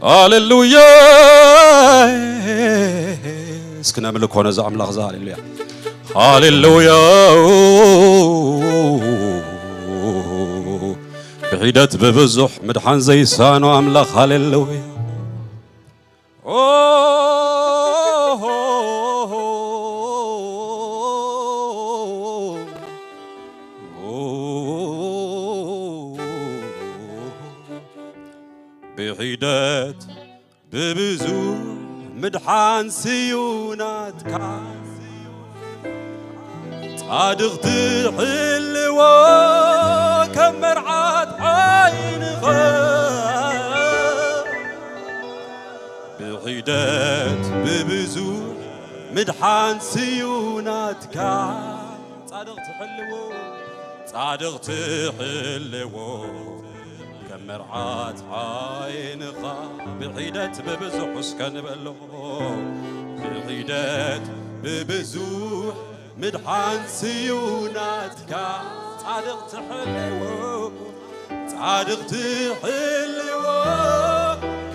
ሃሌሉያ። እስኪ ነምልኮ ነዚ ኣምላኽ እዚ። ሃሌሉያ፣ ሃሌሉያ። ብሒደት ብብዙሕ ምድሓን ዘይሳኖ ኣምላኽ። ሃሌሉያ። ኦ፣ ብሒደት ብብዙሕ ምድሓን ስዩናትካ ጻድቕቲ ሕልዎ ከም መርዓት ዓይንኻ ብሒደት ብብዙሕ ምድሓን ስዩናትካ ጻድቕቲ ሕልዎ ጻድቕቲ ሕልዎ ከም መርዓት ዓይንኻ ብሒደት ብብዙሕ እስከ ንበሎ ብሒደት ብብዙሕ ምድሓን ስዩናትካ ጻድቕ ትሕልዎ ጻድቕ ትሕልዎ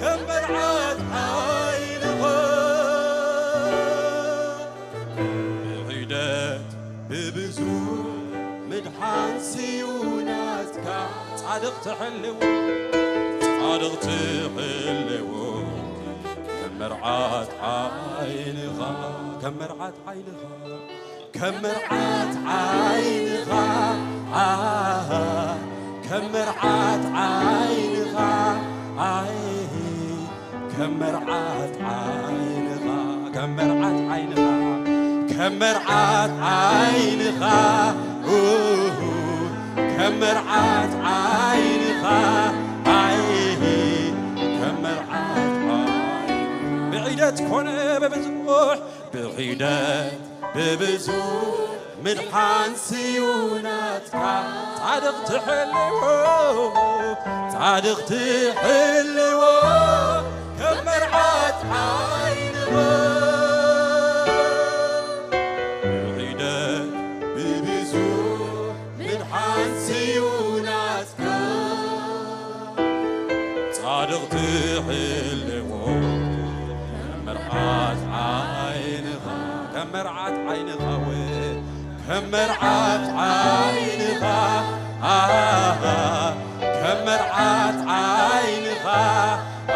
ከም መርዓት ዓይንኻ ብሒደት ብብዙ ምድሓን ስዩናትካ ጻድቕ ትሕልዎ ጻድቕ ትሕልዎ ከም መርዓት ዓይንኻ ከም መርዓት ዓይንኻ ከም መርዓት ዓይንኻ ኣሃ ከም መርዓት ዓይንኻ ኣይ ከም መርዓት ዓይንኻ ከም መርዓት ዓይንኻ ከም መርዓት ዓይንኻ ኡሁ ከም መርዓት ዓይንኻ ኣይ ከም መርዓት ዓይንኻ ብዒደት ኮነ ብብዙሕ ብሒደት ብብዙ ምድሓን ስዩናትካ ጻድቕ ትሕልዎ ጻድቕ ትሕልዎ ከም መርዓት ዓይንኻ ብሒደት ብብዙ ምድሓን ስዩናትካ ጻድቕ ትሕልዎ ከም መርዓት ዓይንኻ ከም መርዓት ዓይንኻ ወ ከም መርዓት ዓይንኻ ኣሃ ከም መርዓት ዓይንኻ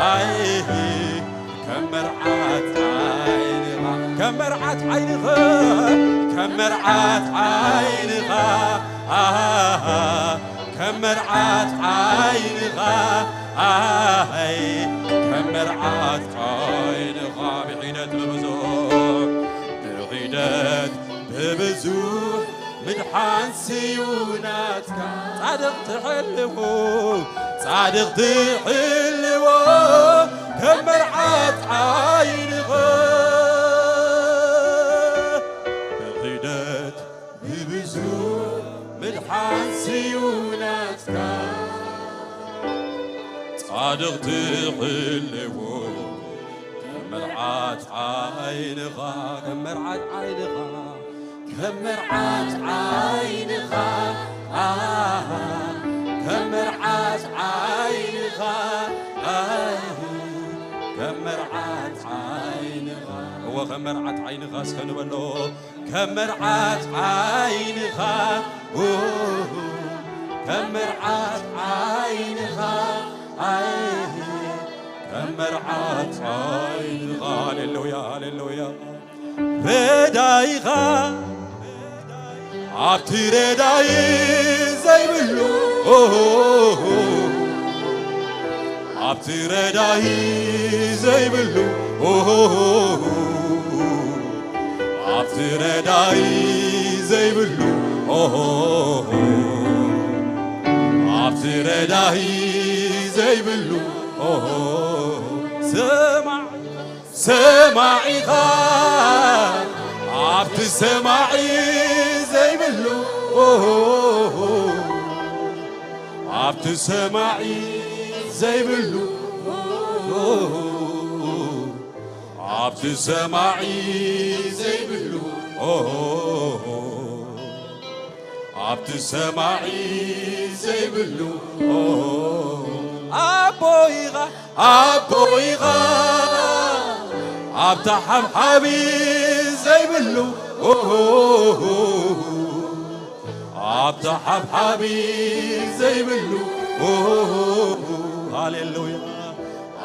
ኣይ ከም መርዓት ዓይንኻ ከም መርዓት ዓይንኻ ከም መርዓት ዓይንኻ ኣሃ ከም መርዓት ዓይንኻ ኣይ ከም መርዓት ዓይንኻ ብሒደት ብብዙሕ ብሒደት ብብዙሕ ምድሓን ስዩናትካ ጻድቕ ትሕልዎ ጻድቕ ትሕልዎ ከም መርዓት ዓይንኻ ብሒደት ብብዙ ምድሓን ስዩናትካ ጻድቕ ትሕልዎ ከም መርዓት ዓይንኻ ከም መርዓት ዓይንኻ ከም መርዓት ዓይንኻ ኣሃ ከም መርዓት ዓይንኻ ኣይ ከም መርዓት ዓይንኻ እወ ከም መርዓት ዓይንኻ እስከ ንበሎ ከም መርዓት ዓይንኻ ኡሁ፣ ከም መርዓት ዓይንኻ ኣይ ከም መርዓት ዓይንኻ ሃሌሉያ ሃሌሉያ ረዳይኻ ኣብቲ ረዳይ ዘይብሉ ኦሆ፣ ኣብቲ ረዳይ ዘይብሉ ኦሆ፣ ኣብቲ ረዳይ ዘይብሉ ኦሆ፣ ኣብቲ ረዳይ ዘይብሉ ኦሆ፣ ሰማዕ ሰማዒኻ ኣብቲ ሰማዒ ዘይብሉ ኣብቲ ሰማዒ ዘይብሉ ኣብቲ ሰማዒ ዘይብሉ ኣብቲ ሰማዒ ዘይብሉ ኣቦ ኢኻ ኣቦ ኢኻ ኣብታ ሓብሓቢ ዘይብሉ፣ ኦሆ፣ ኣብታ ሓብሓቢ ዘይብሉ፣ ኦሆ፣ ሃሌሉያ፣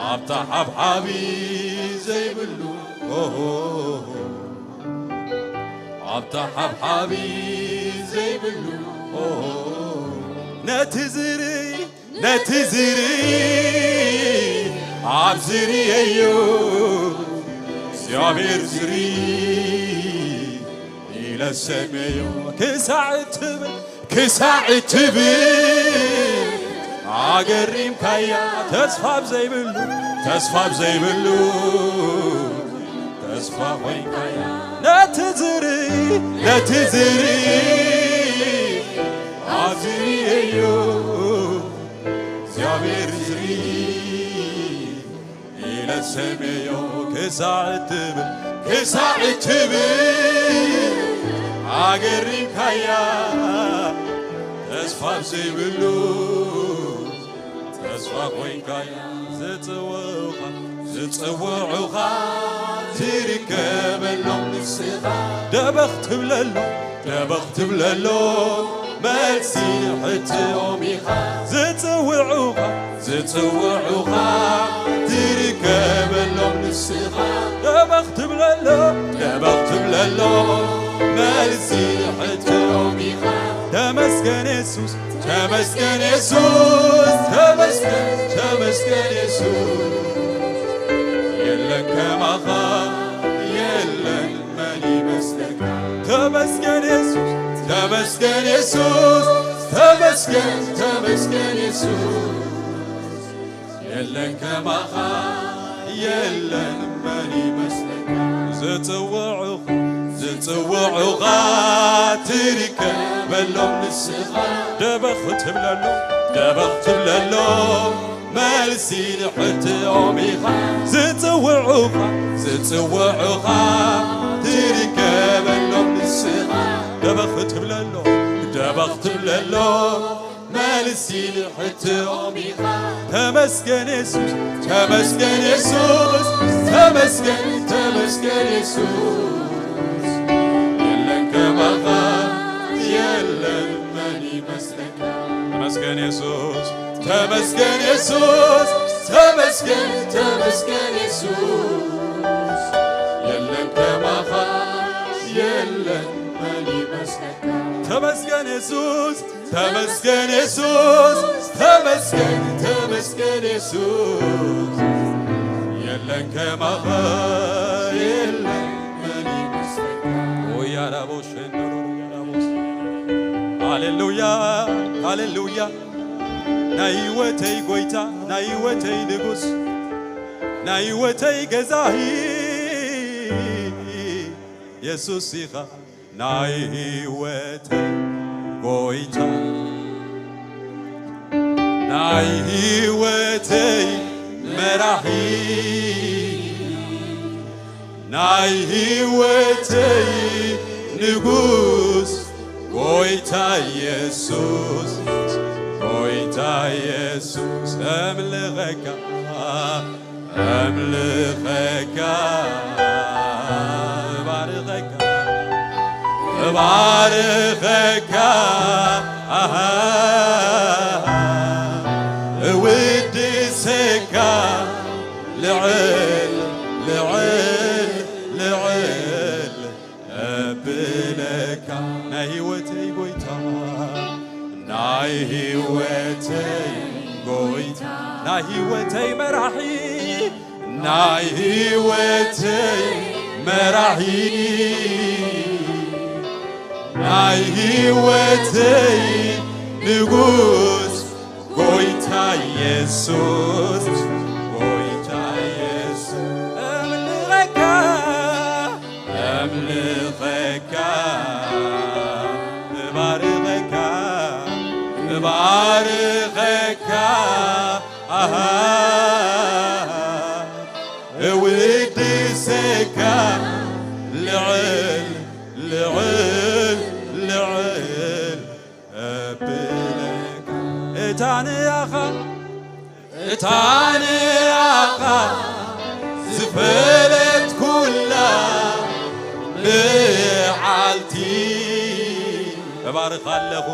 ኣብታ ሓብሓቢ ዘይብሉ፣ ኦሆ፣ ኣብታ ሓብሓቢ ዘይብሉ፣ ኦሆ፣ ነቲ ዝርኢ ነቲ ዝርኢ ኣብ ዝርእየዮ እግዚኣብሔር ዝርኢ ኢለ ሰመዮ ክሳዕ እትብል ክሳዕ እትብል ኣገሪምካያ ተስፋ ኣብ ዘይብሉ ተስፋ ኣብ ዘይብሉ ተስፋ ኮይንካያ ነቲ ዝርኢ ነቲ ዝርኢ ኣብ ዝርእየዮ እግዚኣብሔር ዝርኢ ኢለ ሰመዮ ክሳዕ እትብል ክሳዕ እትብል ኣገሪምካያ ተስፋ ዘይብሉ ተስፋ ኮይንካያ ዝጽውዑኻ ዝጽውዑኻ ትርከበሎም ንስኻ ደበኽ ትብለሎም ደበኽ ትብለሎም መልሲ ሕትኦም ኢኻ ዝጽውዑኻ ዝጽውዑኻ ትርከበሎም ንስኻ ደበኽ ትብለሎም ደበኽ ትብለሎም መልሲ ሕትኦም ኢኻ ተመስገን የሱስ ተመስገን የሱስ ተመስገን ተመስገን የሱስ የለን ከማኻ የለን መን ይመስለካ ተመስገን የሱስ ተመስገን የሱስ ተመስገን ተመስገን የሱስ የለን ከማኻ የለን መን ይመስለካ ዝጽውዑኻ ዝጽውዑኻ ትርከበሎም ንስኻ ደበኽ ትብለሎም ደበኽ ትብለሎም መልሲ ንሕትኦም ኢኻ ዝጽውዑኻ ዝጽውዑኻ ትርከበሎም ንስኻ ደበኽ ትብለሎም ደበኽ ትብለሎም መልሲ ንሕትኦም ኢኻ ተመስገን የሱስ ተመስገን የሱስ ተመስገን ተመስገን የሱስ የለን ከማኻ የለን መን ይመስለካ ተመስገን የሱስ ተመስገን የሱስ ተመስገን ተመስገን የሱስ የለን ከማኻ የለን መን ይመስለካ ተመስገን የሱስ ተመስገን የሱስ ተመስገን ተመስገን የሱስ የለን ከማኻ የለን መን ይመስለካ ኦያራቦ ሸንዶሮ ያራቦስ ሃሌሉያ ሃሌሉያ ናይ ህይወተይ ጎይታ ናይ ህይወተይ ንጉስ ናይ ህይወተይ ገዛኢ የሱስ ኢኻ ናይ ህይወተይ ጎይታ ናይ ህይወተይ መራሒ ናይ ህይወተይ ንጉስ ጎይታ የሱስ ጎይታ የሱስ እምልኸካ እምልኸካ እባርኸካ እባርኸካ ኣሃ እውድሰካ ልዕል ልዕል ልዕል እብለካ ናይ ህይወተይ ጎይታ ናይ ህይወተይ ጎይታ ናይ ህይወተይ መራሒ ናይ ህይወተይ መራሒ ናይ ህይወተይ ንጉስ ጎይታ የሱስ ጎይታ የሱስ እምልኸካ እምልኸካ እባርኸካ እባርኸካ ኣሃ እውድሰካ ልዕል ልዕል ልዕል እብለካ እታ ንኣኻ እታ ንኣ ዝፈለጥኩላ መዓልቲ እባርኻ ኣለኹ፣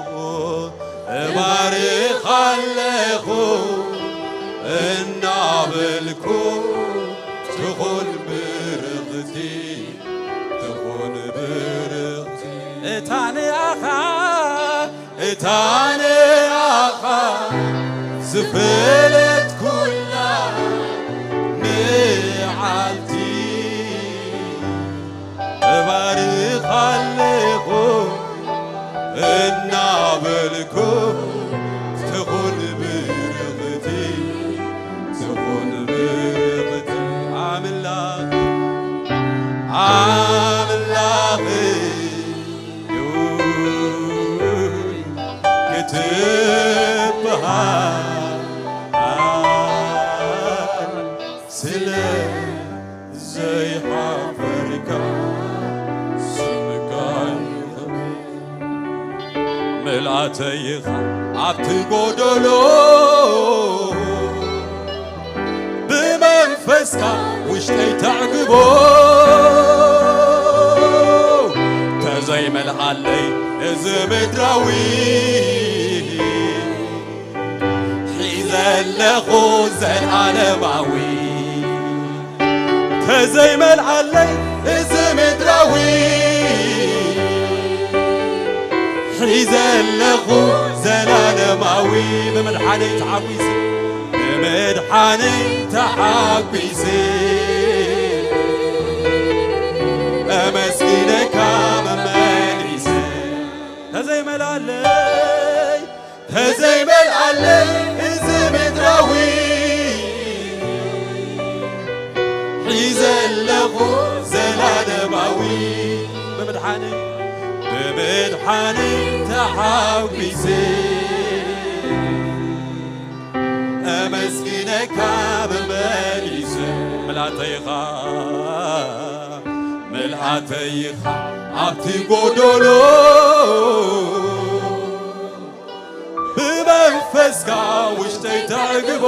እባርኻ ኣለኹ እናበልኩ ትኹን ብርኽቲ፣ ትኹን ብርኽቲ እታ ንኣኻ እታ ንኣኻ ዝፈለጥኩላ መዓልቲ እባርኻ ኣለኹ እናበልኩ ትኹን ብርኽቲ፣ ትኹን ብርኽቲ ኣምላኽ፣ ኣምላኽ ክትበሃል ስለ ዘይሓፈርካ ስምካ ይኽበር። ምልኣተይ ኢኻ ኣብቲ ጎደሎ ብመንፈስካ ውሽጠይ ተዕግቦ ተዘይመልኣለይ እዚ ምድራዊ ሒዘ ኣለኹ ዘልኣለማዊ ተዘይመልኣለይ እዚ ምድራዊ ሒዘ ኣለኹ ዘላለማዊ ብምድሓነይ ተሓጒሰ ብምድሓነይ ተሓጒሰ እመስግነካ መመሊሰ ተዘይመልኣለይ ተዘይመልኣለይ እዚ ምድራዊ ሒዘ ኣለኹ ዘላለማዊ ብምድሓነይ ብምድሓነይ ተሓጒሰ እመስግነካ መመሊሰ ምልኣተይኻ ምልኣተይኻ ኣብቲ ጎደሎ ብመንፈስካ ውሽጠይ ተዕግቦ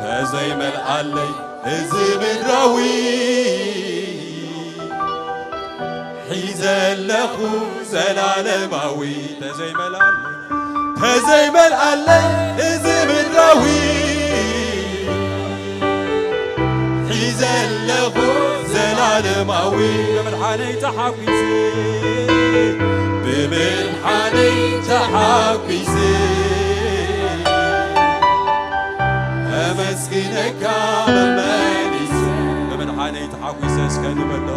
ተዘይመልኣለይ እዚ ምድራዊ ሒዘ ኣለኹ ዘላለማዊ ተዘይመልኣለይ ተዘይመልኣለይ እዚ ምድራዊ ሒዘ ኣለኹ ዘላለማዊ ብምድሓነይ ተሓጒሰ ብምድሓነይ ተሓጒሰ እመስግነካ መመሊሰ ብምድሓነይ ተሓጒሰ እስከ ንበሎ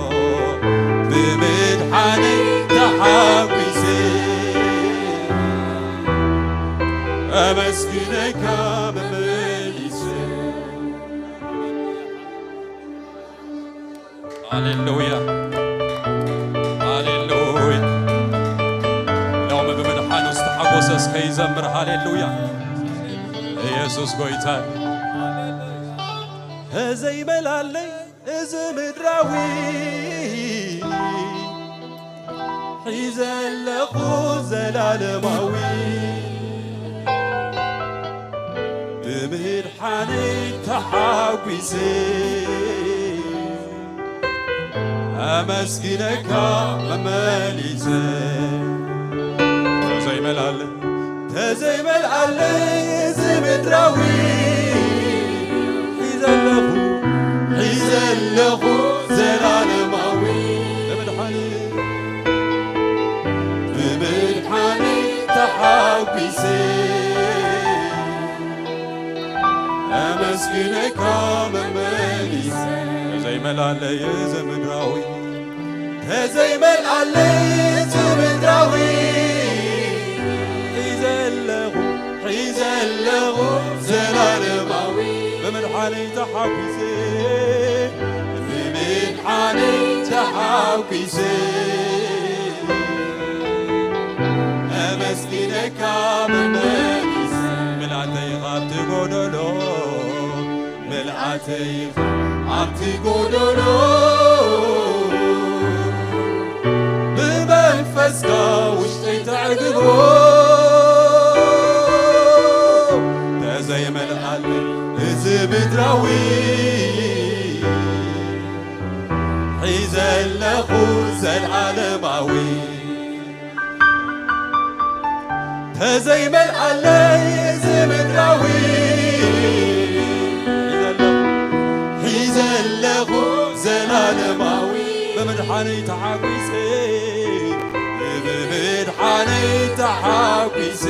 ብምድሓነይ ተሓጒሰ ኣመስግነካ መመሊሰ ሃሌሉያ ሃሌሉያ ሎሚ ብምድሓኑ ዝተሓጎሰ እስከ ይዘምር ሃሌሉያ ኢየሱስ ጎይታ ተዘይመላለይ እዚ ምድራዊ ሒዘ ኣለኹ ዘላለማዊ ብምድሓነይ ተሓጒሰ ኣመስግነካ መመሊሰ ተዘይመላለ ተዘይመልኣለይ እዚ ምድራዊ ሒዘ ኣለኹ ሒዘ ኣለኹ ዘላለማዊ ብምድሓኒ ብምድሓኒ ተሓጒሰ ኣመስግነካ መመሊሰ ተዘይመልኣለይ እዚ ምድራዊ ተዘይመልኣለይ እዚ ምድራዊ ሒዘ ኣለኹ ሒዘ ኣለኹ ዘላለማዊ ብምድሓነይ ተሓጒሰ ብምድሓነይ ተሓጒሰ ኣመስግነካ መመሊሰ ምልኣተይ ኻብቲ ጎደሎ ምልኣተይ ኣብቲ ጎደሎ ብመንፈስካ ውሽጠይ ተዕግቦ ተዘይመልኣ ዳዊ ሒዘለኹ ዘልዓለማዊ ተዘይመልኣለይ እዚ ምድራዊ ሒዘለኹ ሒዘለኹ ዘላለማዊ ብምድሓነይ ተሓጒሰ ብምድሓነይ ተሓጒሰ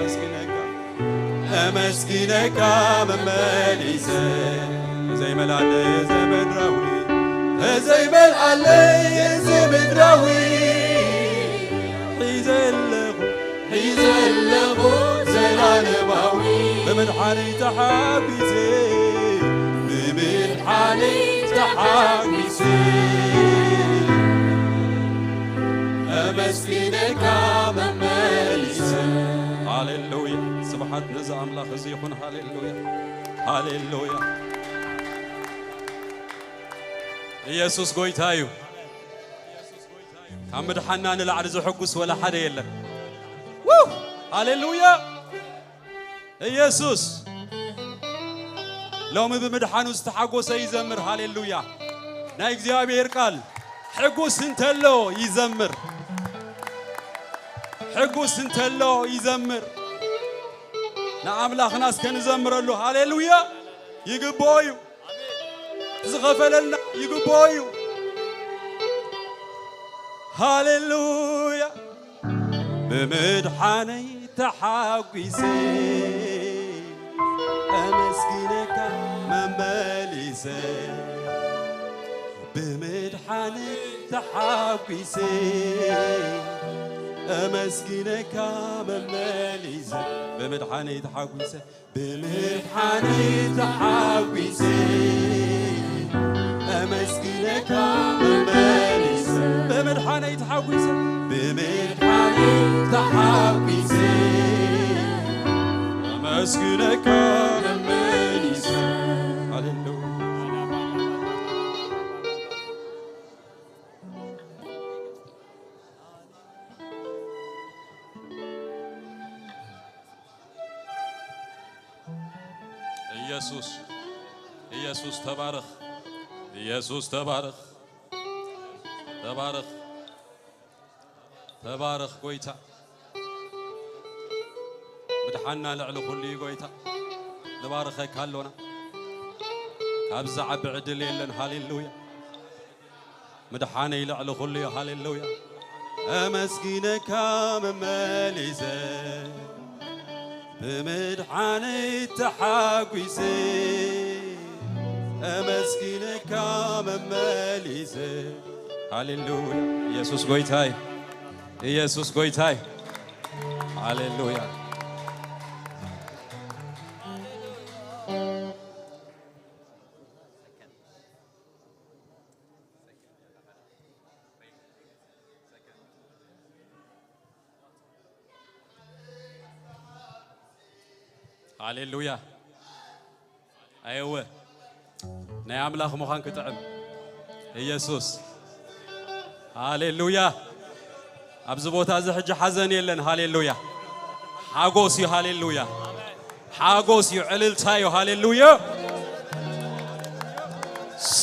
መስኪነካ ኣመስኪነካ መመሊሰ ተዘይመልኣለይ እዚ ምድራዊ ተዘይመልኣለይ እዚ ምድራዊ ሒዘ ኣለኹ ሒዘ ኣለኹ ዘላለማዊ ብምድሓነይ ተሓጒሰ ብምድሓነይ ተሓጒሰ ኣመስኪነካ መመሊሰ ሃሌሉያ ስብሓት ነዚ ኣምላኽ እዚ ይኹን ሃሌሉያ ሃሌሉያ ኢየሱስ ጎይታ እዩ ካብ ምድሓና ንላዕሊ ዝሕጉስ ወላ ሓደ የለን ሃሌሉያ ኢየሱስ ሎሚ ብምድሓኑ ዝተሓጎሰ ይዘምር ሃሌሉያ ናይ እግዚኣብሔር ቃል ሕጉስ እንተሎ ይዘምር ሕጉስ እንተሎ ይዘምር ንኣምላኽና እስከ ንዘምረሉ ሃሌሉያ ይግብኦ እዩ ዝኸፈለልና ይግብኦ እዩ ሃሌሉያ ብምድሓነይ ተሓጒሰ ኣመስግነካ መመሊሰ ብምድሓነይ ተሓጒሰ ኣመስግነካ መመሊሰ ብምድሓነይ ተሓጒሰ ብምድሓነይ ተሓጒሰ ኣመስግነካ መመሊሰ ብምድሓነይ ተሓጒሰ ብምድሓነይ ተሓጒሰ ኣመስግነካ መመሊሰ ሃሌሉያ ኢየሱስ ኢየሱስ ተባረኽ ኢየሱስ ተባረኽ ተባረኽ ተባረኽ ጎይታ ምድሓና ልዕሊ ኩሉ እዩ ጎይታ ንባርኸካ ኣሎና ካብዚ ዓቢ ዕድል የለን ሃሌሉያ ምድሓነይ ልዕሊ ኩሉ እዩ ሃሌሉያ ኣመስጊነካ መመሊሰ ብምድሓነይ ተሓጒሰ ኣመስጊነካ መመሊሰ ሃሌሉያ ኢየሱስ ጎይታይ ኢየሱስ ጎይታይ ሃሌሉያ ሃሌሉያ ኣየወ ናይ ኣምላኽ ምዃን ክጥዕም ኢየሱስ ሃሌሉያ ኣብዚ ቦታ እዚ ሕጂ ሓዘን የለን ሃሌሉያ ሓጎስ እዩ ሃሌሉያ ሓጎስ እዩ ዕልልታ እዩ ሃሌሉያ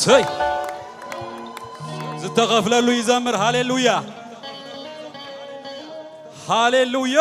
ሰይ ዝተኸፍለሉ ይዘምር ሃሌሉያ ሃሌሉያ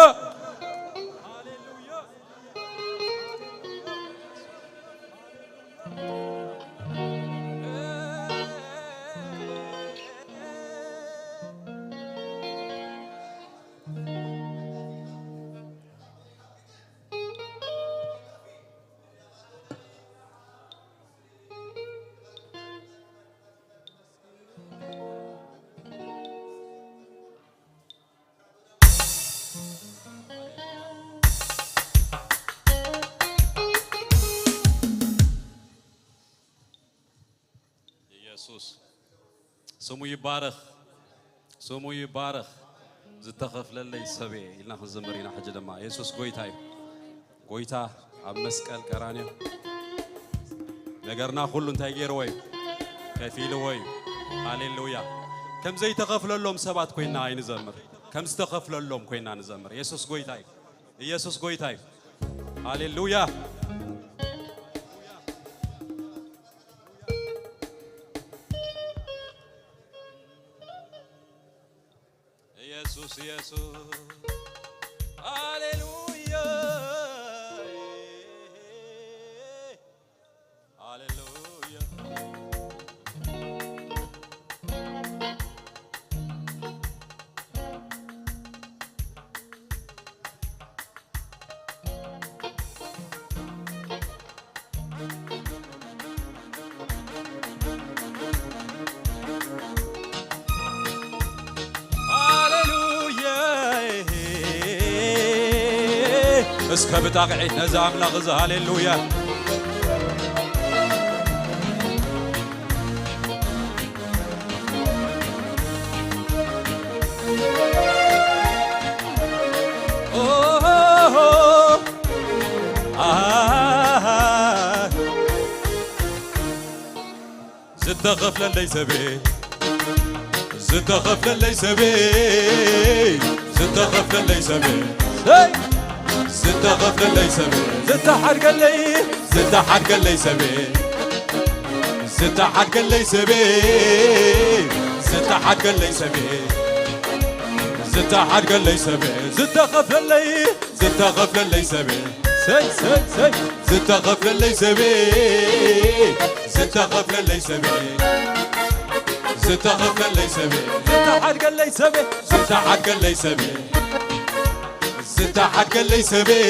ኢየሱስ ስሙ ይባረኽ፣ ስሙ ይባረኽ። ዝተኸፍለለይ ሰብ እየ ኢልና ክንዝምር ኢና። ሕጂ ድማ የሱስ ጎይታ እዩ። ጎይታ ኣብ መስቀል ቀራንዮ ነገርና ኩሉ እንታይ ገይርዎ እዩ? ከፊልዎ እዩ። ሃሌሉያ። ከም ዘይተኸፍለሎም ሰባት ኮይና ኣይንዘምር፣ ከም ዝተኸፍለሎም ኮይና ንዘምር። የሱስ ጎይታ እዩ። ኢየሱስ ጎይታ እዩ። ሃሌሉያ። ኢየሱስ። ሃሌሉያ፣ ሃሌሉያ። ሃሌሉያ። እስከ ብጣቕዒት ነዚ ኣምላኽ እዚ ሃሌሉያ። ኦሆሆ። ኣሃ። ዝተኸፍለለይ ሰበይ፣ ዝተኸፍለለይ ሰበይ፣ ዝተኸፍለለይ ሰበይ፣ ሄይ! ዝተኸፍለለይ ሰበይ፣ ዝተሓድገለይ፣ ዝተሓድገለይ ሰበይ፣ ዝተሓድገለይ ሰበይ፣ ዝተሓድገለይ ሰበይ፣ ዝተሓድገለይ ሰበይ፣ ዝተኸፍለለይ፣ ዝተኸፍለለይ ሰበይ፣ ሰይ፣ ሰይ፣ ሰይ። ዝተኸፍለለይ ሰበይ፣ ዝተኸፍለለይ ሰበይ፣ ዝተኸፍለለይ ሰበይ፣ ዝተሓድገለይ ሰበይ፣ ዝተሓድገለይ ሰበይ፣ ዝተሓድገለይ ሰበይ፣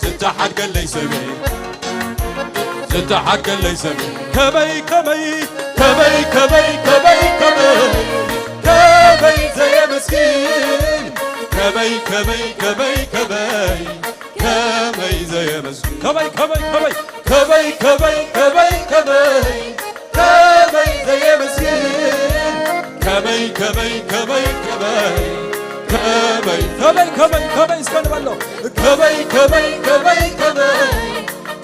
ዝተሓድገለይ ሰበይ፣ ዝተሓድገለይ ሰበይ። ከመይ፣ ከመይ፣ ከመይ፣ ከመይ፣ ከመይ፣ ከመይ፣ ከመይ ዘየመስግን፣ ከመይ፣ ከመይ፣ ከመይ፣ ከመይ፣ ከመይ ዘየመስግን፣ ከመይ፣ ከመይ፣ ከመይ፣ ከመይ፣ ከመይ፣ ከመይ፣ ከመይ፣ ከመይ ዘየመስግን፣ ከመይ፣ ከመይ፣ ከመይ፣ ከመይ፣ ከመይ፣ ከመይ፣ ከመይ፣ ከመይ እስከ ንበሎ። ከመይ፣ ከመይ፣ ከመይ፣ ከመይ፣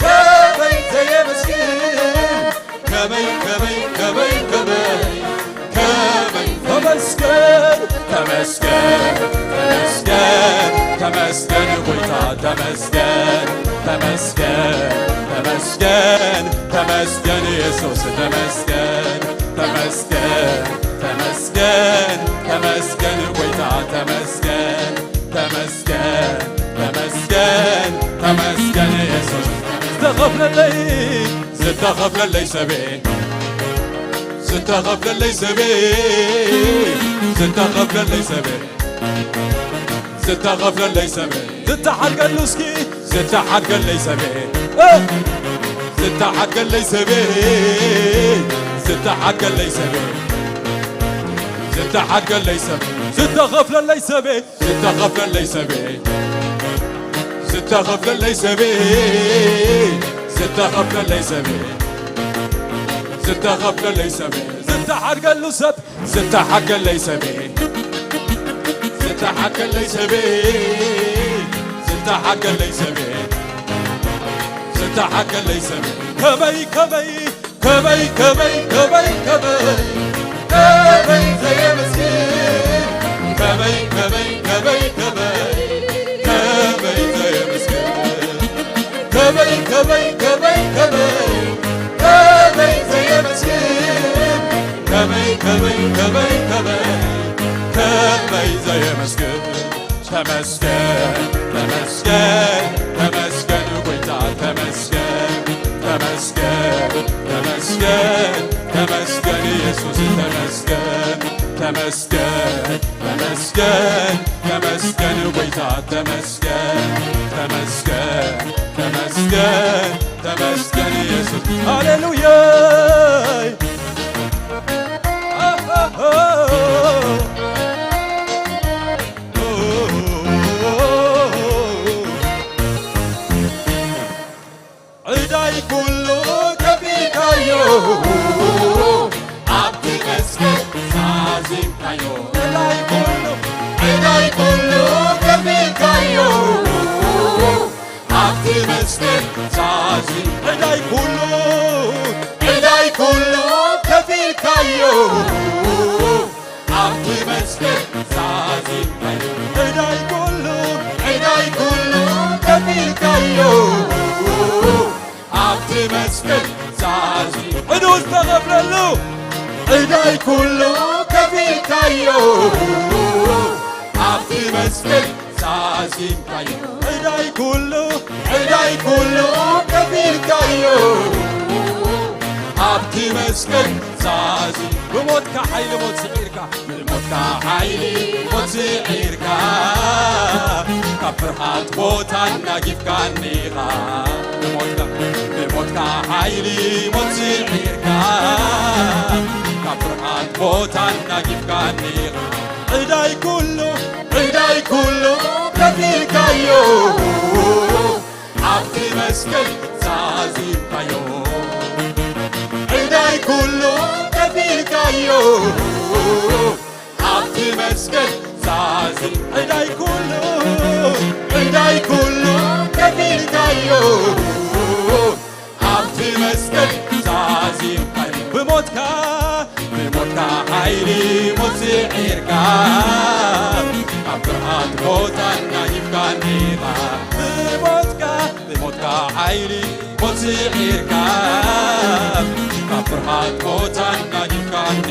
ከመይ ዘየመስግን፣ ከመይ፣ ከመይ፣ ከመይ፣ ከመይ፣ ከመይ፣ ከመይ። ተመስገን፣ ተመስገን፣ ተመስገን፣ ተመስገን ጎይታ፣ ተመስገን፣ ተመስገን፣ ተመስገን፣ ተመስገን ኢየሱስ፣ ተመስገን፣ ተመስገን፣ ተመስገን፣ ተመስገን ጎይታ፣ ተመስገን፣ ተመስገን፣ ተመስገን፣ ተመስገን ኢየሱስ። ዝተኸፍለለይ፣ ዝተኸፍለለይ ሰበይ፣ ዝተኸፍለለይ ሰበይ፣ ዝተኸፍለለይ ሰበይ፣ ዝተኸፍለለይ ሰበይ፣ ዝተሓድገሉ እስኪ፣ ዝተሓድገለይ ሰበይ፣ እ! ዝተሓድገለይ ሰበይ፣ ዝተሓድገለይ ሰበይ፣ ዝተሓድገለይ ሰበይ፣ ዝተኸፍለለይ ሰበይ፣ ዝተኸፍለለይ ሰበይ፣ ዝተኸፍለለይ ሰበይ፣ ዝተኸፍለለይ ሰበይ፣ ዝተኸፍለለይ ሰበይ፣ ዝተሓድገሉ ሰብ፣ ዝተሓድገለይ ሰበይ፣ ዝተሓድገለይ ሰበይ፣ ዝተሓድገለይ ሰበይ፣ ዝተሓድገለይ ሰበይ፣ ከመይ፣ ከመይ፣ ከመይ፣ ከመይ፣ ከመይ፣ ከመይ፣ ከመይ ዘየመስግን፣ ከመይ፣ ከመይ፣ ከመይ፣ ከመይ፣ ከመይ ዘየመስግን፣ ከመይ፣ ከመይ፣ ከመይ፣ ከመይ፣ ከመይ ዘየመስግን፣ ከመይ፣ ከመይ፣ ከመይ፣ ከመይ፣ ከመይ ዘየመስግን። ተመስገን፣ ተመስገን፣ ተመስገን ጎይታ፣ ተመስገን፣ ተመስገን፣ ተመስገን፣ ተመስገን ኢየሱስ፣ ተመስገን፣ ተመስገን፣ ተመስገን፣ ተመስገን ጎይታ፣ ተመስገን፣ ተመስገን፣ ተመስገን፣ ተመስገን ኢየሱስ። ሃሌሉያ። ዕዳይ ኩሉ ከፊልካዮ፣ ኣብቲ መስቀል ሳዚምካዮ። ዕዳይ ኩሉ፣ ዕዳይ ኩሉ ከፊልካዮ፣ ኣብቲ መስቀል ሳዚም። ዕዳይ ኩሉ፣ ዕዳይ ኩሉ ከፊልካዮ፣ ኣብቲ መስቀል ሳዚምካዮ። ዕዳይ ኩሉ፣ ዕዳይ ኩሉ ከፊልካዮ፣ ኣብቲ መስቀል ሳዚ። ዕዱ ዝተኸፍለሉ። ዕዳይ ኩሉ ከፊልካዮ፣ መስቀል ዛዚምካዮ ዕዳይ ኩሉ ዕዳይ ኩሉ ከፊልካዮ ኣብቲ መስቀል ዛዚ ብሞትካ ሓይሊ ሞት ስዒርካ ብሞትካ ሓይሊ ሞት ስዒርካ ካብ ፍርሃት ቦታ ናጊፍካኒኻ ብሞትካ ብሞትካ ሓይሊ ሞት ስዒርካ ካብ ፍርሃት ቦታ ናጊፍካኒኻ ዕዳይ ኩሉ ዕዳይ ኩሉ ከፊልካዮ ኣብቲ መስቀል ዛዚምካዮ ዕዳይ ኩሉ ከፊልካዮ ኣብቲ መስቀል ዛዚ ዕዳይ ኩሉ ዕዳይ ኩሉ ከፊልካዮ ኣብቲ መስቀል ዛዚምካዮ ብሞትካ ብሞትካ ሓይሊ ሞት ስዒርካ ካብ ፍርሃት ቦታ ናጊፍካኒኻ ብሞትካ ብሞትካ ሓይሊ ሞት ስዒርካ ካብ ፍርሃት ቦታ ናጊፍካኒ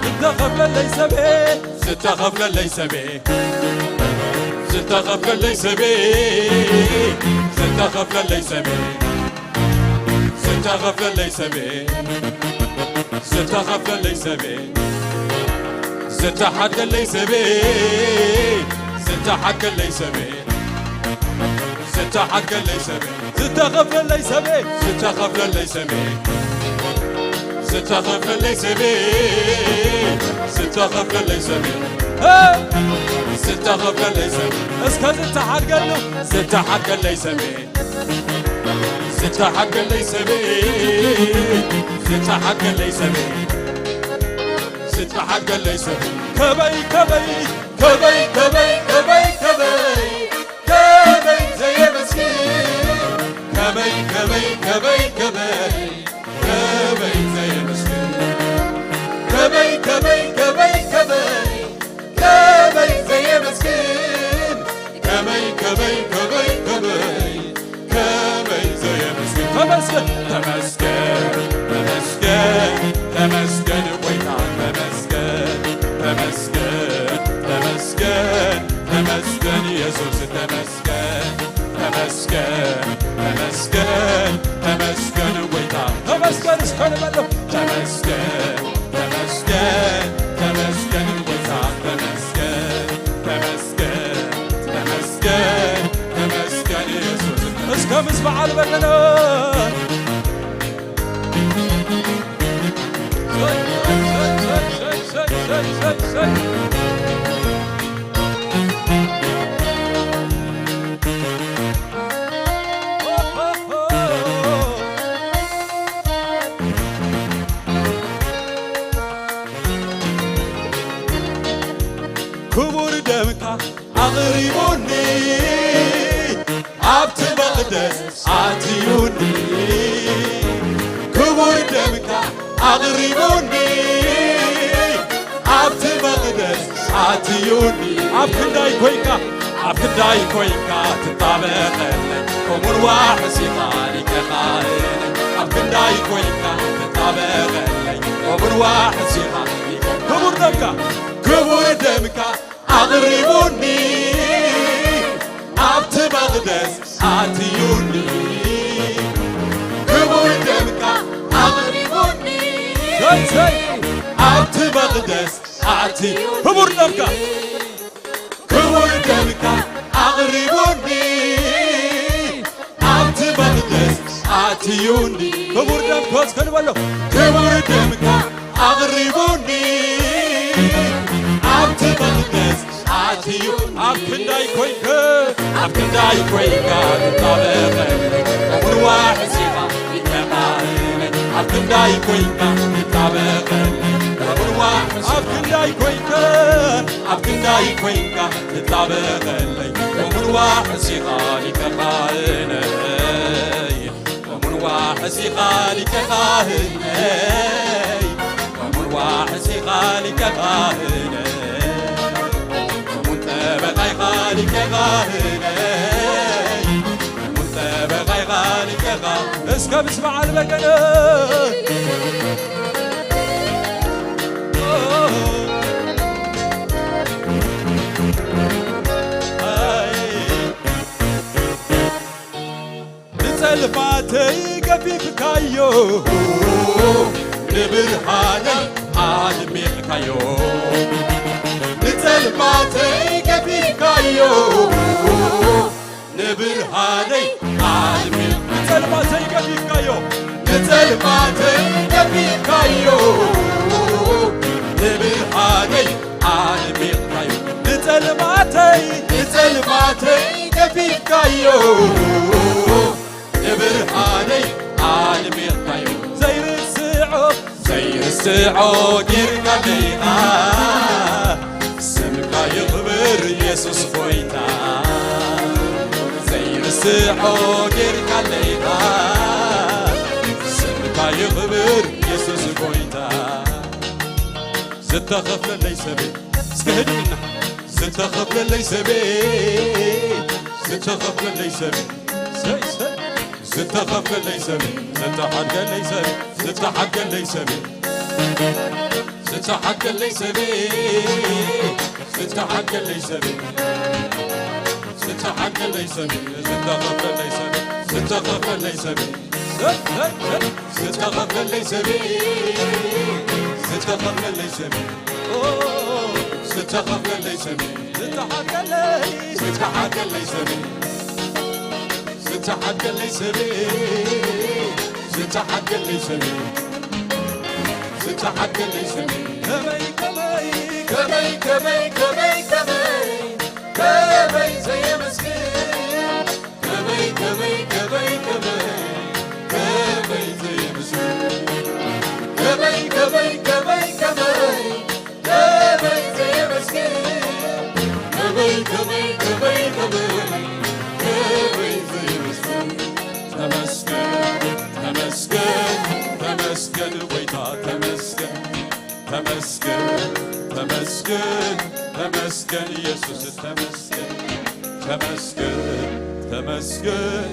ዝተኸፍለለይ ሰበ ዝተኸፍለለይ ሰበ ዝተኸፍለለይ ሰበ ዝተኸፍለለይ ሰበ ዝተኸፍለለይ ሰበ ዝተኸፍለለይ ሰበ ዝተሓድገለይ ሰበ ዝተሓድገለይ ሰበ ዝተሓድገለይ ሰበ ዝተኸፍለለይ ሰበ ዝተኸፍለለይ ሰበ ዝተኸፍለለይ ሰበ ዝተኸፍለለይ ሰበ ዝተኸፍለለይ ሰበ እስከ ዝተሓድገሉ ዝተሓድገለይ ሰበ ዝተሓድገለይ ሰበ ዝተሓድገለይ ሰበ ዝተሓድገለይ ሰበ ከበይ ከበይ ከበይ ከበይ ከበይ ከበይ ከበይ ዘየመስግን ከበይ ከበይ ከበይ ከበይ ከበይ ዘየመስግን ከበይ ከበይ ከበይ ከበይ ከበይ ዘየመስግን ከበይ ከበይ ከበይ ከበይ ከመይ ዘየመስግን ተመስገን ተመስገን ተመስገን ተመስገን ጎይታ ተመስገን ተመስገን ተመስገን ተመስገን ኢየሱስ ተመስገን ተመስገን ተመስገን ተመስገን ጎይታ ተመስገን እስከ ንበለው ተመስገን ተመስገን ተመስገን ጎይታ ተመስገን ተመስገን ተመስገን ተመስገን ኢየሱስ እስከ ምስ በዓል በገና ክቡር ደምካ ኣቕሪቡኒ ኣብቲ መቕደስ ኣትዩኒ ክቡር ደምካ ኣቕሪቡኒ ኣብቲ መቕደስ ኣትዩኒ ኣብ ክንዳይ ኮይንካ ኣብ ክንዳይ ኮይንካ ትጣበቐለይ ክቡር ዋሕስ ኢኻ ሊቀ ካህነይ ኣብ ክንዳይ ኮይንካ ትጣበቐለይ ክቡር ዋሕስ ኢኻ ክቡር ደምካ ክቡር ደምካ ኣቕሪቡኒ ኣብቲ መቕደስ ኣትዩኒ ክቡር ደምካ ኣቕሪቡኒ ኣብቲ መቕደስ ኣትዩ ክቡር ደምካ ክቡር ደምካ ኣቕሪቡኒ ኣብቲ መቕደስ ኣትዩኒ ክቡር ደምካ እስከ ንበሎ ክቡር ደምካ ኣቕሪቡኒ ኣብቲ መቕደስ ኣትዩ ኣብ ክንዳይ ኮይንከ ኣብ ክንዳይ ኮይንካ ትጣበቐለይ ክቡር ዋሕስ ኢኻ ሊቀ ካህነይ ኣብ ክንዳይ ኮይንካ ትጣበቐለይ ክቡር ዋሕስ ኣብ ክንዳይ ኮይንከ ኣብ ክንዳይ ኮይንካ ትጣበቐለይ ክቡር ዋሕስ ኢኻ ሊቀ ካህነይ ክቡር ዋሕስ ኢኻ ሊቀ ካህነይ ክቡር ዋሕስ ኢኻ ሊቀ ካህነይ ክቡር ጠበቓ ኢኻ ሊቀ ካህነይ ክቡር ጠበቓ ኢኻ ሊቀ ካህነይ እስከ ምስ በዓል በገና ጸልማተይ ገፊፍካዮ፣ ንብርሃነይ ኣድሚቕካዮ። ንጸልማተይ ገፊፍካዮ፣ ንብርሃነይ ኣድሚቕ-፣ ንጸልማተይ ገፊፍካዮ፣ ንጸልማተይ ገፊፍካዮ፣ ንብርሃነይ ኣድሚቕካዮ። ንጸልማተይ፣ ንጸልማተይ ገፊፍካዮ፣ ንብርሃነይ ኣድሚቕካዮ። ዘይርስዖ፣ ዘይርስዖ ጌርካለይ ኢኻ፣ ስምካ ይኽብር የሱስ ጎይታ። ዘይርስዖ ጌርካለይ ኢኻ፣ ስምካ ይኽብር የሱስ ጎይታ። ዝተኸፍለለይ ሰበይ፣ እስከ ህድእና። ዝተኸፍለለይ ሰበይ፣ ዝተኸፍለለይ ሰበይ፣ ሰይ፣ ሰይ። ዝተኸፍለለይ ሰበይ፣ ዝተሓድገለይ ሰበይ፣ ዝተሓድገለይ ሰበይ፣ ዝተሓድገለይ ሰበይ፣ ዝተሓድገለይ ሰበይ፣ ዝተሓድገለይ ሰበይ፣ ዝተኸፍለለይ ሰበይ፣ ዝተኸፍለለይ ሰበይ፣ ሰይ፣ ሰይ፣ ሰይ። ዝተኸፍለለይ ሰበይ፣ ዝተኸፍለለይ ሰበይ፣ ኦ፣ ዝተኸፍለለይ ሰበይ፣ ዝተሓድገለይ፣ ዝተሓድገለይ ሰበይ፣ ዝተሓድገለይ ሰበይ፣ ዝተሓድገለይ ሰበይ፣ ዝተሓድገለይ ሰበይ። ከመይ፣ ከመይ፣ ከመይ፣ ከመይ፣ ከመይ፣ ከመይ፣ ከመይ ዘየመስግን ከመይ፣ ከመይ፣ ከመይ፣ ከመይ፣ ከመይ ዘይምስል። ከመይ፣ ከመይ፣ ከመይ፣ ከመይ፣ ከመይ ዘይመስል። ከመይ፣ ከመይ፣ ከመይ፣ ከመይ፣ ከመይ ዘይመስል። ተመስገን፣ ተመስገን፣ ተመስገን ጎይታ፣ ተመስገን። ተመስገን፣ ተመስገን፣ ተመስገን ኢየሱስ፣ ተመስገን። ተመስገን፣ ተመስገን፣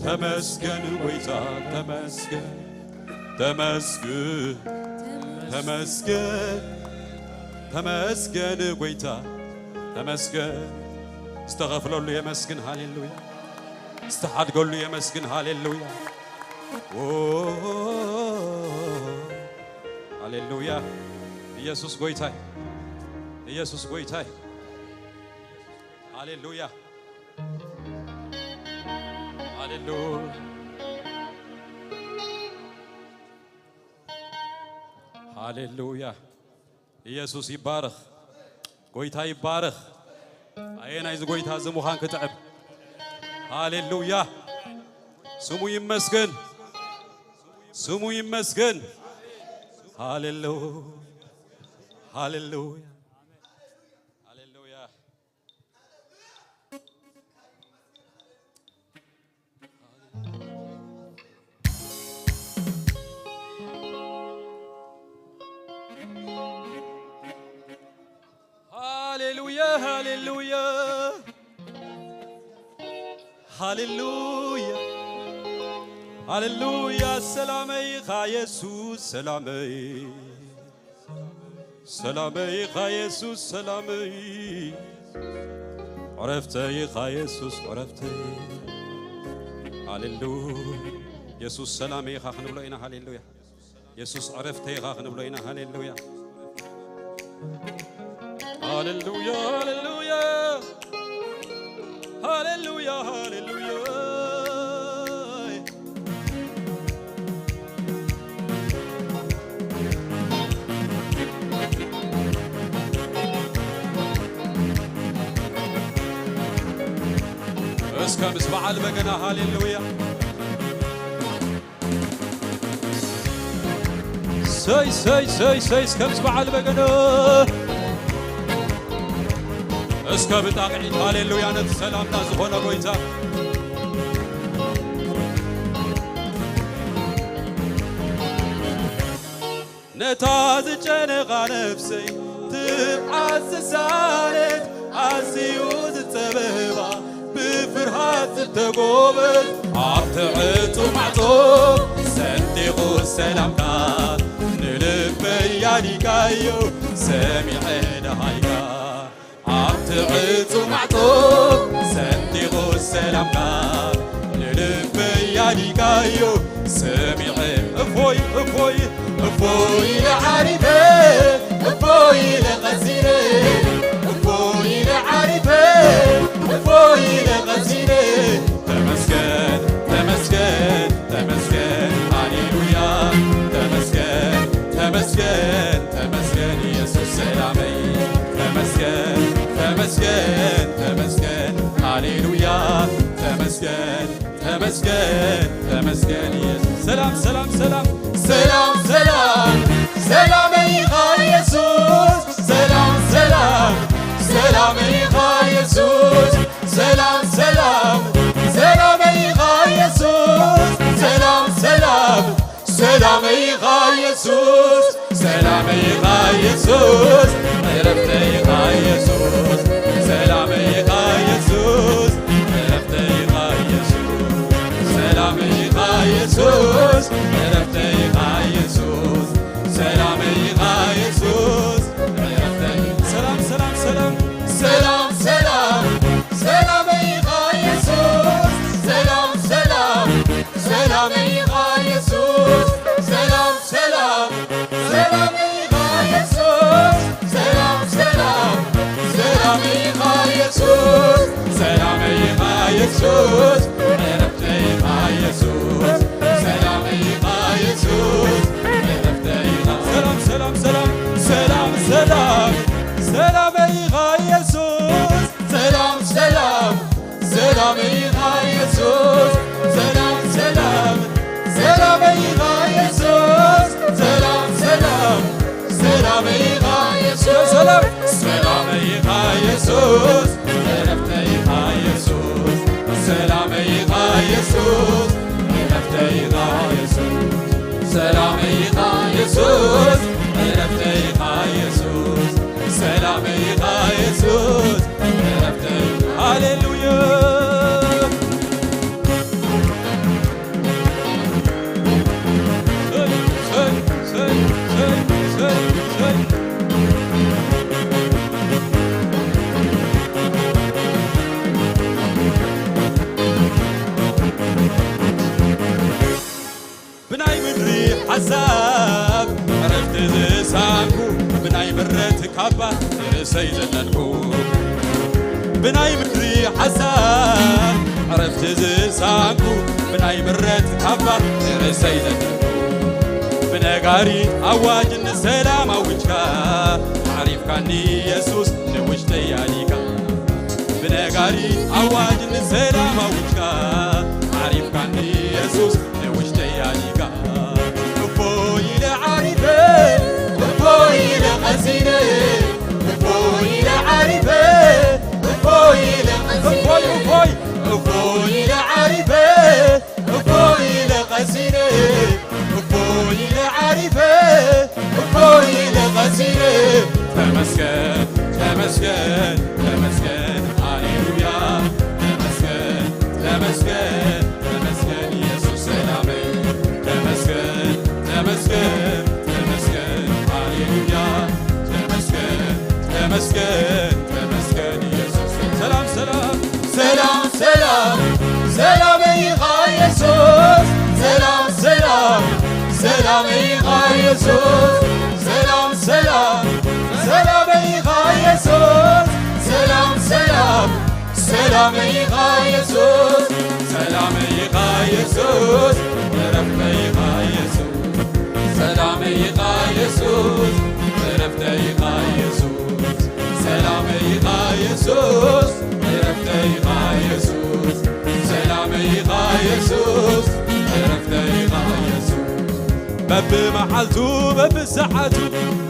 ተመስገን ጎይታ፣ ተመስገን። ተመስገን፣ ተመስገን፣ ተመስገን ጎይታ፣ ተመስገን። ዝተኸፍለሉ የመስግን፣ ሃሌሉያ። ዝተሓድገሉ የመስግን፣ ሃሌሉያ። ኦ፣ ሃሌሉያ። ኢየሱስ ጎይታይ፣ ኢየሱስ ጎይታይ። ሃሌሉያ፣ ሃሌሉያ፣ ሃሌሉያ። ኢየሱስ ይባረኽ። ጎይታ ይባረኽ። ኣየ ናይዚ ጎይታ እዚ ምዃን ክጥዕም። ሃሌሉያ። ስሙ ይመስገን። ስሙ ይመስገን። ሃሌሉያ። ሃሌሉያ። ሃሌሉያ። ሃሌሉያ፣ ሃሌሉያ፣ ሃሌሉያ፣ ሃሌሉያ። ሰላመይ ኢኻ የሱስ ሰላመይ፣ ሰላመይ ኢኻ የሱስ ሰላመይ፣ ዕረፍተይ ኢኻ የሱስ ዕረፍተይ። ሃሌሉያ። የሱስ ሰላመይ ኢኻ ክንብሎ ኢና። ሃሌሉያ። የሱስ ዕረፍተይ ኢኻ ክንብሎ ኢና። ሃሌሉያ፣ ሃሌሉያ፣ ሃሌሉያ፣ ሃሌሉያ፣ ሃሌሉያ። እስከ ምስ በዓል በገና ሃሌሉያ። ሰይ፣ ሰይ፣ ሰይ፣ ሰይ፣ እስከ ምስ በዓል በገና። እስከ ብጣቕዒት ሃሌሉያ ነቲ ሰላምና ዝኾነ ጎይታ። ነታ ዝጨነቓ ነፍሰይ ትብዓት ዝሳነት ኣዝዩ ዝጸበባ ብፍርሃት ዝተጎበት ኣብቲ ዕጹው ማዕጾ ሰንጢቑ ሰላምካ ንልበይ ኣዲጋዮ ሰሚዐ ደሃይካ ኣብቲ ዕጹው ማዕጾ ሰንጢቑ ሰላምካ ንልበይ ጻድቃዮ ሰሚዐ እፎይ እፎይ እፎይ ኢለ ዓሪፈ እፎይ ኢለ ቀሲነ እፎይ ኢለ ዓሪፈ እፎይ ኢለ ቀሲነ ተመስገን ተመስገን ተመስገን ሃሌሉያ ተመስገን ተመስገን ተመስገን ኢየሱስ ሰላመይ ተመስገን ተመስገን ተመስገን ሃሌሉያ ተመስገን ተመስገን ተመስገን ኢየሱስ ሰላም ሰላም ሰላም ሰላም ሰላም ሰላም ኢኻ ኢየሱስ ሰላም ሰላም ሰላም ኢኻ ኢየሱስ ሰላም ሰላም ሰላም ኢኻ ኢየሱስ ሰላም ሰላም ሰላም ኢኻ ኢየሱስ ሰላም ኢኻ ኢየሱስ ዕረፍተ ኢኻ ኢየሱስ ሰላም ኢኻ ኢየሱስ ዕረፍተ ኢኻ ኢየሱስ ሰላም ኢኻ ኢየሱስ ዕረፍተ ኢኻ ኢየሱስ ሰላም ኢኻ ኢየሱስ ዕረፍተ ሰላም ሰላም ሰላም ሰላም ሰላም ሰላም ኢኻ ኢየሱስ ሰላም ሰላም ሰላም ኢኻ ኢየሱስ ሰላም ሰላም ሰላም ኢኻ ኢየሱስ ሰላም ሰላም ሰላም ኢኻ ኢየሱስ ሰላም ኢኻ ኢየሱስ ዕረፍተ ኢኻ ኢየሱስ ሰላም ኢኻ ኢየሱስ ዕረፍተ ኢኻ ሰላም ሰላም ሰላም ሰላም ሰላም ሰላም ኢኻ ኢየሱስ ሰላም ሰላም ሰላም ኢኻ ኢየሱስ ሰላም ሰላም ሰላም ኢኻ ኢየሱስ ሰላም ሰላም ሰላም ኢኻ ኢየሱስ ሰላም ሰላም ኢኻ ኢየሱስ ዕረፍተ ኢኻ ኢየሱስ ሰላም ኢኻ ኢየሱስ ዕረፍተ ኢኻ ኢየሱስ ሰላም ኢኻ ኢየሱስ ዕረፍተ ኢኻ ኢየሱስ ሰላም ኢኻ ኢየሱስ ዕረፍተ ሃሌሉያ ብናይ ምድሪ ሓሳብ ዕረፍቲ ዝሳንኩ ብናይ ምረት ካባ ርእሰይ ዘለልኩ ብናይ ምድሪ ሓሳብ ዕረፍቲ ዝሳንኩ ብናይ ምረት ካባ ርእሰይ ዘለልኩ ብነጋሪ ኣዋጅ ንሰላም ኣውጅካ ዓሪፍካኒ የሱስ ንውሽጠይ ኣሊካ ብነጋሪ ኣዋጅ ንሰላም ኣውጅካ ዓሪፍካኒ የሱስ ንውሽጠይ ኣሊካ እፎይ ኢለ ዓሪፈ እፎይ ኢለ ቀሲነ እፎይ ኢለ ዓሪፈ እፎይ ኢለ ቀሲነ እፎይ እፎይ እፎይ ኢለ ዓሪፈ እፎይ ኢለ ቀሲነ እፎይ ኢለ ዓሪፈ እፎይ ኢለ ቀሲነ ተመስገን ተመስገን ተመስገን ሃሌሉያ ተመስገን ተመስገን ተመስገን ኢየሱስ ሰላመይ ተመስገን ተመስገን ተመስገን ሃሌሉያ ተመስገን ተመስገን ተመስገን ኢየሱስ ሰላም ሰላም ሰላም ሰላም ሰላም ኢኻ ኢየሱስ ሰላም ሰላም ሰላም ኢኻ ኢየሱስ ሰላም ሰላም ሰላም ኢኻ ኢየሱስ ሰላም ሰላም ሰላም ኢኻ ኢየሱስ ሰላም ኢኻ ኢየሱስ ዕረፍተ ኢኻ ኢየሱስ ሰላም ኢኻ ኢየሱስ ዕረፍተ ኢኻ ኢየሱስ ሰላም ኢኻ ኢየሱስ ዕረፍተ ኢኻ ኢየሱስ ሰላም ኢኻ ኢየሱስ ዕረፍተ ኢኻ ኢየሱስ በብመዓልቱ በብሰዓቱ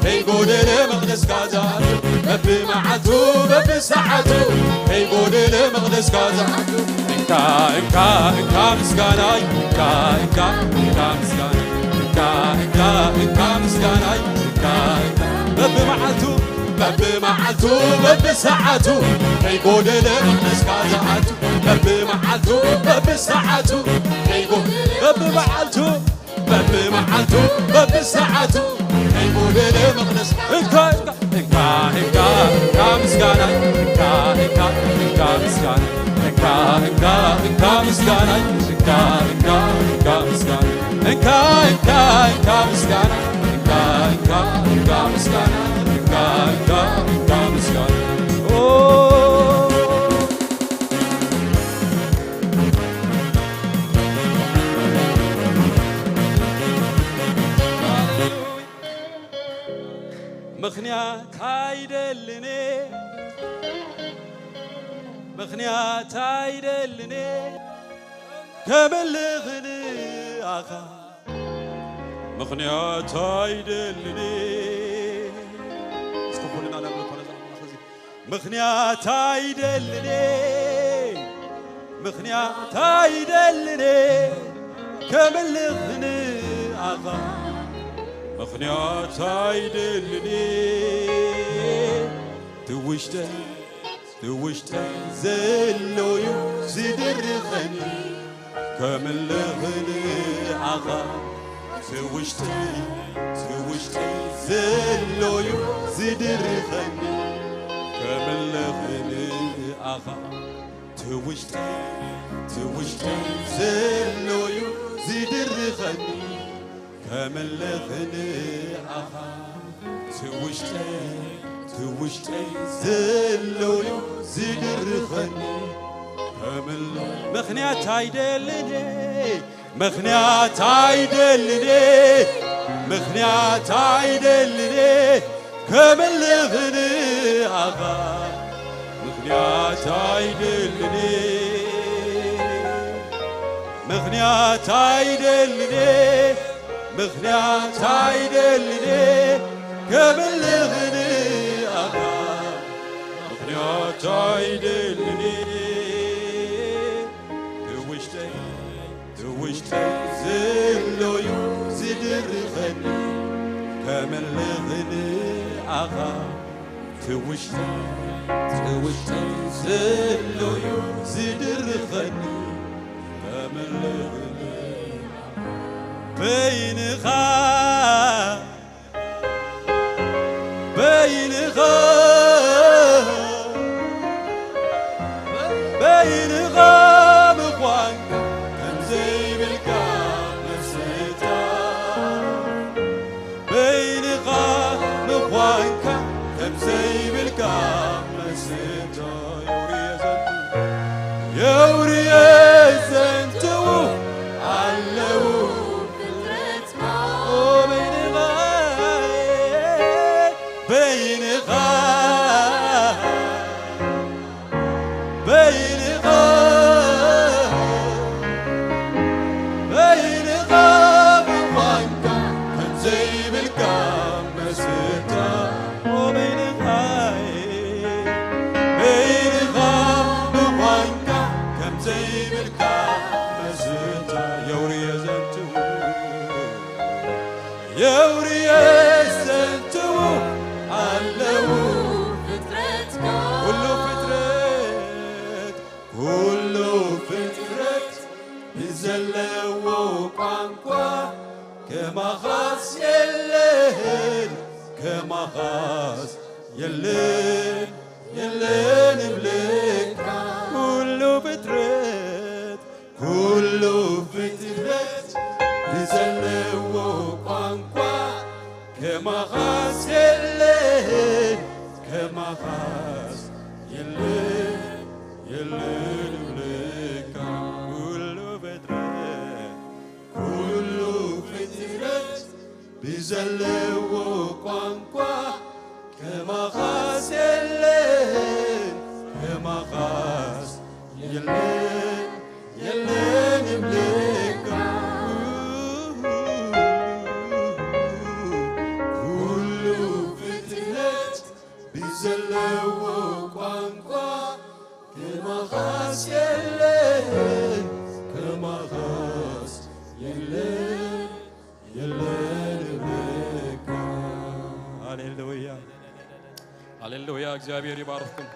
ከይጎደለ መቕደስካ ዝኣቱ በብመዓልቱ በብሰዓቱ ከይጎደለ መቕደስካ ዝኣቱ እንካ እንካ እንካ ምስጋናይ እንካ እንካ እንካ ምስጋናይ እንካ እንካ እንካ ምስጋናይ እንካ እንካ በብመዓልቱ በብመዓልቱ በብሰዓቱ ከይጎደለ መቕደስካ ዝኣቱ በብመዓልቱ በብሰዓቱ ከይጎደለ በብመዓልቱ በብመዓልቱ በብሰዓቱ ከይጎደለ መቕደስ እንካ እንካ እንካ እንካ እንካ ምስጋና እንካ እንካ እንካ ምስጋና እንካ እንካ እንካ ምስጋና፣ እንካ እንካ እንካ ምስጋና፣ እንካ እንካ እንካ ምስጋና፣ እንካ እንካ እንካ ምስጋና፣ እንካ እንካ እንካ ምስጋና። ኦ ምኽንያት ኣይደልን፣ ምኽንያት ኣይደልን፣ ከምልኽን ኣኻ ምኽንያት ኣይደልን። እስኪ ኩልና ነብሎ ኮነ ዘመና ኸዚ ምኽንያት ኣይደልን፣ ምኽንያት ኣይደልን፣ ከምልኽን ኣኻ ምኽንያት ኣይደልን። ትውሽተ ትውሽጠይ ዘሎዩ ዝድርኸኒ ከምልኽን ኣኻ ትውሽጠይ ትውሽጠይ ዘሎዩ ዝድርኸኒ ከምልኽን ኣኻ ትውሽጠይ ትውሽጠይ ዘሎዩ ዝድርኸኒ ከምልኽን ኣኻ ትውሽጠይ ትውሽጠይ ዘሎዩ ዝድርኸኒ ከምል ምኽንያት ኣይደልን ምኽንያት ኣይደልን ምኽንያት ኣይደልን ከምልኽን ኣኻ ምኽንያት ኣይደልን ምኽንያት ኣይደልን ምኽንያት ኣይደልን ከምልኽን ኣኻ ምኽንያት ኣይደልን ትውሽጠይ ትውሽጠይ ዘሎዩ ዝድርኸኒ ከምልኽን ኣኻ ትውሽጠይ ትውሽጠይ ዘሎዩ ዝድርኸኒ ከምልኽን በይንኻ በይንኻ በይንኻ ምዃንካ ከምዘይብልካ መስታ በይንኻ ምዃንካ ከምዘይብልካ መስታ የውርየ ዘንቱ የውርየ ዘንትው ኣለዉ ፍጥረትካ በይንኻ በይንኻ በይንኻ በይንኻ ምዃንካ ከምዘይብልካ መስታ በይንኻ በይንኻ ምዃንካ ከምዘይብልካ መስታ የውርየ ዘንትው የውርየ ዘንትው ኣለዉ ፍጥረትካ ኩሉ ፍጥረት ኩሉ ፍጥረት ብዘለዎ ቋንቋ ከማኻስ የለን ከማኻስ የለን የለን እብለካ ኩሉ ፍጥረት ኩሉ ፍጥረት ብዘለዎ ቋንቋ ከማኻስ የለን ከማኻስ የለን የለን እብለካ ኩሉ ፍጥረት ኩሉ ፍጥረት ብዘለዎ ቋንቋ ከማኻስ የለን ከማኻስ የለን የለን እብለካ ኩሉ ፍጥረት ብዘለዎ ቋንቋ ከማኻስ የለን ከማኻስ የለን የለን እብለካ ሃሌሉያ ሃሌሉያ። እግዚኣብሔር ይባርኽኩም።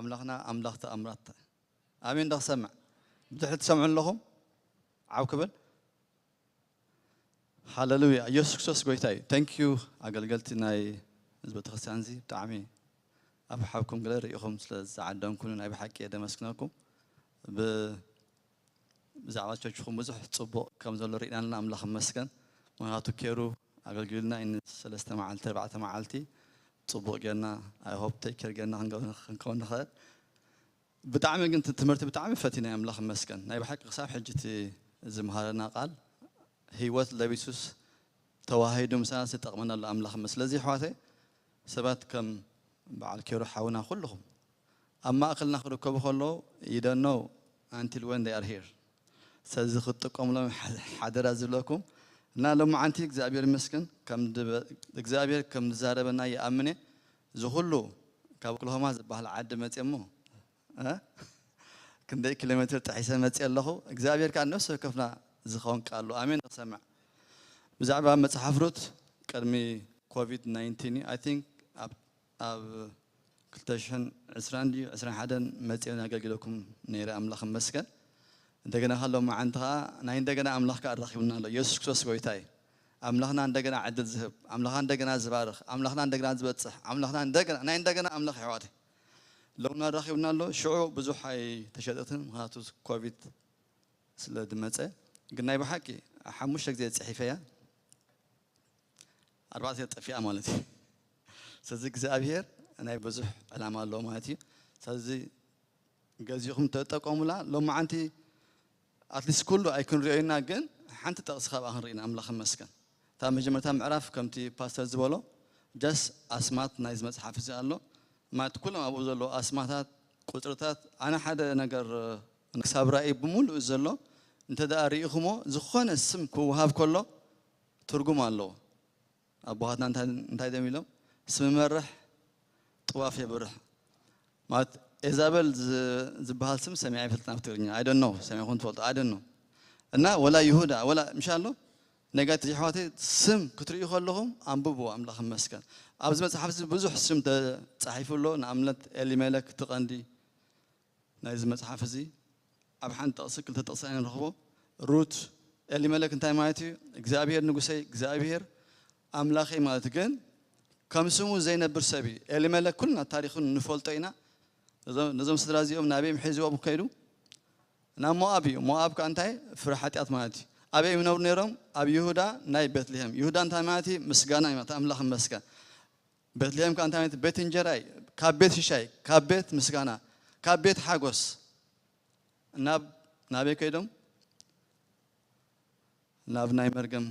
ኣምላኽና ኣምላኽ ተኣምራት። ኣሜን። ዶ ክሰምዕ? ብድሕሪ ትሰምዑ ኣለኹም? ዓው ክብል። ሃለሉያ። ኢየሱስ ክርስቶስ ጎይታ እዩ። Thank you ኣገልገልቲ ናይ ህዝቢ ቤተክርስትያን እዚ ብጣዕሚ ኣብ ሓብኩም ገለ ርኢኹም ስለ ዝዓደምኩኒ ናይ ብሓቂ እየ ደመስግነኩም። ብ-፣ ብዛዕባ ቸርችኹም ብዙሕ ጽቡቕ ከም ዘሎ ርኢና ኣለና። ኣምላኽ ይመስገን። ምኽንያቱ ኬሩ ኣገልግልና እኒ ሰለስተ መዓልቲ፣ ኣርባዕተ መዓልቲ ጽቡቕ ጌርና፣ I hope take care ጌርና ክንገ-፣ ክንከውን ንኽእል። ብጣዕሚ ግን እቲ ትምህርቲ ብጣዕሚ ፈቲና ኣምላኽ ይመስገን። ናይ ብሓቂ ክሳብ ሕጂ እቲ ዝምሃረና ቃል ህይወት ለቢሱስ ተዋሂዱ ምሳና ዝጠቕመና ኣሎ ኣምላኽ ይመስገን። ስለዚ ኣሕዋተይ ሰባት ከም በዓል ኬሩ ሓውና ኩልኹም ኣብ ማእከልና ክርከቡ ከለዉ you don't know until when they are here። ስለዚ ክትጥቀሙሎም ሓ-፣ ሓደራ ዝብለኩም እና ሎማዓንቲ እግዚኣብሔር ይመስገን ከም ድበ-፣ እግዚኣብሔር ከም ዝዛረበና ይኣምን እየ። እዚ ኩሉ ካብ ኦክላሆማ ዝበሃል ዓዲ መፅየ እሞ እ? ክንደይ ኪሎ ሜትር ጥሒሰ መፅየ ኣለኹ። እግዚኣብሔር ከዓ ነፍሲ ወከፍና ዝኸውን ቃል ኣሎ። ኣሜን። ንሰምዕ። ብዛዕባ መፅሓፍ ሩት ቅድሚ ኮቪድ ናይንቲን እዩ። I think ኣብ፣ ኣብ ክልተ ሽሕን ዕስራን ድዩ ዕስራን ሓደን መፅየ ኣገልግለኩም ነይረ። ኣምላኽ ይመስገን። እንደገና ከሎ መዓንቲ ከዓ ናይ እንደገና ኣምላኽ ከዓ ኣራኺቡና ኣሎ። ኢየሱስ ክርስቶስ ጎይታ እዩ። ኣምላኽና እንደገና ዕድል ዝህብ፣ ኣምላኽና እንደገና ዝባርኽ፣ ኣምላኽና እንደገና ዝበፅሕ፣ ኣምላኽና እንደገና፣ ናይ እንደገና ኣምላኽ ኣሕዋተይ። ሎምና ኣራኺቡና ኣሎ። ሽዑ ብዙሕ ኣይተሸጠትን፣ ምኽንያቱ ኮቪድ ስለ ዝመፀ። ግን ናይ ብሓቂ ሓሙሽተ ግዜ ፅሒፈያ፣ ኣርባዕተ ግዜ ጠፊኣ ማለት እዩ። ስለዚ እግዚኣብሔር ናይ ብዙሕ ዕላማ ኣለዎ ማለት እዩ። ስለዚ ገዚእኹም ተጠቀሙላ። ሎማዓንቲ ኣትሊስት ኩሉ ኣይክንሪኦ ኢና፣ ግን ሓንቲ ጠቕሲ ካብኣ ክንርኢ ኢና። ኣምላኽ ይመስገን። እታ መጀመርታ ምዕራፍ ከምቲ ፓስተር ዝበሎ ጀስት ኣስማት ናይዚ መፅሓፍ እዚ ኣሎ ማለት ኩሎም ኣብኡ ዘለዉ ኣስማታት፣ ቁፅርታት። ኣነ ሓደ ነገር ክሳብ ራእይ ብምሉእ ዘሎ እንተ ደኣ ርኢኹሞ ዝኾነ ስም ክወሃብ ከሎ ትርጉም ኣለዎ። ኣቦኻትና እንታይ፣ እንታይ ደም ኢሎም? ስም መርሕ ጥዋፍ የብርሕ። ማለት ኤዛበል ዝ-፣ ዝበሃል ስም ሰሚዐ ይፈልጥ ናብ ትግርኛ። I don't know፣ ሰሚዕኹም ትፈልጡ? I don't know። እና ወላ ይሁዳ፣ ወላ ምሻ ኣሎ ነጋቲ ኣሕዋተይ ስም ክትርእዩ ከለኹም ኣንብብዎ፣ ኣምላኽ ይመስገን። ኣብዚ መጽሓፍ እዚ ብዙሕ ስም ተጻሒፉ ኣሎ። ንኣብነት ኤሊመለክ እቲ ቀንዲ ናይዚ መጽሓፍ እዚ ኣብ ሓንቲ ጥቕሲ፣ ክልተ ጥቕሲ ኢና ንረኽቦ። ሩት፣ ኤሊመለክ እንታይ ማለት እዩ? እግዚኣብሔር ንጉሰይ፣ እግዚኣብሔር ኣምላኸይ ማለት። ግን ከም ስሙ ዘይነብር ሰብ እዩ። ኤሊመለክ ኩልና ታሪኹ ንፈልጦ ኢና። ነዞም፣ ነዞም ስድራ እዚኦም ናበይ እዮም ሒዝዎም ከይዱ? ናብ ሞኣብ እዩ። ሞኣብ ከኣ እንታይ? ፍረ ሓጢኣት ማለት እዩ። ኣበይ እዮም ይነብሩ ነይሮም? ኣብ ይሁዳ ናይ ቤትልሔም። ይሁዳ እንታይ ማለት እዩ? ምስጋና እዩ ማለት፣ ኣምላኽ ይመስገን። ቤትልሔም ከኣ እንታይ ማለት? ቤት እንጀራ እዩ። ካብ ቤት ሽሻይ፣ ካብ ቤት ምስጋና፣ ካብ ቤት ሓጎስ። ናብ፣ ናበይ ከይዶም? ናብ ናይ መርገም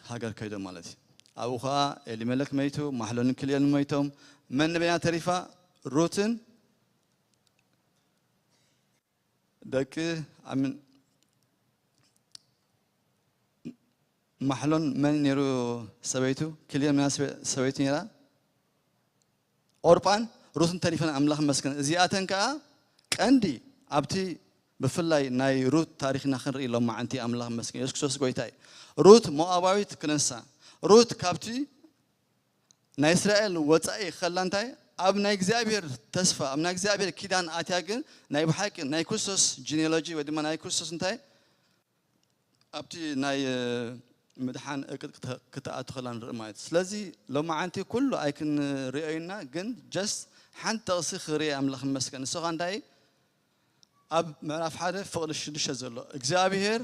ሃገር ከይዶም ማለት እዩ። ኣብኡ ኸኣ ኤሊመለክ መይቱ፣ ማሕሎንን ክልዮንን መይቶም። መን ንበይና ተሪፋ? ሩትን ደቂ ኣምን-፣ ማሕሎን መን ነይሩ ሰበይቱ? ክልዮን መን ሰበ-፣ ሰበይቱ ነይራ? ኦርጳን ሩትን ተሪፈን፣ ኣምላኽ ይመስገን። እዚኣተን ከኣ ቀንዲ ኣብቲ ብፍላይ ናይ ሩት ታሪኽና ክንርኢ ሎማዓንቲ፣ ኣምላኽ ይመስገን። የሱስ ክርስቶስ ጎይታ እዩ። ሩት ሞኣባዊት ክነሳ፣ ሩት ካብቲ ናይ እስራኤል ወጻኢ ከላ እንታይ ኣብ ናይ እግዚኣብሔር ተስፋ፣ ኣብ ናይ እግዚኣብሔር ኪዳን ኣትያ፣ ግን ናይ ብሓቂ ናይ ክርስቶስ ጂኔሎጂ ወይ ድማ ናይ ክርስቶስ እንታይ ኣብቲ ናይ፣ እ፣ ምድሓን እቅድ ክተ-፣ ክትኣቱ ከላ ንርኢ ማለት እዩ። ስለዚ ሎማዓንቲ ኩሉ ኣይክንርእዮ ኢና፣ ግን ጀስት ሓንቲ ጥቕሲ ክርኢ ኣምላኽ ይመስገን። ንሱ ኸኣ እንታይ ኣብ ምዕራፍ ሓደ ፍቕዲ ሽዱሽተ ዘሎ እግዚኣብሔር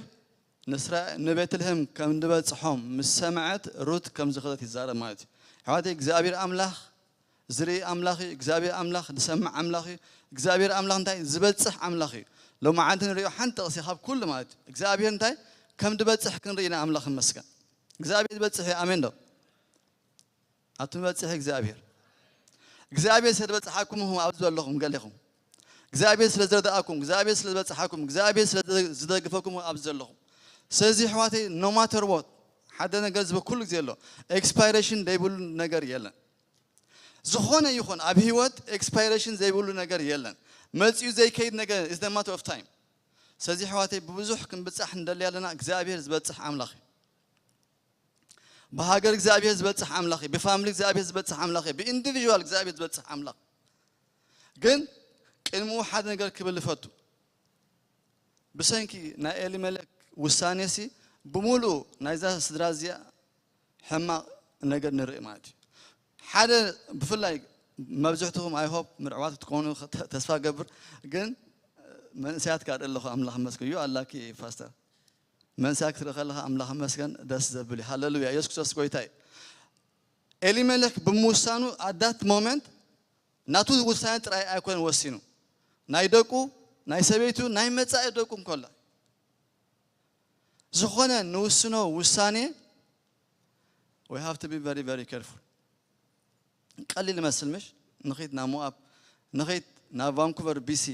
ንስራ-፣ ንቤትልሔም ከም ዝበጽሖም ምስ ሰምዐት ሩት ከም ዝኸደት ይዛረብ ማለት እዩ። ኣሕዋተይ እግዚኣብሔር ኣምላኽ ዝርኢ ኣምላኽ እዩ። እግዚኣብሔር ኣምላኽ ዝሰምዕ ኣምላኽ እዩ። እግዚኣብሔር ኣምላኽ እንታይ ዝበጽሕ ኣምላኽ እዩ። ሎማዓንቲ ንሪኦ ሓንቲ ጥቕሲ ካብ ኩሉ ማለት እዩ። እግዚኣብሔር እንታይ ከም ዝበጽሕ ክንርኢ ኢና። ኣምላኽ ይመስገን። እግዚኣብሔር ዝበጽሕ እዩ። ኣሜን ዶ? ኣቱም ዝበጽሕ እግዚኣብሔር። እግዚኣብሔር ስለ ዝበጽሓኩም ኢኹም ኣብዚ ዘለኹም ገሌኹም። እግዚኣብሔር ስለ ዝረዳእኩም፣ እግዚኣብሔር ስለ ዝበጽሓኩም፣ እግዚኣብሔር ስለ ዝደ-፣ ዝደግፈኩም ኣብዚ ዘለኹም። ስለዚ ኣሕዋተይ no matter what ሓደ ነገር ዝብ ኩሉ ግዜ ኣሎ። ኤክስፓይሬሽን ዘይብሉ ነገር የለን። ዝኾነ ይኹን ኣብ ህይወት ኤክስፓይሬሽን ዘይብሉ ነገር የለን። መጺኡ ዘይከይድ ነገር is the matter of time። ስለዚ ኣሕዋተይ ብብዙሕ ክንብጻሕ ንደሊ ኣለና። እግዚኣብሔር ዝበጽሕ ኣምላኽ እዩ። ብሃገር እግዚኣብሔር ዝበጽሕ ኣምላኽ እዩ። ብፋሚሊ እግዚኣብሔር ዝበጽሕ ኣምላኽ እዩ። ብኢንዲቪዥዋል እግዚኣብሔር ዝበጽሕ ኣምላኽ። ግን ቅድሚኡ ሓደ ነገር ክብል እፈቱ። ብሰንኪ ናይ ኤሊመለክ ውሳኔሲ ብምሉእ ናይዛ ስድራ እዚኣ ሕማቕ ነገር ንርኢ ማለት እዩ። ሓደ ብፍላይ መብዝሕትኹም I hope ምርዕዋት ክትኮኑ ተስፋ ገብር፣ ግን መንእሰያት ጋር ኣለኹ ኣምላኽ መስገን እዩ ኣላኪ ፓስተር መንእሰያት ክትርኢ ከለኻ ኣምላኽ መስገን ደስ ዘብል እዩ። ሃሌሉያ ኢየሱስ ክርስቶስ ጎይታ እዩ። ኤሊመለክ ብምውሳኑ ኣዳት ሞመንት ናቱ ውሳኔ ጥራይ ኣይኮነን ወሲኑ፣ ናይ ደቁ ናይ ሰበይቱ ናይ መጻኢ ደቁ እንኮላ ዝኾነ ንውስኖ ውሳኔ we have to be very very careful። ቀሊል ይመስል ምሽ ንኺድ ናብ ሞኣብ ንኺድ ናብ ቫንኩቨር ቢሲ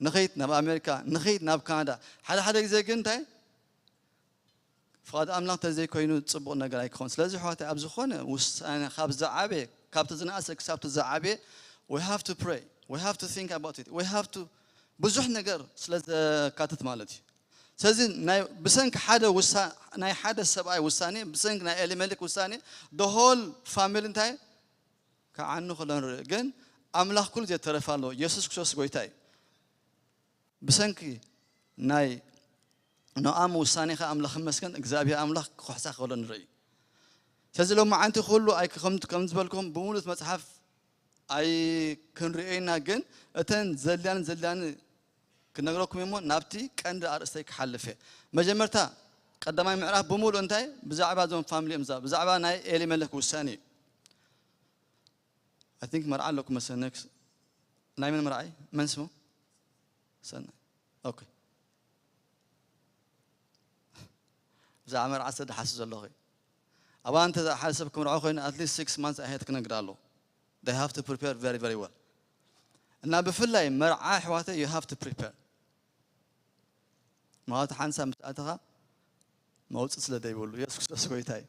ንኺድ ናብ ኣሜሪካ ንኺድ ናብ ካናዳ ሓደ ሓደ ግዜ ግን እንታይ ፍቓድ ኣምላኽ እንተዘይኮይኑ ፅቡቕ ነገር ኣይክኾን። ስለዚ ኣሕዋተይ ኣብ ዝኾነ ውሳነ ካብ ዝዓበየ ካብቲ ዝነኣሰ ክሳብቲ ዝዓበየ we have to pray, we have to think about it, we have to ብዙሕ ነገር ስለ ዘካትት ማለት እዩ። ስለዚ ናይ ብሰንኪ ሓደ ውሳ ናይ ሓደ ሰብኣይ ውሳኔ ብሰንኪ ናይ ኤሊመሌክ ውሳኔ the whole family እንታይ ክዓኑ ከሎ ንርኢ። ግን ኣምላኽ ኩሉ ግዜ ተረፍ ኣለዎ። ኢየሱስ ክርስቶስ ጎይታ እዩ። ብሰንኪ ናይ ኖኣም ውሳኔ ኸዓ ኣምላኽ ይመስገን እግዚኣብሔር ኣምላኽ ክኾሕሳ ከሎ ንርኢ። ስለዚ ሎማዓንቲ ኩሉ ኣይ ከም ከም ዝበልኩም ብምሉእ መጽሓፍ ኣይክንርእዮ ኢና፣ ግን እተን ዘድልያኒ ዘድልያኒ ክነግረኩም እሞ ናብቲ ቀንዲ ኣርእስተይ ክሓልፍ እየ። መጀመርታ ቀዳማይ ምዕራፍ ብምሉእ እንታይ ብዛዕባ እዞም ፋሚሊ እዮም፣ ብዛዕባ ናይ ኤሊመለክ ውሳኔ እዩ። I think መርዓ ኣለኩም መሰለኒ። ናይ መን መርዓይ? መን ስሙ? ሰናይ። ኦኬ። ብዛዕባ መርዓ ስለ ዝሓስብ ዘለኹ እዩ። ኣብኣ እንተ ሓደ ሰብ ክምርዖ ኮይኑ at least six months ahead ክነግር ኣለዎ። They have to prepare very very well። እና ብፍላይ መርዓ ኣሕዋተይ you have to prepare። ማለት ሓንሳብ ምስ ኣተኻ መውፅእ ስለ ዘይብሉ ኢየሱስ ክርስቶስ ጎይታ እዩ።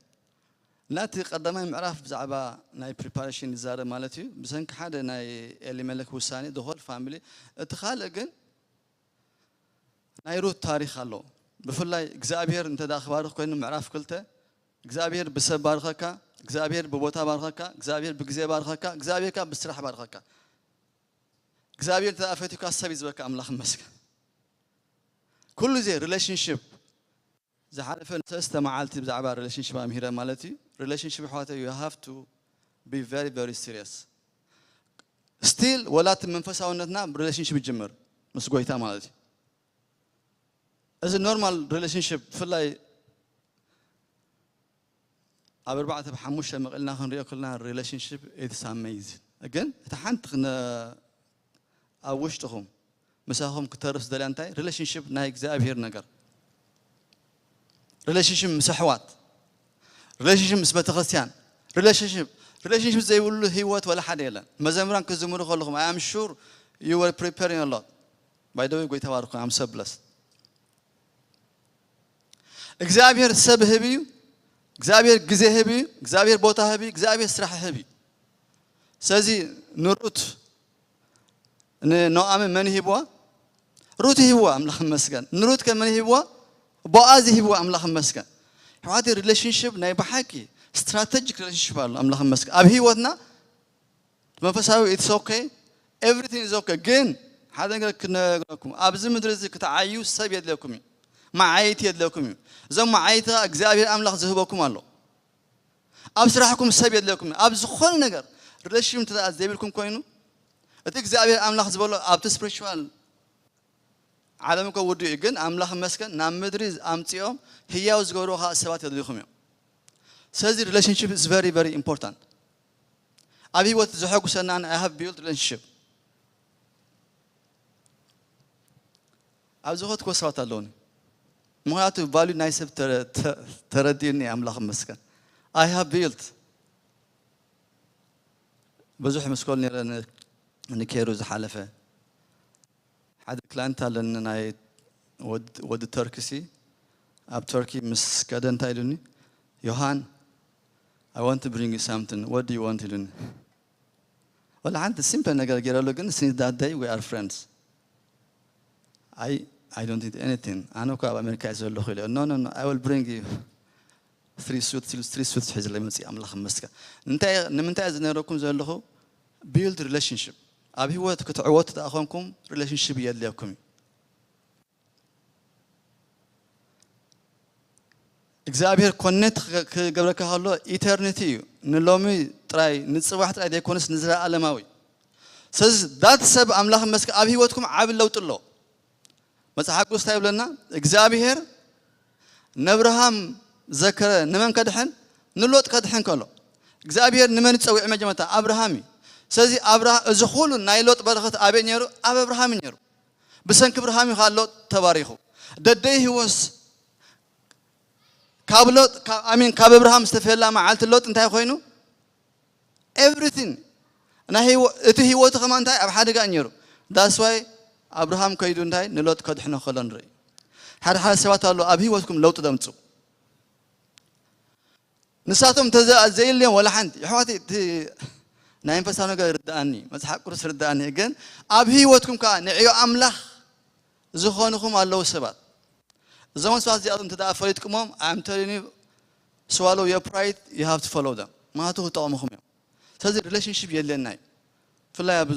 እና እቲ ቀዳማይ ምዕራፍ ብዛዕባ ናይ ፕሪፓሬሽን ይዛረብ ማለት እዩ። ብሰንኪ ሓደ ናይ ኤሊመለክ ውሳኔ the whole family። እቲ ካልእ ግን ናይ ሩት ታሪኽ ኣሎ። ብፍላይ እግዚኣብሔር እንተ ደኣ ክባርኽ ኮይኑ ምዕራፍ ክልተ እግዚኣብሔር ብሰብ ባርኸካ፣ እግዚኣብሔር ብቦታ ባርኸካ፣ እግዚኣብሔር ብግዜ ባርኸካ፣ እግዚኣብሔር ከኣ ብስራሕ ባርኸካ። እግዚኣብሔር እንተ ደኣ ፈትዩካ ሰብ እዩ ዝበካ ኣምላኽ ይመስገን። ኩሉ ግዜ ሪሌሽንሽፕ ዝሓለፈ ሰለስተ መዓልቲ ብዛዕባ ሪሌሽንሽፕ ኣምሂረ ማለት እዩ። ሪሌሽንሽፕ ኣሕዋተይ you have to be very very serious። ስቲል ወላ እቲ መንፈሳውነትና ብሪሌሽንሽፕ ይጅምር ምስ ጎይታ ማለት እዩ። እዚ ኖርማል ሪሌሽንሽፕ ብፍላይ ኣብ ኣርባዕተ ብሓሙሽተ መቒልና ክንሪኦ ከለና ሪሌሽንሽፕ it's amazing። ግን እቲ ሓንቲ ክነ ኣብ ውሽጥኹም ምሳኹም ክተርፍ ዝደልያ እንታይ ሪሌሽንሽፕ ናይ እግዚኣብሔር ነገር ሪሌሽንሽፕ ምስ ኣሕዋት ሪሌሽንሽፕ ምስ ቤተክርስትያን ሪሌሽንሽፕ ሪሌሽንሽፕ ዘይብሉ ህይወት ወላ ሓደ የለን። መዘምራን ክዝምሩ ከለኹም I am sure you were preparing a lot። By the way ጎይታ ባርኩም። I'm so blessed። እግዚኣብሔር ሰብ ህብ እዩ። እግዚኣብሔር ግዜ ህብ እዩ። እግዚኣብሔር ቦታ ህብ እዩ። እግዚኣብሔር ስራሕ ህብ እዩ። ስለዚ ንሩት ንኖኣምን መን ይሂብዋ? ሩት ይሂብዋ። ኣምላኽ ይመስገን። ንሩት ከ መን ይሂብዋ? ቦኣዝ ይሂብዋ። ኣምላኽ ይመስገን። ኣሕዋተይ ሪሌሽንሽፕ ናይ ብሓቂ ስትራተጂክ ሪሌሽንሽፕ ኣሎ። ኣምላኽ ይመስገን። ኣብ ህይወትና መንፈሳዊ it's okay, everything is okay። ግን ሓደ ነገር ክነግረኩም ኣብዚ ምድሪ እዚ ክትዓዩ ሰብ የድለኩም እዩ። መዓይቲ የድለኩም እዩ። እዞም መዓይቲ ከዓ እግዚኣብሔር ኣምላኽ ዝህበኩም ኣሎ። ኣብ ስራሕኩም ሰብ የድለኩም እዩ። ኣብ ዝኾነ ነገር ሪሌሽንሽፕ እንተ ዘይብልኩም ኮይኑ እቲ እግዚኣብሔር ኣምላኽ ዝበሎ ኣብቲ ስፕሪቹዋል ዓለም እኮ ውዱ እዩ፣ ግን ኣምላኽ መስገን ናብ ምድሪ ኣምፅኦም ህያው ዝገብሩ ከዓ ሰባት የድልዩኹም እዮም። ስለዚ relationship is very very important። ኣብ ህይወት ዘሐጉሰና I have built relationship። ኣብ ዝኸትኮ ሰባት ኣለውኒ። ምኽንያቱ ቫሉ ናይ ሰብ ተረ- ተ- ተረዲኡኒ ኣምላኽ መስገን። I have built ብዙሕ ምስኮል ነረ ንኬሩ ዝሓለፈ ሓደ ክላንት ኣለኒ ናይ ወዲ ተርኪ ሲ ኣብ ተርኪ ምስ ከደ እንታይ ኢሉኒ ዮሃን I want to bring you something, what do you want ኢሉኒ። ወላ ሓንቲ ሲምፕል ነገር ገይረሉ ግን since that day we are friends። I I don't need anything። ኣነ እኮ ኣብ ኣሜሪካ እየ ዘለኹ ኢለ no no no I will bring you three suits three suits ሒዝለይ መፅእ ኣምላኽ መስገን። ንምንታይ እዚ ነረኩም ዘለኹ build relationship። ኣብ ህይወት ክትዕወቱ ደኣ ኾንኩም ሪሌሽንሽፕ የድልየኩም እዩ። እግዚኣብሔር ኮኔክት ክገብረካ ከሎ ኢተርኒቲ እዩ። ንሎሚ ጥራይ ንፅባሕ ጥራይ ዘይኮነስ ንዘለኣለማዊ። ስለዚ ዳት ሰብ ኣምላኽ መስክ ኣብ ህይወትኩም ዓቢ ለውጢ ኣሎ። መጽሓፍ ቅዱስ እንታይ ይብለና? እግዚኣብሔር ነብርሃም ዘከረ። ንመን ከድሕን? ንሎጥ ከድሕን ከሎ እግዚኣብሔር ንመን ይጸውዕ? መጀመርታ ኣብርሃም እዩ። ስለዚ ኣብርሃ-፣ እዚ ኩሉ ናይ ሎጥ በረኸት ኣበይ ነይሩ? ኣብ ኣብርሃም እዩ ነይሩ። ብሰንኪ ኣብርሃም እዩ ሎጥ ተባሪኹ። ደደይ ህይወስ ካብ ሎጥ፣ ካብ፣ ኣሚን፣ ካብ ኣብርሃም ዝተፈላ መዓልቲ ሎጥ እንታይ ኮይኑ? ኤቭሪቲንግ። ናይ ህይወ-፣ እቲ ህይወቱ ከማ እንታይ ኣብ ሓደጋ እዩ ነይሩ። ዳስዋይ ኣብርሃም ከይዱ እንታይ ንሎጥ ከድሕኖ ከሎ ንርኢ። ሓደ ሓደ ሰባት ኣሎ ኣብ ህይወትኩም ለውጢ ደምፁ። ንሳቶም እንተ ዘ-፣ ዘይልዮም ወላ ሓንቲ። የሕዋት እቲ ናይ መንፈሳዊ ነገር ርድኣኒ፣ መጽሓፍ ቅዱስ ርድኣኒ፣ ግን ኣብ ህይወትኩም ከኣ ንዕዮ ኣምላኽ ዝኾንኹም ኣለዉ ሰባት። እዞም ሰባት እዚኣቶም እንተ ደኣ ፈሊጥኩሞም፣ I'm telling you, swallow your pride, you have to follow them. ምኽንያቱ ክጠቕሙኹም እዮም። ስለዚ ሪሌሽንሺፕ የድልየና እዩ። ብፍላይ ኣብ፣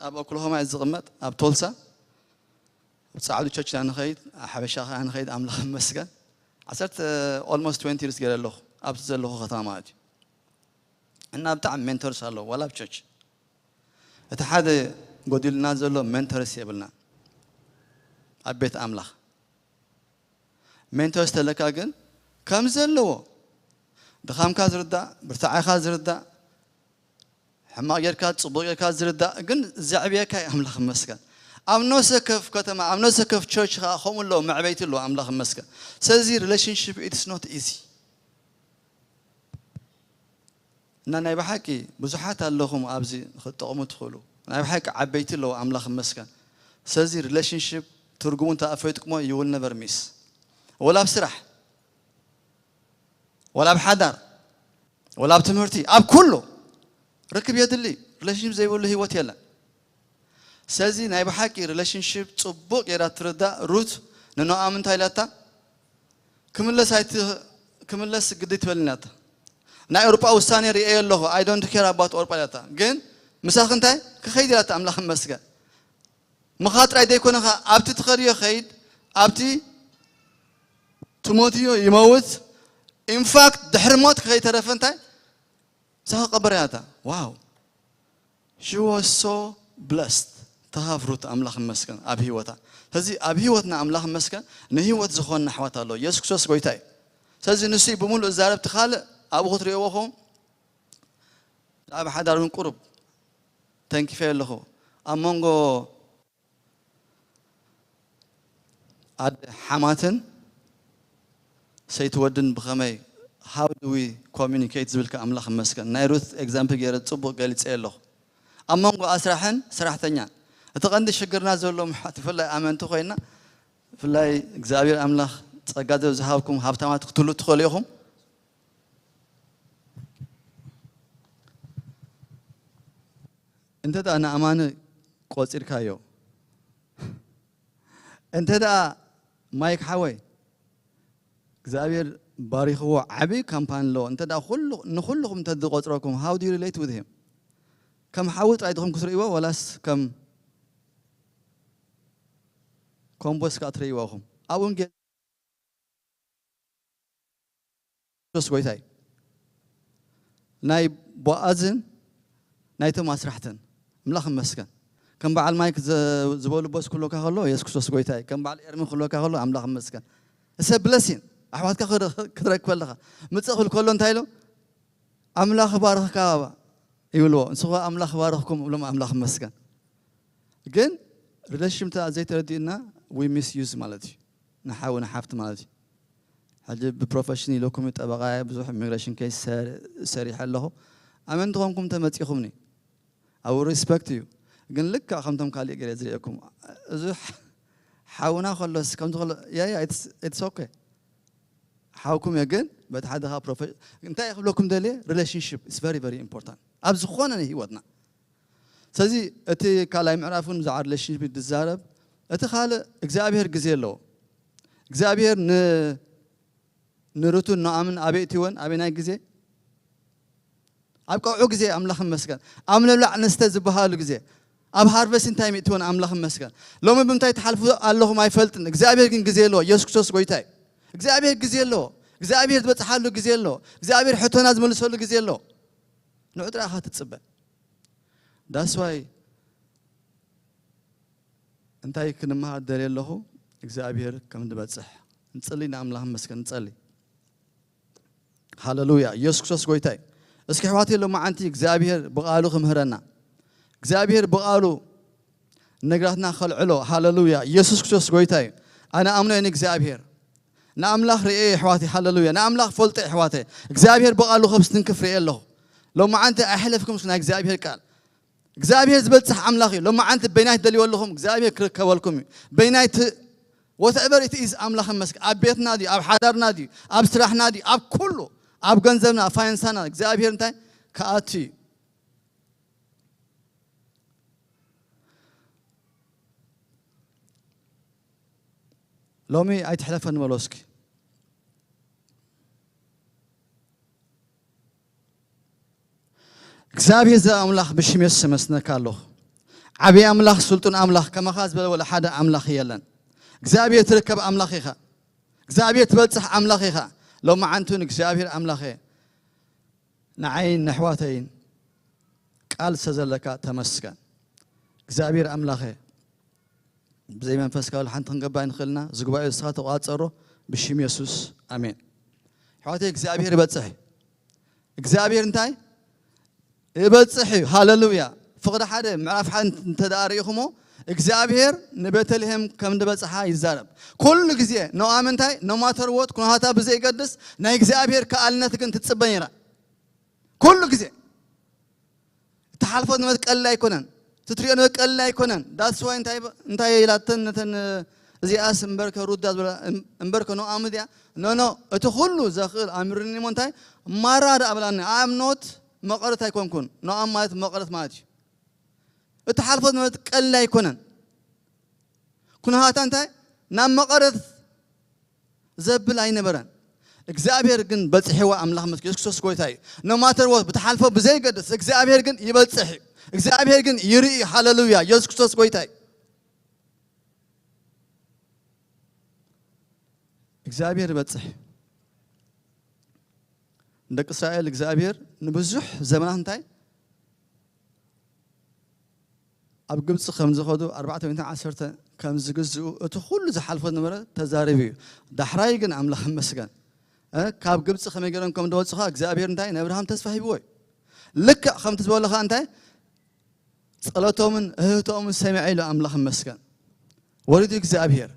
ኣብ ኦክላሆማ እየ ዝቕመጥ፣ ኣብ ቶልሳ። ኣብ ጻዕዱ ቸርች ኢና ንኸይድ፣ ኣብ ሓበሻ ከኣ ንኸይድ፣ ኣምላኽ ይመስገን። ዓሰርተ፣ almost twenty years ገይረ ኣለኹ፣ ኣብቲ ዘለኹ ከተማ ማለት እዩ። እና ብጣዕሚ ሜንተርስ ኣለዉ፣ ዋላ ኣብ ቸርች። እቲ ሓደ ጎዲሉና ዘሎ ሜንተርስ የብልና ኣብ ቤት ኣምላኽ። ሜንተርስ ተለካ ግን ከም ዘለዎ ድኻምካ ዝርዳእ፣ ብርታዓኻ ዝርዳእ፣ ሕማቕ ጌርካ ጽቡቕ ጌርካ ዝርዳእ ግን ዘዕብየካ እዩ ኣምላኽ ይመስገን። ኣብ ነፍሰ ከፍ ከተማ፣ ኣብ ነፍሰ ከፍ ቸርች ከኣ ከምኡ ኣለዉ፣ መዕበይቲ ኣለዉ ኣምላኽ ይመስገን። ስለዚ ሪሌሽንሺፕ it's not easy። እና ናይ ብሓቂ ብዙሓት ኣለኹም ኣብዚ ክትጠቕሙ ትኽእሉ። ናይ ብሓቂ ዓበይቲ ኣለዉ ኣምላኽ ይመስገን። ስለዚ ሪሌሽንሺፕ ትርጉሙ እንተ ኣፈይጥኩሞ you will never miss። ወላ ኣብ ስራሕ፣ ወላ ኣብ ሓዳር፣ ወላ ኣብ ትምህርቲ፣ ኣብ ኩሉ ርክብ የድሊ። ሪሌሽንሺፕ ዘይብሉ ህይወት የለን። ስለዚ ናይ ብሓቂ ሪሌሽንሺፕ ጽቡቕ ጌራ ትርዳእ ሩት ንኖኣም እንታይ ኢላታ? ክምለስ ኣይት-፣ ክምለስ ግዲ ትበልኒ ኢላታ። ናይ ኤውሮጳ ውሳኔ ርእየ ኣለኹ፣ I don't care about ኤውሮጳ ኢላታ። ግን ምሳኺ እንታይ ክኸይድ ኢላታ፣ ኣምላኽ ይመስገን። ምኻድ ጥራይ ዘይኮነ ኸኣ ኣብቲ ትኸድዮ ኸይድ፣ ኣብቲ ትሞትዮ ይመውት። ኢንፋክት ድሕሪ ሞት ከይተረፈ እንታይ ምሳኺ ቀበርያ ኢላታ። ዋው! She was so blessed to have ሩት፣ ኣምላኽ ይመስገን ኣብ ህይወታ። ስለዚ ኣብ ህይወትና ኣምላኽ ይመስገን ንህይወት ዝኾንና ኣሕዋት ኣሎ። የሱስ ክርስቶስ ጎይታ እዩ። ስለዚ ንሱ እዩ ብምሉእ ዝዛረብ፣ እቲ ካልእ ኣብኡ ክትርእይዎ ኹም ኣብ ሓዳር እውን ቁሩብ ተንኪፈ ኣለኹ። ኣብ መንጎ ኣደ ሓማትን ሰይቲ ወድን ብኸመይ፣ how do we communicate ዝብል ከ ኣምላኽ ይመስገን። ናይ ሩት ኤግዛምፕል ገይረ ጽቡቕ ገሊጸ ኣለኹ። ኣብ መንጎ ኣስራሕን ሰራሕተኛን። እቲ ቀንዲ ሽግርና ዘሎ ምሓት ብፍላይ ኣመንቲ ኮይና፣ ብፍላይ እግዚኣብሔር ኣምላኽ ጸጋ ዝሃብኩም ሃብታማት ክትህሉ ትኽእሉ ኢኹም። እንተ ደኣ ንኣማኒ ቆጺርካዮ፣ እንተ ደኣ ማይክ ሓወይ እግዚኣብሔር ባሪኽዎ ዓቢ ካምፓኒ ኣለዎ። እንተ ደኣ ኩሉ፣ ንኹልኹም እንተ ዝቆጽረኩም፣ how do you relate with him? ከም ሓዊ ጥራይ ዲኹም ክትርእይዎ ወላስ ከም ኮምቦስ ከኣ ትርእይዎ ኢኹም? ኣብኡ ግን ክርስቶስ ጎይታ እዩ። ናይ ቦኣዝን ናይቶም ኣስራሕትን ኣምላኽ ይመስገን። ከም በዓል ማይክ ዘ-፣ ዝበሉ ቦስ ክህልወካ ከሎ የሱስ ክርስቶስ ጎይታ እዩ። ከም በዓል ኤርሚ ክህልወካ ከሎ ኣምላኽ ይመስገን። እሰ ብለሲን ኣሕዋትካ ክረ-፣ ክትረክብ ኣለኻ። ምጽእ ክብል ከሎ እንታይ ኢሎም? ኣምላኽ ባርኽካ ይብልዎ። ንሱ ኸኣ ኣምላኽ ባርኽኩም እብሎም ኣምላኽ ይመስገን። ግን ሪሌሽንሽፕ እንተ ዘይተረዲእና we misuse ማለት እዩ። ንሓው ንሓፍቲ ማለት እዩ። ሕጂ ብፕሮፌሽን ኢለኩም እዩ፣ ጠበቓ እየ፣ ብዙሕ ኢሚግሬሽን ኬስ ሰ-፣ ሰሪሐ ኣለኹ። ኣመንቲ ኾንኩም ተመጺኹምኒ፣ ኣብ ሪስፐክት እዩ። ግን ልክዕ ከምቶም ካልእ ገለ ዝርእየኩም፣ እዚ ሓውና ከሎስ ከምዚ ከሎ፣ ያ፣ ያ፣ it's፣ it's okay። ሓውኩም እየ፣ ግን በቲ ሓደ ኸዓ ፕሮፌ-፣ እንታይ ክብለኩም ደልየ፣ ሪሌሽንሽፕ is very, very important ኣብ ዝኾነ ናይ ህይወትና። ስለዚ እቲ ካልኣይ ምዕራፍ እውን ብዛዕባ ሪሌሽንሽፕ ዝዛረብ፣ እቲ ካልእ እግዚኣብሔር ግዜ ኣለዎ። እግዚኣብሔር ን-፣ ንሩትን ኖኣምን ኣበይ እትይወን? ኣበይ ናይ ግዜ? ኣብ ቀውዒ ግዜ ኣምላኽ ይመስገን። ኣብ ምብላዕ ንስተ ዝበሃሉ ግዜ፣ ኣብ ሃርቨስቲንግ ታይም ይእትወን። ኣምላኽ ይመስገን። ሎሚ ብምንታይ ትሓልፉ ኣለኹም ኣይፈልጥን። እግዚኣብሔር ግን ግዜ ኣለዎ። ኢየሱስ ክርስቶስ ጎይታ እዩ። እግዚኣብሔር ግዜ ኣለዎ። እግዚኣብሔር ዝበጽሓሉ ግዜ ኣለዎ። እግዚኣብሔር ሕቶና ዝመልሰሉ ግዜ ኣለዎ። ንዑ ጥራይ ኢኻ ትጽበ። That's why እንታይ ክንመሃር ደልየ ኣለኹ? እግዚኣብሔር ከም ንበጽሕ። ንጽሊ፣ ንኣምላኽ መስገን ንጸሊ። ሃለሉያ። ኢየሱስ ክርስቶስ ጎይታ እዩ። እስኪ ኣሕዋተይ፣ ሎማዓንቲ እግዚኣብሔር ብቓሉ ክምህረና። እግዚኣብሔር ብቓሉ ነግራትና ከልዕሎ። ሃለሉያ። ኢየሱስ ክርስቶስ ጎይታ እዩ። ኣነ ኣምኖ እየ ንእግዚኣብሔር። ንኣምላኽ ርእየ እየ ኣሕዋተይ። ሃለሉያ። ንኣምላኽ ፈልጦ እየ ኣሕዋተይ። እግዚኣብሔር ብቓሉ ከብ ስትንክፍ ርእየ ኣለኹ። ሎማዓንቲ ኣይሕለፍኩም ናይ እግዚኣብሔር ቃል። እግዚኣብሔር ዝበጽሕ ኣምላኽ እዩ። ሎማዓንቲ በይናይ ትደልይዎ ኣለኹም፣ እግዚኣብሔር ክርከበልኩም እዩ። በይናይ ት-፣ whatever it is ኣምላኽ ይመስገን። ኣብ ቤትና ድዩ፣ ኣብ ሓዳርና ድዩ፣ ኣብ ስራሕና ድዩ፣ ኣብ ኩሉ፣ ኣብ ገንዘብና፣ ፋይናንሳና እግዚኣብሔር እንታይ ክኣቱ እዩ። ሎሚ ኣይትሕለፈኒ በሎ እስኪ። እግዚኣብሔር ዘኣምላኽ ብሽም የሱስ እመስነካ ኣለኹ። ዓብዪ ኣምላኽ፣ ስልጡን ኣምላኽ፣ ከማኻ ዝበለ ወላ ሓደ ኣምላኽ የለን። እግዚኣብሔር ትርከብ ኣምላኽ ኢኻ። እግዚኣብሔር ትበጽሕ ኣምላኽ ኢኻ። ሎማዓንቱን እግዚኣብሔር ኣምላኸ፣ ንዓይን ነሕዋተይን ቃል ሰዘለካ ተመስገን። እግዚኣብሔር ኣምላኸ፣ ብዘይ መንፈስካ ወላ ሓንቲ ክንገብር ኣይንኽእልና። እዚ ጉባኤ ንስኻ ተቋጸሮ፣ ብሽም የሱስ፣ ኣሜን። ኣሕዋተይ፣ እግዚኣብሔር ይበጽሕ እዩ። እግዚኣብሔር እንታይ? ይበጽሕ እዩ። ሃለሉያ። ፍቕዲ ሓደ ምዕራፍ ሓደ እንተ ደኣ ርኢኹሞ፣ እግዚኣብሔር ንቤተልሔም ከም ዝበጽሓ ይዛረብ። ኩሉ ግዜ ኖኣም እንታይ? No matter what፣ ኩነታታ ብዘይገድስ፣ ናይ እግዚኣብሔር ከኣልነት ግን ትጽበ ነይራ። ኩሉ ግዜ። እትሓልፎ ዝነበረት ቀሊል ኣይኮነን። ትትሪኦ ዝነበረት ቀሊል ኣይኮነን። That's why እንታይ፣ እንታይ ኢላተን ነተን፣ እዚኣስ እምበርከ ሩዳ ዝበላ፣ እም-፣ እምበርከ ኖኣም እዚኣ፣ ኖ፣ ኖ፣ እቲ ኩሉ ዘኽእል ኣምርኒ እሞ እንታይ? ማራ ደኣ ብላኒ። I am not መቐረት ኣይኮንኩን። ኖኣም ማለት መቐረት ማለት እዩ። እትሓልፎ ዝነበረት ቀሊል ኣይኮነን። ኩነታታ እንታይ? ናብ መቐረት ዘብል ኣይነበረን። እግዚኣብሔር ግን በጽሕዋ። ኣምላኽ መስገን። የሱስ ክርስቶስ ጎይታ እዩ። No matter what፣ ብትሓልፎ ብዘይገድስ፣ እግዚኣብሔር ግን ይበጽሕ እዩ። እግዚኣብሔር ግን ይርኢ። ሃለሉያ። የሱስ ክርስቶስ ጎይታ እዩ። እግዚኣብሔር ይበጽሕ። ንደቂ እስራኤል እግዚኣብሔር ንብዙሕ ዘመናት እንታይ ኣብ ግብጺ ከም ዝኸዱ፣ ኣርባዕተ ሚእትን ዓሰርተ ከም ዝግዝኡ፣ እቲ ኩሉ ዝሓልፎ ዝነበረ ተዛሪቡ እዩ። ዳሕራይ ግን ኣምላኽ ይመስገን፣ እ፣ ካብ ግብጺ ከመይ ገይሮም ከም ዝወጹ ኸኣ እግዚኣብሔር እንታይ ንኣብርሃም ተስፋ ሂብዎ እዩ። ልክዕ ከምቲ ዝበሎ ኸኣ እንታይ ጸሎቶምን እህህቶኦምን ሰሚዐ ኢሉ ኣምላኽ ይመስገን። ወሪዱ እግዚኣብሔር።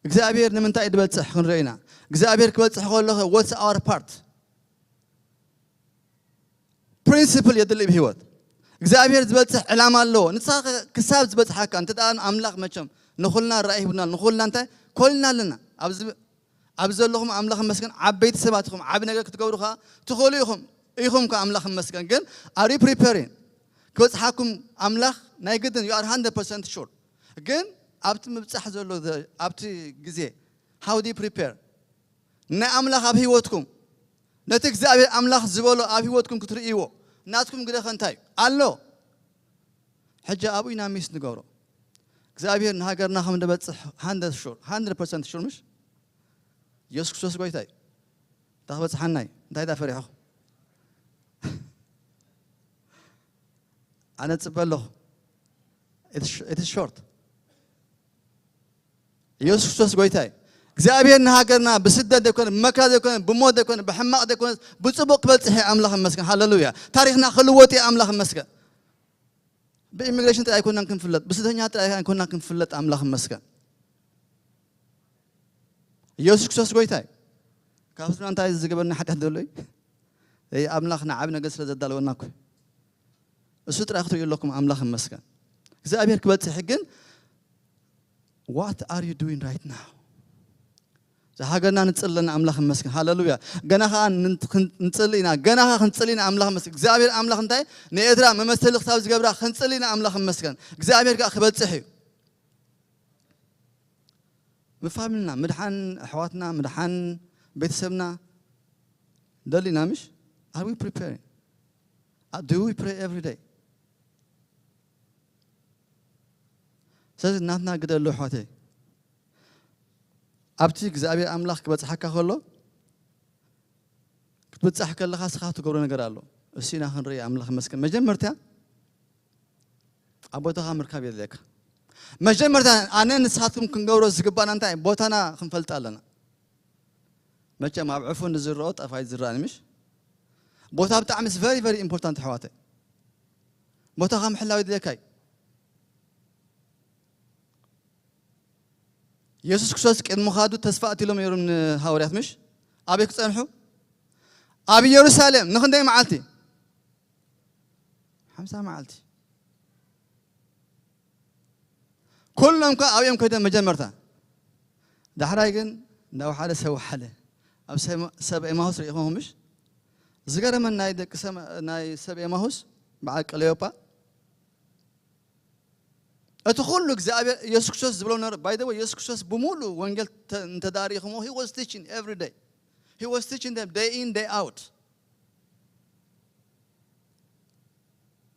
እግዚኣብሔር ንምንታይ እዩ ዝበጽሕ ክንርኢ ኢና። እግዚኣብሔር ክበጽሕ ከሎ ኸ what's our part? ፕሪንሲፕል የድሊ ብህይወት። እግዚኣብሔር ዝበጽሕ ዕላማ ኣለዎ። ንስኻ ክሳብ ዝበጽሓካ፣ እንተ ደኣ ኣምላኽ መቸም ንኹልና ራእይ ሂቡና፣ ንኹልና እንታይ ኮሊና ኣለና። ኣብዚ፣ ኣብዚ ዘለኹም ኣምላኽ ይመስገን፣ ዓበይቲ ሰባት ኢኹም፣ ዓቢ ነገር ክትገብሩ ከኣ ትኽእሉ ኢኹም። ኢኹም ከኣ ኣምላኽ ይመስገን። ግን are you preparing? ክበጽሓኩም ኣምላኽ ናይ ግድን you are hundred percent sure። ግን ኣብቲ ምብጻሕ ዘሎ ዘ-፣ ኣብቲ ግዜ how do you prepare? ናይ ኣምላኽ ኣብ ህይወትኩም፣ ነቲ እግዚኣብሔር ኣምላኽ ዝበሎ ኣብ ህይወትኩም ክትርእይዎ፣ ናትኩም ግደ ኸ እንታይ እዩ? ኣሎ። ሕጂ ኣብኡ ኢና ሚስ ንገብሮ። እግዚኣብሔር ንሃገርና ከም ደበጽሕ ሃንድረድ ሹር፣ ሃንድረድ ፐርሰንት ሹር ምሽ? የሱስ ክርስቶስ ጎይታ እዩ። እንታይ ክበጽሓና እዩ? እንታይ ዳ ፈሪሕኹም? ኣነ ጽበ ኣለኹ። It is sh-, it is short። ኢየሱስ ክርስቶስ ጎይታ እዩ። እግዚኣብሔር ንሃገርና ብስደት ዘይኮነ፣ ብመከራ ዘይኮነ፣ ብሞት ዘይኮነ፣ ብሕማቕ ዘይኮነ፣ ብጽቡቕ ክበጽሕ እዩ። ኣምላኽ ይመስገን። ሃሌሉያ። ታሪኽና ክልወጥ እዩ። ኣምላኽ ይመስገን። ብኢሚግሬሽን ጥራይ ኣይኮናን ክንፍለጥ፣ ብስደተኛ ጥራይ ኣይኮናን ክንፍለጥ። ኣምላኽ ይመስገን። ኢየሱስ ክርስቶስ ጎይታ እዩ። ካብ ህዝብና እንታይ ዝገበርና ሓጢኣት ዘሎ እዩ? እይ፣ ኣምላኽ ንዓቢ ነገር ስለ ዘዳለወና እኮ እዩ። እሱ ጥራይ ክትርእዩ ኣለኩም። ኣምላኽ ይመስገን። እግዚኣብሔር ክበጽሕ ግን፣ what are you doing right now? እዛ ሃገርና ንጽሊ ኣለና። ኣምላኽ ይመስገን። ሃሌሉያ። ገና ኸኣ ንን-፣ ክን-፣ ንጽሊ ኢና። ገና ኸኣ ክንጽሊ ኢና። ኣምላኽ ይመስገን። እግዚኣብሔር ኣምላኽ እንታይ ንኤርትራ መመሰሊ ክሳብ ዝገብራ ክንጽሊ ኢና። ኣምላኽ ይመስገን። እግዚኣብሔር ከኣ ክበጽሕ እዩ። ምፋሚልና፣ ምድሓን ኣሕዋትና፣ ምድሓን ቤተሰብና ደሊና ምሽ? Are we preparing? Uh, do we pray every day? ስለዚ ናትና ግደ ኣሎ ኣሕዋተይ። ኣብቲ እግዚኣብሔር ኣምላኽ ክበጽሓካ ከሎ ክትብጻሕ ከለኻ ስኻ ትገብሮ ነገር ኣሎ። እሱ ኢና ክንርኢ ኣምላኽ መስገን። መጀመርታ ኣብ ቦታኻ ምርካብ የድልየካ። መጀመርታ ኣነ ንስኻትኩም ክንገብሮ ዝግባና እንታይ ቦታና ክንፈልጥ ኣለና። መቸም ኣብ ዕፉን ዝረኦ ጠፋይ ዝረኣን ምሽ? ቦታ ብጣዕሚ very very important ኣሕዋተይ። ቦታኻ ምሕላው የድልየካ እዩ። የሱስ ክርስቶስ ቅድሚ ምኻዱ ተስፋ ኣትሎም ነይሮም ንሃዋርያት ምሽ? ኣበይ ክጸንሑ? ኣብ ኢየሩሳሌም። ንኽንደይ መዓልቲ? ሓምሳ መዓልቲ። ኩሎም ከ ኣብኦም ከይዶም መጀመርታ። ዳሕራይ ግን ናብ ሓደ ሰብ ወሓለ። ኣብ ሰብ ሰብ ኤማሁስ ርኢኹም ምሽ? ዝገረመን ናይ ደቂ ሰም ናይ ሰብ ኤማሁስ በዓል ቀለዮጳ እቲ ኩሉ እግዚኣብሔር የሱስ ክርስቶስ ዝብሎ ነበረ። By the way የሱስ ክርስቶስ ብምሉእ ወንጌል እንተዳሪእኹሞ he was teaching every day. He was teaching them day in day out.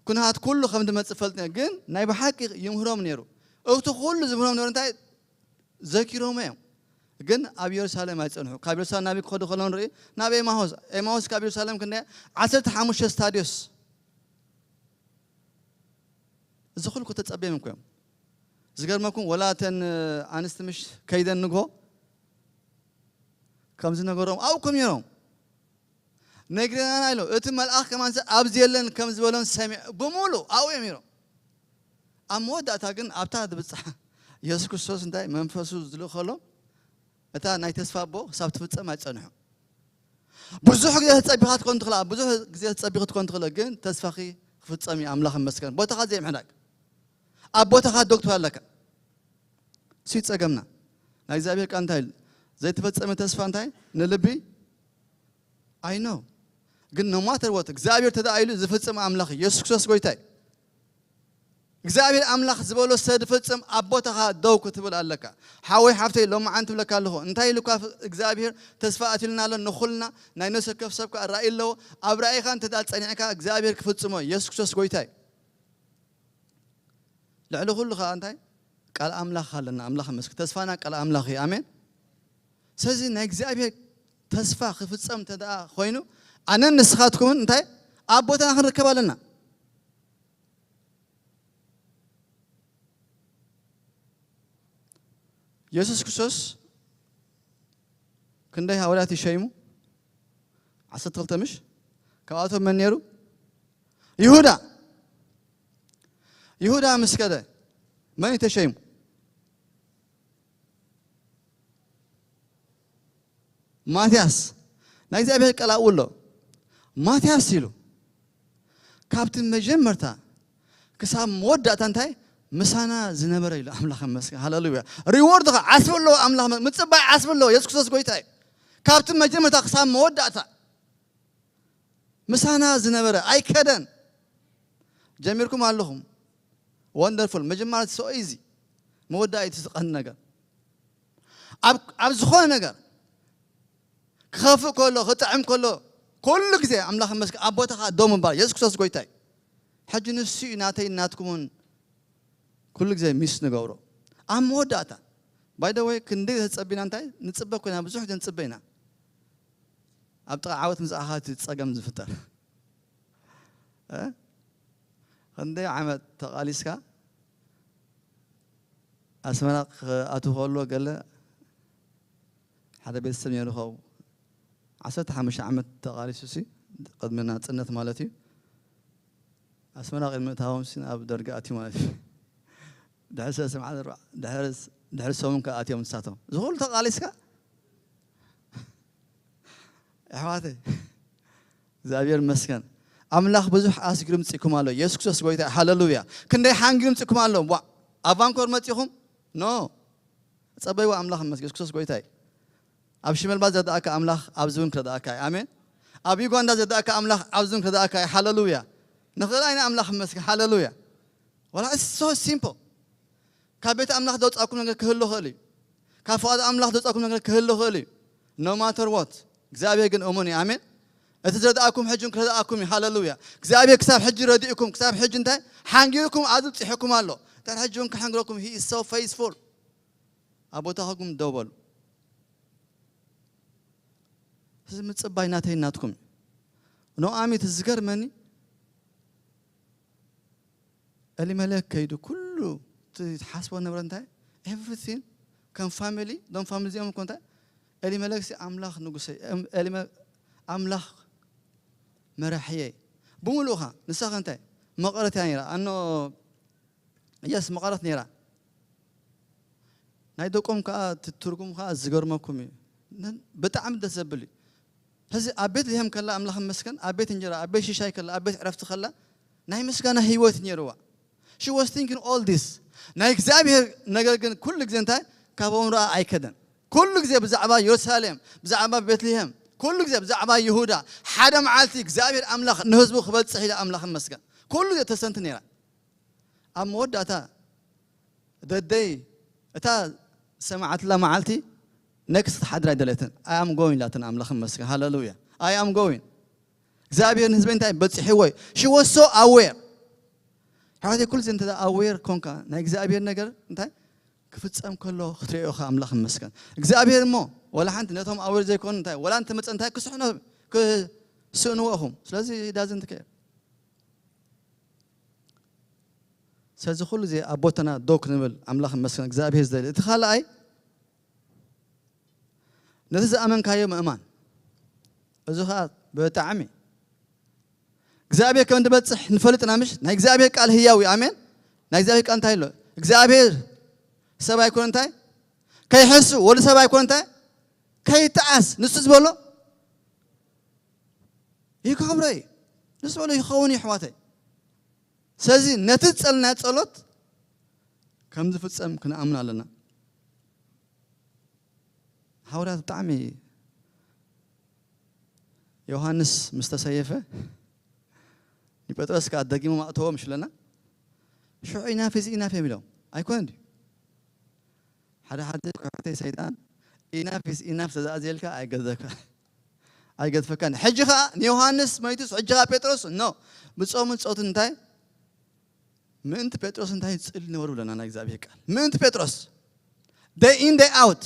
ኩነታት ኩሉ ከም ዝመጽእ ፈልጥ ነይሩ፣ ግን ናይ ብሓቂ ይምህሮም ነይሩ። እቲ ኩሉ ዝምህሮም ነይሩ እንታይ ዘኪሮም እዮም። ግን ኣብ የሩሳሌም ኣይጸንሑ። ካብ የሩሳሌም ናበይ ክኸዱ ከለዉ ንርኢ? ናብ ኤማሆስ። ኤማሆስ ካብ የሩሳሌም ክንደይ? ዓሰርተ ሓሙሽተ ስታዲዮስ። እዚ ኩሉ ተጸብዮም እኮ እዮም። ዝገርመኩም ወላ እተን ኣንስቲ ምሽ ከይደን ንግሆ ከም ዝነገሮም ኣብኡ ኮም ነይሮም። ነግረናና ኢሎ። እቲ መልኣኽ ከማን ኣብዚ የለን ከም ዝበሎም ሰሚዕ ብምሉ ኣብኡ እዮም ነይሮም። ኣብ መወዳእታ ግን ኣብታ ዝብጻሕ የሱስ ክርስቶስ እንታይ መንፈሱ ዝልእኸሎም እታ ናይ ተስፋ ኣቦ ክሳብ ትፍጸም ኣይጸንሑ። ብዙሕ ግዜ ተጸቢኻ ትኮን ትኽላ ብዙሕ ግዜ ተጸቢኹ ትኮን ትኽለ ግን ተስፋኺ ክፍጸም እዩ። ኣምላኽ ይመስገን። ቦታኻ ዘይምሕዳግ ኣብ ቦታኻ ዶክተር ኣለካ። እሱ ጸገምና ናይ እግዚኣብሔር ቃል እንታይ ኢሉ? ዘይተፈጸመ ተስፋ እንታይ ንልቢ I know። ግን no matter what እግዚኣብሔር ተደኣ ኢሉ ዝፍጽም ኣምላኽ የሱስ ክርስቶስ ጎይታይ። እግዚኣብሔር ኣምላኽ ዝበሎ ሰድፍጽም ኣብ ቦታኻ ደው ክትብል ኣለካ። ሓወይ ሓፍተይ ሎማዓንቲ ትብለካ ኣለኹ እንታይ ኢሉካ? እግዚኣብሔር ተስፋ ኣትልና ኣሎ ንኹልና። ናይ ነፍሰ ከፍ ሰብ ከዓ ራእይ ኣለዎ። ኣብ ራእይኻ እንተ ጸኒዕካ እግዚኣብሔር ክፍጽሞ የሱስ ክርስቶስ ጎይታይ። ልዕሊ ኩሉ ከዓ እንታይ ቃል ኣምላኽ ኣለና። ኣምላኽ መስክ ተስፋና ቃል ኣምላኽ እዩ። ኣሜን። ስለዚ ናይ እግዚኣብሔር ተስፋ ክፍጸም እንተ ደኣ ኮይኑ ኣነን ንስኻትኩምን እንታይ ኣብ ቦታና ክንርከብ ኣለና። የሱስ ክርስቶስ ክንደይ ሃዋርያት ይሸይሙ? ዓሰርተ ክልተ ምሽ? ካብኣቶም መን ነይሩ? ይሁዳ። ይሁዳ ምስ ከደ መን እዩ ተሸይሙ? ማትያስ። ናይ እግዚኣብሔር ቃል ኣብኡ ኣሎ። ማትያስ ኢሉ ካብቲ መጀመርታ ክሳብ መወዳእታ እንታይ ምሳና ዝነበረ ኢሉ ኣምላኽ መስገን። ሃሌሉያ። ሪዎርድ ኸ ዓስቢ ኣለዎ ኣምላኽ መ- ምጽባይ ዓስቢ ኣለዎ። የሱስ ክርስቶስ ጎይታ እዩ። ካብቲ መጀመርታ ክሳብ መወዳእታ ምሳና ዝነበረ ኣይከደን። ጀሚርኩም ኣለኹም። ወንደርፉል። ምጅማር so easy። መወዳእቲ ዝቐን ነገር ኣብ ኣብ ዝኾነ ነገር ክኸፍእ ከሎ ክጥዕም ከሎ ኩሉ ግዜ ኣምላኽ መስክ ኣብ ቦታኻ ደው ምባል የሱስ ክርስቶስ ጎይታ እዩ። ሕጂ ንሱ እዩ ናተይ ናትኩምን ኩሉ ግዜ ሚስ ንገብሮ ኣብ መወዳእታ ባይ ደ ወይ ክንደይ ተጸቢና እንታይ ንጽበ ኮይና ብዙሕ ግዜ ንጽበ ኢና። ኣብ ጥቓ ዓወት ምስ ኣኻ እቲ ጸገም ዝፍጠር እ? ክንደይ ዓመት ተቓሊስካ ኣስመራ ክኣቱ ከሎ ገለ ሓደ ቤተሰብ ነይሩ ኸው ዓሰርተ ሓሙሽተ ዓመት ተቓሊሱ ሲ ቅድሚ ናጽነት ማለት እዩ። ኣስመራ ቅድሚ እታዎም ሲ ኣብ ደርጊ ኣትዩ ማለት እዩ። ድሕሪ ሰለስተ መዓልቲ ኣርባ- ድሕሪ ስ- ድሕሪ ሰሙን ከኣ ኣትዮም ንሳቶም እዚ ኩሉ ተቓሊስካ ኣሕዋተይ እግዚኣብሔር መስገን። ኣምላኽ ብዙሕ ኣስጊሩ ምጽእኩም ኣሎ። የሱስ ክርስቶስ ጎይታ ሃሌሉያ። ክንደይ ሓንጊሩ ምጽእኩም ኣሎ። ዋ ኣብ ቫንኮር መጺኹም ኖ ጸበይዎ ኣምላኽ መስገን። የሱስ ክርስቶስ ጎይታ እዩ። ኣብ ሽመልባ ዘርዳእካ ኣምላኽ ኣብዚ እውን ክረዳእካ እዩ። ኣሜን። ኣብ ዩጋንዳ ዘርዳእካ ኣምላኽ ኣብዚ እውን ክረዳእካ እዩ። ሃሌሉያ። ንኽእል ኣይነ ኣምላኽ መስገን። ሃሌሉያ። ዋላ it's so simple። ካብ ቤት ኣምላኽ ዘውጻእኩም ነገር ክህሉ ይኽእል እዩ። ካብ ፍቓድ ኣምላኽ ዘውጻእኩም ነገር ክህሉ ይኽእል እዩ። No matter what እግዚኣብሔር ግን እሙን እዩ። ኣሜን። እቲ ዝረድኣኩም ሕጂ ክረድኣኩም እዩ። ሃሌሉያ። እግዚኣብሔር ክሳብ ሕጂ ረዲእኩም ክሳብ ሕጂ እንታይ ሓንጊርኩም ኣብዚ ብፂሕኩም ኣሎ። ድሕሪ ሕጂ እውን ክሕንግረኩም፣ he is so faithful። ኣብ ቦታኹም ደው በሉ። እዚ ምጽባይ ናተይ ናትኩም። ኖኣሚ እቲ ዝገርመኒ፣ ኤሊመሌክ ከይዱ ኩሉ እቲ ትሓስቦ ንብረት እንታይ፣ ኤቭሪቲንግ፣ ከም ፋሚሊ፣ ዶም ፋሚሊ እዚኦም እኮ እንታይ፣ ኤሊመሌክ ሲ ኣምላኽ ንጉሰይ፣ ኤም- ኤሊመ ኣምላኽ መራሕየይ ብምሉእኻ። ንሳኸ እንታይ፣ መቐረት እያ ነይራ። ኣኖ የስ መቐረት ነይራ። ናይ ደቆም ከኣ እቲ ትርጉም ከኣ ዝገርመኩም እዩ። ንን- ብጣዕሚ ደስ ዘብል እዩ። ሕዚ ኣብ ቤት ልሄም ከላ ኣምላኽ መስገን፣ ኣብ ቤት እንጀራ፣ ኣብ ቤት ሽሻይ ከላ፣ ኣብ ቤት ዕረፍቲ ከላ ናይ ምስጋና ህይወት ነይርዋ። She was thinking all this። ናይ እግዚኣብሔር ነገር ግን ኩሉ ግዜ እንታይ፣ ካብ ኣእምሮኣ ኣይከደን። ኩሉ ግዜ ብዛዕባ የሩሳሌም፣ ብዛዕባ ቤትልሄም፣ ኩሉ ግዜ ብዛዕባ ይሁዳ፣ ሓደ መዓልቲ እግዚኣብሔር ኣምላኽ ንህዝቡ ክበጽሕ ኢላ ኣምላኽ መስገን ኩሉ ግዜ ተሰንቲ ነይራ። ኣብ መወዳእታ ደደይ እታ ሰማዓትላ መዓልቲ ነክስ ክትሓድር ኣይደለትን። I am going ኢላትን ኣምላኽ መስገን። ሃሌሉያ። I am going። እግዚኣብሔር ንህዝበይ እንታይ በፂሕዎ እዩ። She was so aware። ሕዋተይ ኩሉ እንተ ኣዌር ኮንካ ናይ እግዚኣብሔር ነገር እንታይ ክፍጸም ከሎ ክትሪኦ ኢኻ። ኣምላኽ መስገን። እግዚኣብሔር እሞ ወላ ሓንቲ ነቶም ኣዌር ዘይኮኑ እንታይ ወላ እንተመጸ እንታይ ክስሕኖ ክስእንዎ ኢኹም። ስለዚ ዳዝንት ኬር። ስለዚ ኩሉ ግዜ ኣብ ቦታና ደው ክንብል ኣምላኽ መስገን እግዚኣብሔር ዝደሊ። እቲ ካልኣይ ነቲ ዝኣመንካዮ ምእማን። እዚ ኸዓ ብጣዕሚ እግዚኣብሔር ከም እንድበጽሕ ንፈልጥ ኢና ምሽ? ናይ እግዚኣብሔር ቃል ህያው እዩ። ኣሜን። ናይ እግዚኣብሔር ቃል እንታይ ኣሎ? እግዚኣብሔር ሰብ ኣይኮነ እንታይ ከይሕሱ ወዲ ሰብ ኣይኮነ እንታይ ከይተዓስ ንሱ ዝበሎ ይገብሮ እዩ። ንሱ ዝበሎ ይኸውን እዩ ኣሕዋተይ። ስለዚ ነቲ ዝጸለናዮ ጸሎት ከም ዝፍጸም ክንኣምን ኣለና። ሃዋርያት ብጣዕሚ ዮሃንስ ምስ ተሰየፈ ንጴጥሮስ ከኣ ደጊሞም ኣእተዎም ሽለና ሽዑ ኢናፍ ኢዝ ኢናፍ እዮም ኢሎም ኣይኮነን ድዩ? ሓደ ሓደ ኩሕተይ ሰይጣን ኢናፍ ኢዝ ኢናፍ ተዘኣዝየልካ ኣይገዘካ ኣይገድፈካን። ሕጂ ኸኣ ንዮሃንስ መይቱስ ሕጂ ኸኣ ጴጥሮስ ኖ ብጾምን ጾትን እንታይ ምእንቲ ጴጥሮስ እንታይ ይጽል ነበሩ ብለና ናይ እግዚኣብሔር ቃል ምእንቲ ጴጥሮስ day in day out።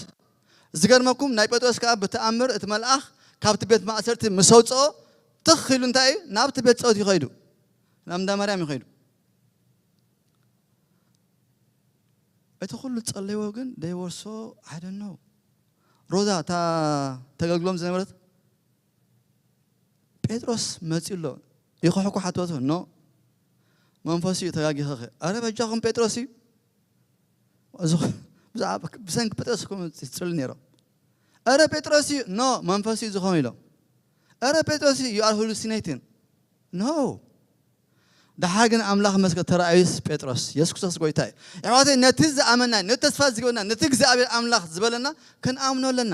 ዝገርመኩም ናይ ጴጥሮስ ከኣ ብተኣምር እቲ መልኣኽ ካብቲ ቤት ማእሰርቲ ምስ ኣውፅኦ ትኽ ኢሉ እንታይ እዩ ናብቲ ቤት ጸሎት ይኸይዱ ናብ እንዳ ማርያም ይኸይዱ። እቲ ኩሉ ጸለይዎ ግን they were so I don't know። ሮዛ እታ ተገልግሎም ዝነበረት ጴጥሮስ መጺኡ ኣሎ ይኹሕኩ ሓተቱ ኖ መንፈስ እዩ ተጋጊኸኸ ኣረ በጃኹም ጴጥሮስ እዩ እዚ ብሰንኪ ጴጥሮስ ዝጽሉ ነይሮም ኣረ ጴጥሮስ እዩ ኖ መንፈስ እዩ ዝኾኑ ኢሎም ኣረ ጴጥሮስ እዩ you are hallucinating no ደሓር ግን ኣምላኽ መስገ ተራእዩስ ጴጥሮስ የሱስ ክርስቶስ ጎይታ እዩ። ኣሕዋተይ ነቲ ዝኣመና ነቲ ተስፋ ዝገበና ነቲ እግዚኣብሔር ኣምላኽ ዝበለና ክንኣምኖ ኣለና።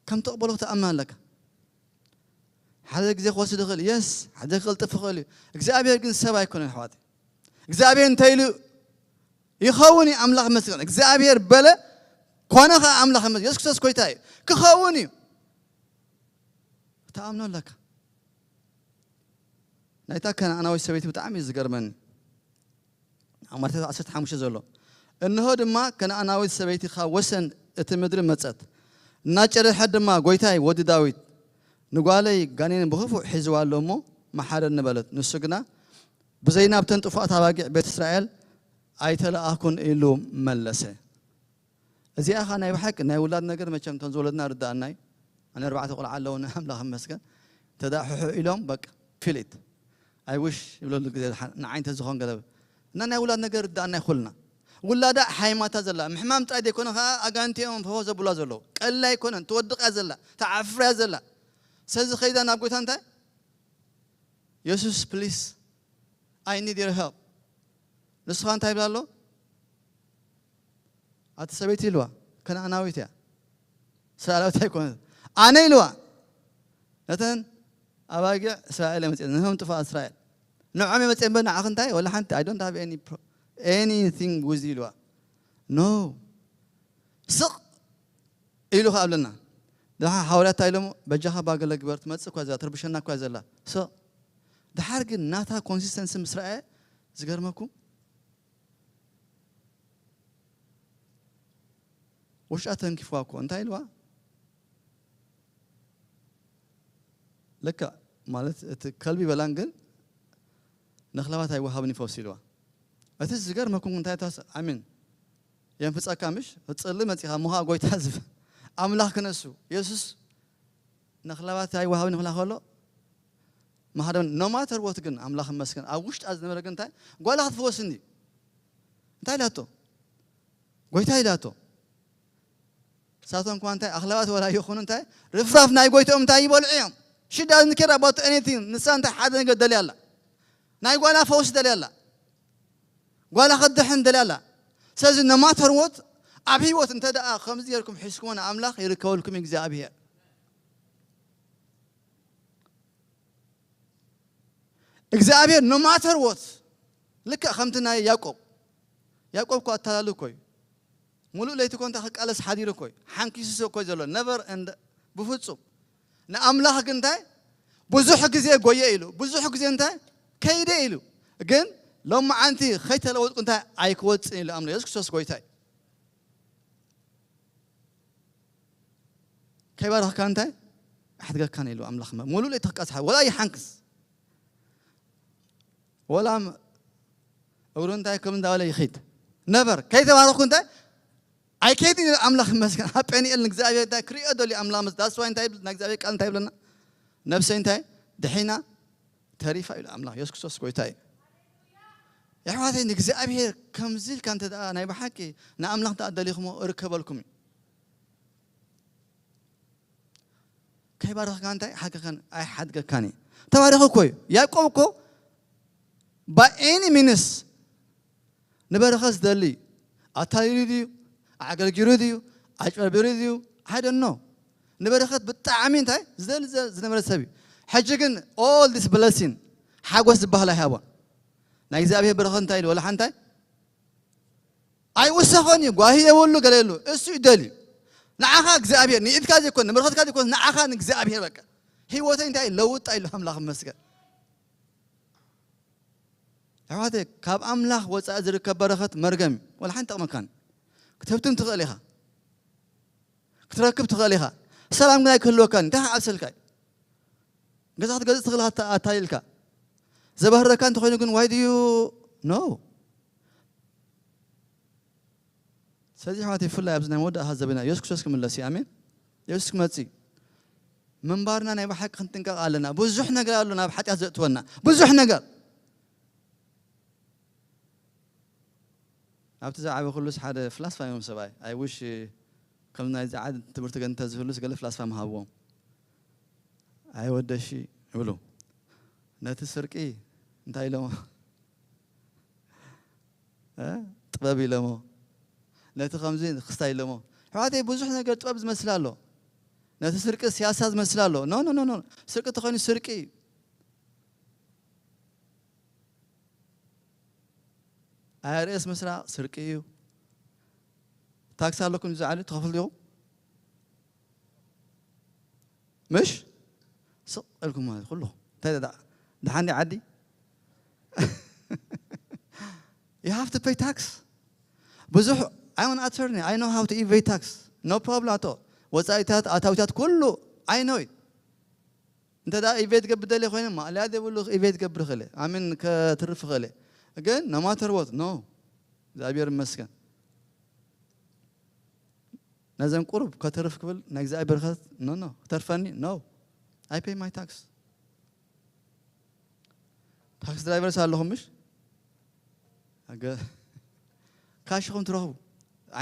ከም ተቕበሎ ክትኣምን ኣለካ። ሓደ ግዜ ክወስድ ይኽእል የስ ሓደ ክቕልጥፍ ይኽእል እዩ። እግዚኣብሔር ግን ሰብ ኣይኮነን ኣሕዋተይ። እግዚኣብሔር እንታይ ኢሉ ይኸውን እዩ ኣምላኽ መስገን እግዚኣብሔር በለ ኮነ ኸዓ ኣምላኽ መስ የሱስ ክርስቶስ ጎይታ እዩ ክኸውን እዩ። ክትኣምኖ ኣለካ። ናይታ ከነኣናዊት ሰበይቲ ብጣዕሚ እዩ ዝገርመኒ። ኣብ ማቴዎስ ዓሰርተ ሓሙሽተ ዘሎ እንሆ ድማ ከነኣናዊት ሰበይቲ ካብ ወሰን እቲ ምድሪ መጸት እናጨረሐት ድማ ጎይታይ ወዲ ዳዊት ንጓለይ ጋኔን ብኽፉእ ሒዝዋ ኣሎ እሞ መሓረኒ በለት። ንሱ ግና ብዘይ ናብተን ጥፉኣት ኣባጊዕ ቤት እስራኤል ኣይተለኣኽኩን ኢሉ መለሰ። እዚኣ ኸዓ ናይ ብሓቂ ናይ ውላድ ነገር መቸም እቶም ዝወለድና ርድኣና እዩ። ኣነ ኣርባዕተ ቆልዓ ኣለውኒ ኣምላኽ ይመስገን። እንተ ደኣ ሕሑ ኢሎም በቃ feel it I wish ይብለሉ ግዜ ንዓይ እንተዝኾን ገለ እና ናይ ውላድ ነገር ርድኣና እዩ ኩልና። ውላዳ ሓይማታ ዘላ ምሕማም ጥራይ ዘይኮነ ኸዓ ኣጋንንቲ እዮም ፈወ ዘብሉዋ ዘለዉ። ቀሊል ኣይኮነን ትወድቕ እያ ዘላ ትዓፍር እያ ዘላ። ስለዚ ኸይዳ ናብ ጎይታ እንታይ የሱስ please I need your help። ንስኻ እንታይ ይብላ ኣሎ? ኣቲ ሰበይቲ ኢልዋ ከነኣናዊት እያ እስራኤላዊት ኣይኮነት ኣነ ኢልዋ ነተን ኣባጊዕ እስራኤል እየ መፅኤ ንህም ጥፋ እስራኤል ንዖም እየ መፅኤ እምበር ንዓኽ እንታይ ወላ ሓንቲ I don't have any pro- anything with you ኢልዋ no ስቕ ኢሉ ኸዓ ኣለና። ደሓ ሓዋርያት እንታይ ኢሎሞ በጃኻ ባገለ ግበር ትመፅእ እኳ ዘላ ትርብሸና እኳ ዘላ ስቕ ድሓር ግን ናታ ኮንሲስተንሲ ምስ ረኣየ ዝገርመኩም ውሽጣ ተንኪፍዋ እኮ እንታይ ኢልዋ? ልክዕ ማለት እቲ ከልቢ በላን ግን ነኽለባት ኣይወሃብን ይፈውስ ኢልዋ። እቲ ዝገርመኩም እንታይ ታስ ኣሚን የንፍጸካ ምሽ ክትጽሊ መጺኻ ምዃ ጎይታ ዝብ ኣምላኽ ክነሱ የሱስ ነኽለባት ኣይወሃብን ይኽላ ከሎ ማህደም no matter what ግን ኣምላኽ መስገን ኣብ ውሽጣ ዝነበረ ግን እንታይ ጓላ ክትፈወስኒ እንታይ ኢላቶ ጎይታ ኢላቶ ሳቶም እኳ እንታይ ኣኽለባት ወላ ይኹኑ እንታይ ርፍራፍ ናይ ጎይትኦም እንታይ ይበልዑ እዮም ሽዳ ንኬር ኣባቶ ኤኒቲንግ ንሳ እንታይ ሓደ ነገር ደልያ ኣላ ናይ ጓላ ፈውስ ደልያ ኣላ ጓላ ከድሕን ደልያ ኣላ ስለዚ no matter what ኣብ ህይወት እንተ ደኣ ከምዚ ጌርኩም ሒዝኩሞ ንኣምላኽ ይርከበልኩም እግዚኣብሔር እግዚኣብሔር no matter what ልክዕ ከምቲ ናይ ያዕቆብ ያዕቆብ እኮ ኣታላሊ እኮ እዩ ሙሉእ ለይቲ እኮ እንታይ ክቃለስ ሓዲሩ እኮ እዩ ሓንኪሱስ እኮ እዩ ዘሎ never and ብፍጹም ንኣምላኽ ግን እንታይ ብዙሕ ግዜ ጎየ ኢሉ ብዙሕ ግዜ እንታይ ከይደ ኢሉ ግን ሎማዓንቲ ከይተለወጥኩ እንታይ ኣይክወፅን ኢሉ ኣምሎ የሱስ ክርስቶስ ጎይታ እዩ ከይባረኽካ እንታይ ኣሕድገካን ኢሉ ኣምላኽ ሙሉእ ለይቲ ክቃልስ ወላ ይሓንክስ ወላ እግሩ እንታይ ከም እንዳበለ ይኸይድ never ከይተባረኽኩ እንታይ ኣይከይድን ኢሉ ኣምላኽ ይመስገን ኣብ ጴኒኤል ንእግዚኣብሔር እንታይ ክሪኦ ደልዩ ኣምላኽ መስ that's why እንታይ ይብል ናይ እግዚኣብሔር ቃል እንታይ ይብለና ነብሰይ እንታይ ድሒና ተሪፋ ኢሉ ኣምላኽ የሱስ ክርስቶስ ጎይታ እዩ የሕዋተይ ንእግዚኣብሔር ከምዚ ኢልካ እንተ ደኣ ናይ ብሓቂ ንኣምላኽ እንተ ደሊኹሞ እርከበልኩም እዩ ከይባረኽካ እንታይ ሓገኸን ኣይሓድገካን እዩ ተባሪኹ እኮ እዩ ያዕቆብ እኮ by any means ንበረኸት ዝደሊ ኣታሊሉ ድዩ ኣገልጊሉ ድዩ ኣጭበርቢሩ ድዩ I don't know ንበረኸት ብጣዕሚ እንታይ ዝደሊ ዝነበረ ሰብ እዩ ሕጂ ግን all this blessing ሓጎስ ዝበሃል ኣይሃቦን ናይ እግዚኣብሔር በረኸት እንታይ ኢሉ ወላ ሓንታይ ኣይውሰኾን እዩ ጓሂ የብሉ ገለ የሉ እሱ ይደል እዩ ንዓኻ እግዚኣብሔር ንኢድካ ዘይኮን ንብረኸትካ ዘይኮን ንዓኻ ንእግዚኣብሔር በቃ ህይወተይ እንታይ ለውጣ ኢሉ ኣምላኽ መስገን ኣሕዋተይ ካብ ኣምላኽ ወፃኢ ዝርከብ በረኸት መርገም እዩ ወላ ሓንቲ ጠቕመካን ክትህብትም ትኽእል ኢኻ ክትረክብ ትኽእል ኢኻ ሰላም ግን ኣይክህልወካን እንታይ ክዓብሰልካ እዩ ገዛ ክትገዝእ ትኽእል ኣታሊልካ ዘባህረካ እንተኾይኑ ግን why do you no ስለዚ ኣሕዋተይ ብፍላይ ኣብዚ ናይ መወዳእታ ዘበና የሱስ ክርስቶስ ክምለስ እዩ ኣሜን የሱስ ክመፅእ እዩ ምንባርና ናይ ብሓቂ ክንጥንቀቕ ኣለና ብዙሕ ነገር ኣሎ ናብ ሓጢኣት ዘእትወና ብዙሕ ነገር ኣብቲ ዝዓበኹሉስ ሓደ ፍላስፋ እዮም ሰብኣይ I wish ከም ናይ ዝዓድ ትምህርቲ ገ እንተዝህሉስ ገለ ፍላስፋ ምሃብዎም ኣይወደሺ ይብሉ ነቲ ስርቂ እንታይ ኢሎሞ ጥበብ ኢሎሞ ነቲ ከምዚ ክስታ ኢሎሞ ኣሕዋተይ ብዙሕ ነገር ጥበብ ዝመስል ኣሎ ነቲ ስርቂ ሲያሳ ዝመስል ኣሎ no no no no ስርቂ ተኾይኑ ስርቂ እዩ ኣይኣርኤስ ምስራቕ ስርቂ እዩ ታክሲ ኣለኩም ዝዓሊ ትኸፍል ዲኹም ምሽ ስቕ ኢልኩም ማለት ኩሉ እንታይ ደኣ ደሓን ዓዲ you have to pay tax ብዙሕ I'm an attorney I know how to evade tax no problem at all ወፃኢታት ኣታዊታት ኩሉ I know it እንተ ደኣ evade ገብር ደልየ ኮይነ ማእለያ ዘይብሉ evade ገብር ይኽእል ኣሚን ከትርፍ ይኽእል ግን no matter what no እግዚኣብሔር ይመስገን ነዘን ቁሩብ ከተርፍ ክብል ናይ እግዚኣብሔር ኸት no no ክተርፈኒ no I pay my tax tax drivers ኣለኹም ምሽ ካሽ ኹም ትረኽቡ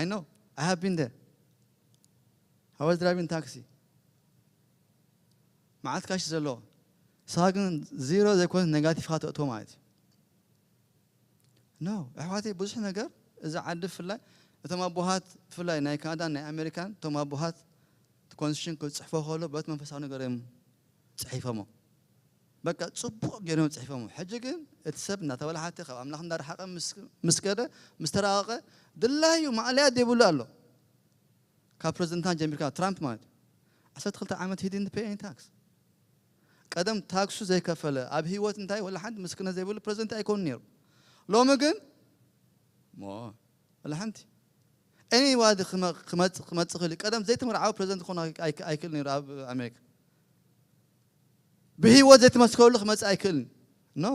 I know I have been there I was driving taxi መዓት ካሽ ዘለዎ ንስኻ ግን ዜሮ ዘይኮነት negative ኻ ተእትዎ ማለት እዩ no ኣሕዋተይ ብዙሕ ነገር እዚ ዓዲ ብፍላይ እቶም ኣቦሃት ብፍላይ ናይ ካናዳን ናይ ኣሜሪካን እቶም ኣቦሃት ኮንስቲቱሽን ክፅሕፎ ከሎ በት መንፈሳዊ ነገር እዮም ፅሒፎሞ በቃ ፅቡቕ ገይሮም ፅሒፎሞ ሕጂ ግን እቲ ሰብ እናተበላሓተ ካብ ኣምላኽ እንዳረሓቐ ምስ ከደ ምስ ተራቐቐ ድላዩ ማእለያ ዘይብሉ ኣሎ ካብ ፕረዚደንትና ጀሚርካ ትራምፕ ማለት እዩ ዓሰርተ ክልተ ዓመት he didn't pay any tax ቀደም ታክሱ ዘይከፈለ ኣብ ህይወት እንታይ ወላ ሓንቲ ምስክነት ዘይብሉ ፕረዚደንት ኣይኮኑ ነይሩ ሎሚ ግን ሞ ወላ ሓንቲ ኤኒዋዲ ክመ- ክመጽእ ክመጽእ ክእል እዩ። ቀደም ዘይተመርዓወ ፕሬዚደንት ክኾን ኣይ- ኣይ- ኣይክእል ነይሩ ኣብ ኣሜሪካ። ብህይወት ዘይተመስከረሉ ክመጽእ ኣይክእልን። ኖ፣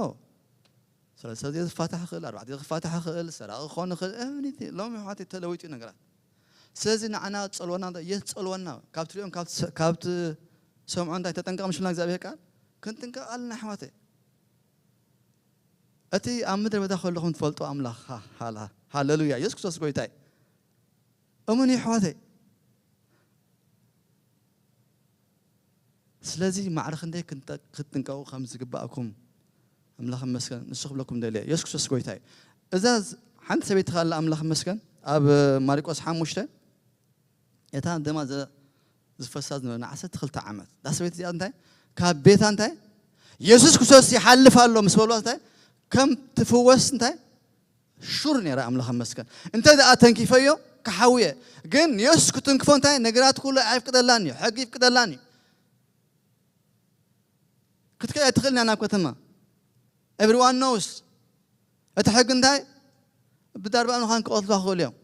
ሰለስተ ዜ ዝፋታሕ ይኽእል፣ ኣርባዕተ ዜ ክፋታሕ ይኽእል፣ ሰራቂ ክኾን ይኽእል። Everything። ሎሚ ኣሕዋተይ ተለዊጡ ነገራት። ስለዚ ንዓና ጸልወና የስ ጸልወና ካብ ትሪኦም ካብ ትሰምዖ እንታይ ተጠንቀቕ ምሽልና እግዚኣብሔር ቃል ክንጥንቀቕ ኣለና ኣሕዋተይ። እቲ ኣብ ምድረ በዳ ከለኹም ትፈልጡ ኣምላኽ ሃ- ሃላ ሃለሉያ የሱስ ክርስቶስ ጎይታይ እሙን እዩ ኣሕዋተይ። ስለዚ ማዕረ ክንደይ ክንጠ- ክትጥንቀቑ ከም ዝግባእኩም ኣምላኽ ይመስገን። ንሱ ክብለኩም ደልየ የሱስ ክርስቶስ ጎይታ እዩ። እዛ ዝ- ሓንቲ ሰበይቲ ካላ ኣምላኽ ይመስገን ኣብ ማርቆስ ሓሙሽተ እታ ደማ ዘ- ዝፈሳ ዝነበረ ንዓሰርተ ክልተ ዓመት እዛ ሰበይቲ እዚኣ እንታይ ካብ ቤታ እንታይ የሱስ ክርስቶስ ይሓልፍ ኣሎ ምስ በልዋ እንታይ ከም ትፍወስ እንታይ ሹር ነይራ ኣምላኽ ይመስገን። እንተ ደኣ ተንኪፈዮ ክሓውየ ግን ንየሱስ ክትንክፎ እንታይ ነገራት ኩሉ ኣይፍቅደላን እዩ ሕጊ ይፍቅደላን እዩ። ክትከያ ትኽእል ኢና ናብ ከተማ everyone knows እቲ ሕጊ እንታይ ብዳርባ ምዃን ክቐትልዋ ክኽእሉ እዮም።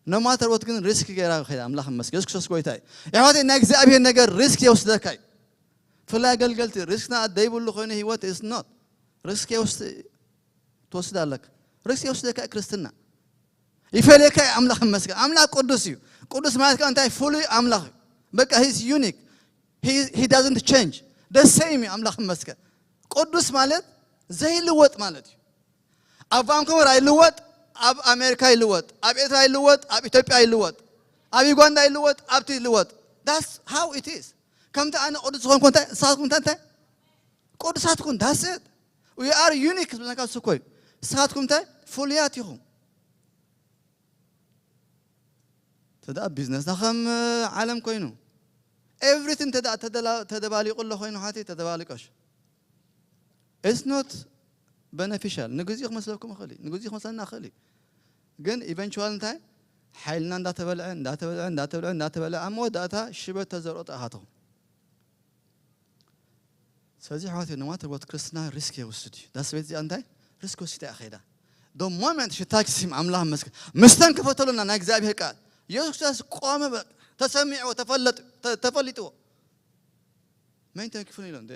ኖማተር ወት ግን ሪስክ ገይራ ከይዳ ኣምላኽ ይመስገን የሱስ ክርስቶስ ጎይታ እዩ። የሕዋተይ ናይ እግዚኣብሔር ነገር ሪስክ የውስደካ እዩ። ብፍላይ ኣገልገልቲ ሪስክና ደይብሉ ኮይኑ ህይወት is not ሪስክ የውስድ ትወስድ ኣለካ። ሪስክ የውስደካ እዩ ክርስትና ይፈልየካ እዩ ኣምላኽ ይመስገን ኣምላኽ ቅዱስ እዩ። ቅዱስ ማለት ከዓ እንታይ ፍሉይ ኣምላኽ እዩ። በቃ he's unique. He doesn't change. The same እዩ ኣምላኽ ይመስገን። ቅዱስ ማለት ዘይልወጥ ማለት እዩ። ኣብ ቫንኮቨር ኣይልወጥ፣ ኣብ ኣሜሪካ ይልወጥ፣ ኣብ ኤርትራ ይልወጥ፣ ኣብ ኢትዮጵያ ይልወጥ፣ ኣብ ዩጋንዳ ይልወጥ፣ ኣብቲ ይልወጥ። That's how it is. ከምቲ ኣነ ቅዱስ ዝኾንኩ እንታይ ንስኻትኩም እንታይ እንታይ ቅዱሳት ኩን that's it. We are unique ዝብለካ እሱ እኮ እዩ። ንስኻትኩም እንታይ ፍሉያት ኢኹም። ተዳ ቢዝነስና ከም ዓለም ኮይኑ everything ተዳ ተደላ- ተደባሊቁ ኣሎ ኮይኑ ሓቲ ተደባሊቆሽ it's not beneficial ንግዚኡ ክመስለኩም ይኽእል እዩ ንግዚኡ ክመስለና ይኽእል እዩ። ግን ኢቨንቹዋል እንታይ ሓይልና እንዳተበልዐ እንዳተበልዐ እንዳተበልዐ እንዳተበልዐ ኣብ መወዳእታ ሽበት ተዘርኦ ጠኣኻትኹም። ስለዚ ኣሕዋት ኖማተር ወት ክርስትና ሪስክ የውስድ እዩ። ዳስ ቤት እዚኣ እንታይ ሪስክ ወሲዳ እያ ከይዳ። ዶ ሞመንት ሽታች ሲም ኣምላኽ መስገን ምስተን ክፈተሉና ናይ እግዚኣብሔር ቃል የሱስ ክርስቶስ ቆመ በ- ተሰሚዕዎ ተፈለጥ ተ- ተፈሊጥዎ መን ተንኪፉን ኢሎም ደ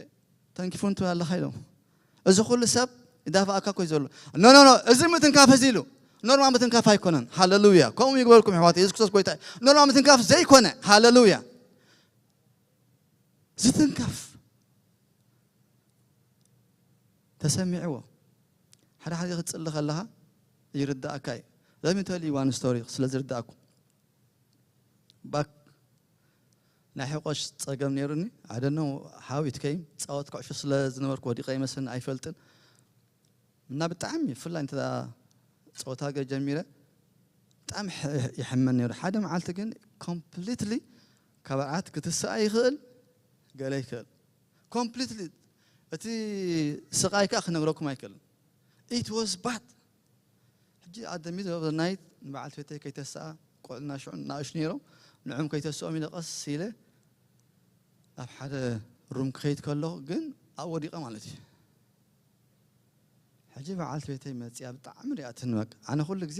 ተንኪፉን ትብል ኣለኻ ኢሎም እዚ ኩሉ ሰብ ይዳፋኣካ ኮይ ዘሎ ኖ ኖ ኖ እዚ ምትንካፍ እዚ ኢሉ ኖርማል ምትንካፍ ኣይኮነን። ሃሌሉያ ከምኡ ይግበርኩም ኣሕዋት የሱስ ክርስቶስ ጎይታ እዩ። ኖርማል ምትንካፍ ዘይኮነ ሃሌሉያ ዝትንከፍ ተሰሚዕዎ ሓደ ሓደ ክትፅሊ ከለኻ ይርዳእካ እዩ። Let me tell you one story ስለ ዝርዳእኩም ባክ ናይ ሕቆሽ ፀገም ነይሩኒ። I don't know how it came ፃወት ኩዕሾ ስለ ዝነበርኩ ወዲቐ ይመስለኒ ኣይፈልጥን እና ብጣዕሚ ብፍላይ እንተ ፀወታ ገ ጀሚረ ብጣዕሚ ይሕመን ነይሩ ሓደ መዓልቲ ግን ኮምፕሊትሊ ካብ ኣርዓት ክትስኣ ይኽእል ገለ ይኽእል ኮምፕሊትሊ እቲ ስቓይ ከዓ ክነግረኩም ኣይክእልን። It was bad. ሕጂ ኣደሚ ናይት ንበዓልቲ ቤተይ ከይተስኣ ቆልና ሽዑ ናእሽ ነይሮም ንዕም ከይተስኦም ኢለ ቀስ ኢለ ኣብ ሓደ ሩም ክኸይድ ከለኹ ግን ኣብ ወዲቐ ማለት እዩ። ሕጂ በዓልቲ ቤተይ መፅያ ብጣዕሚ ሪኣትኒ በቃ ኣነ ኩሉ ግዜ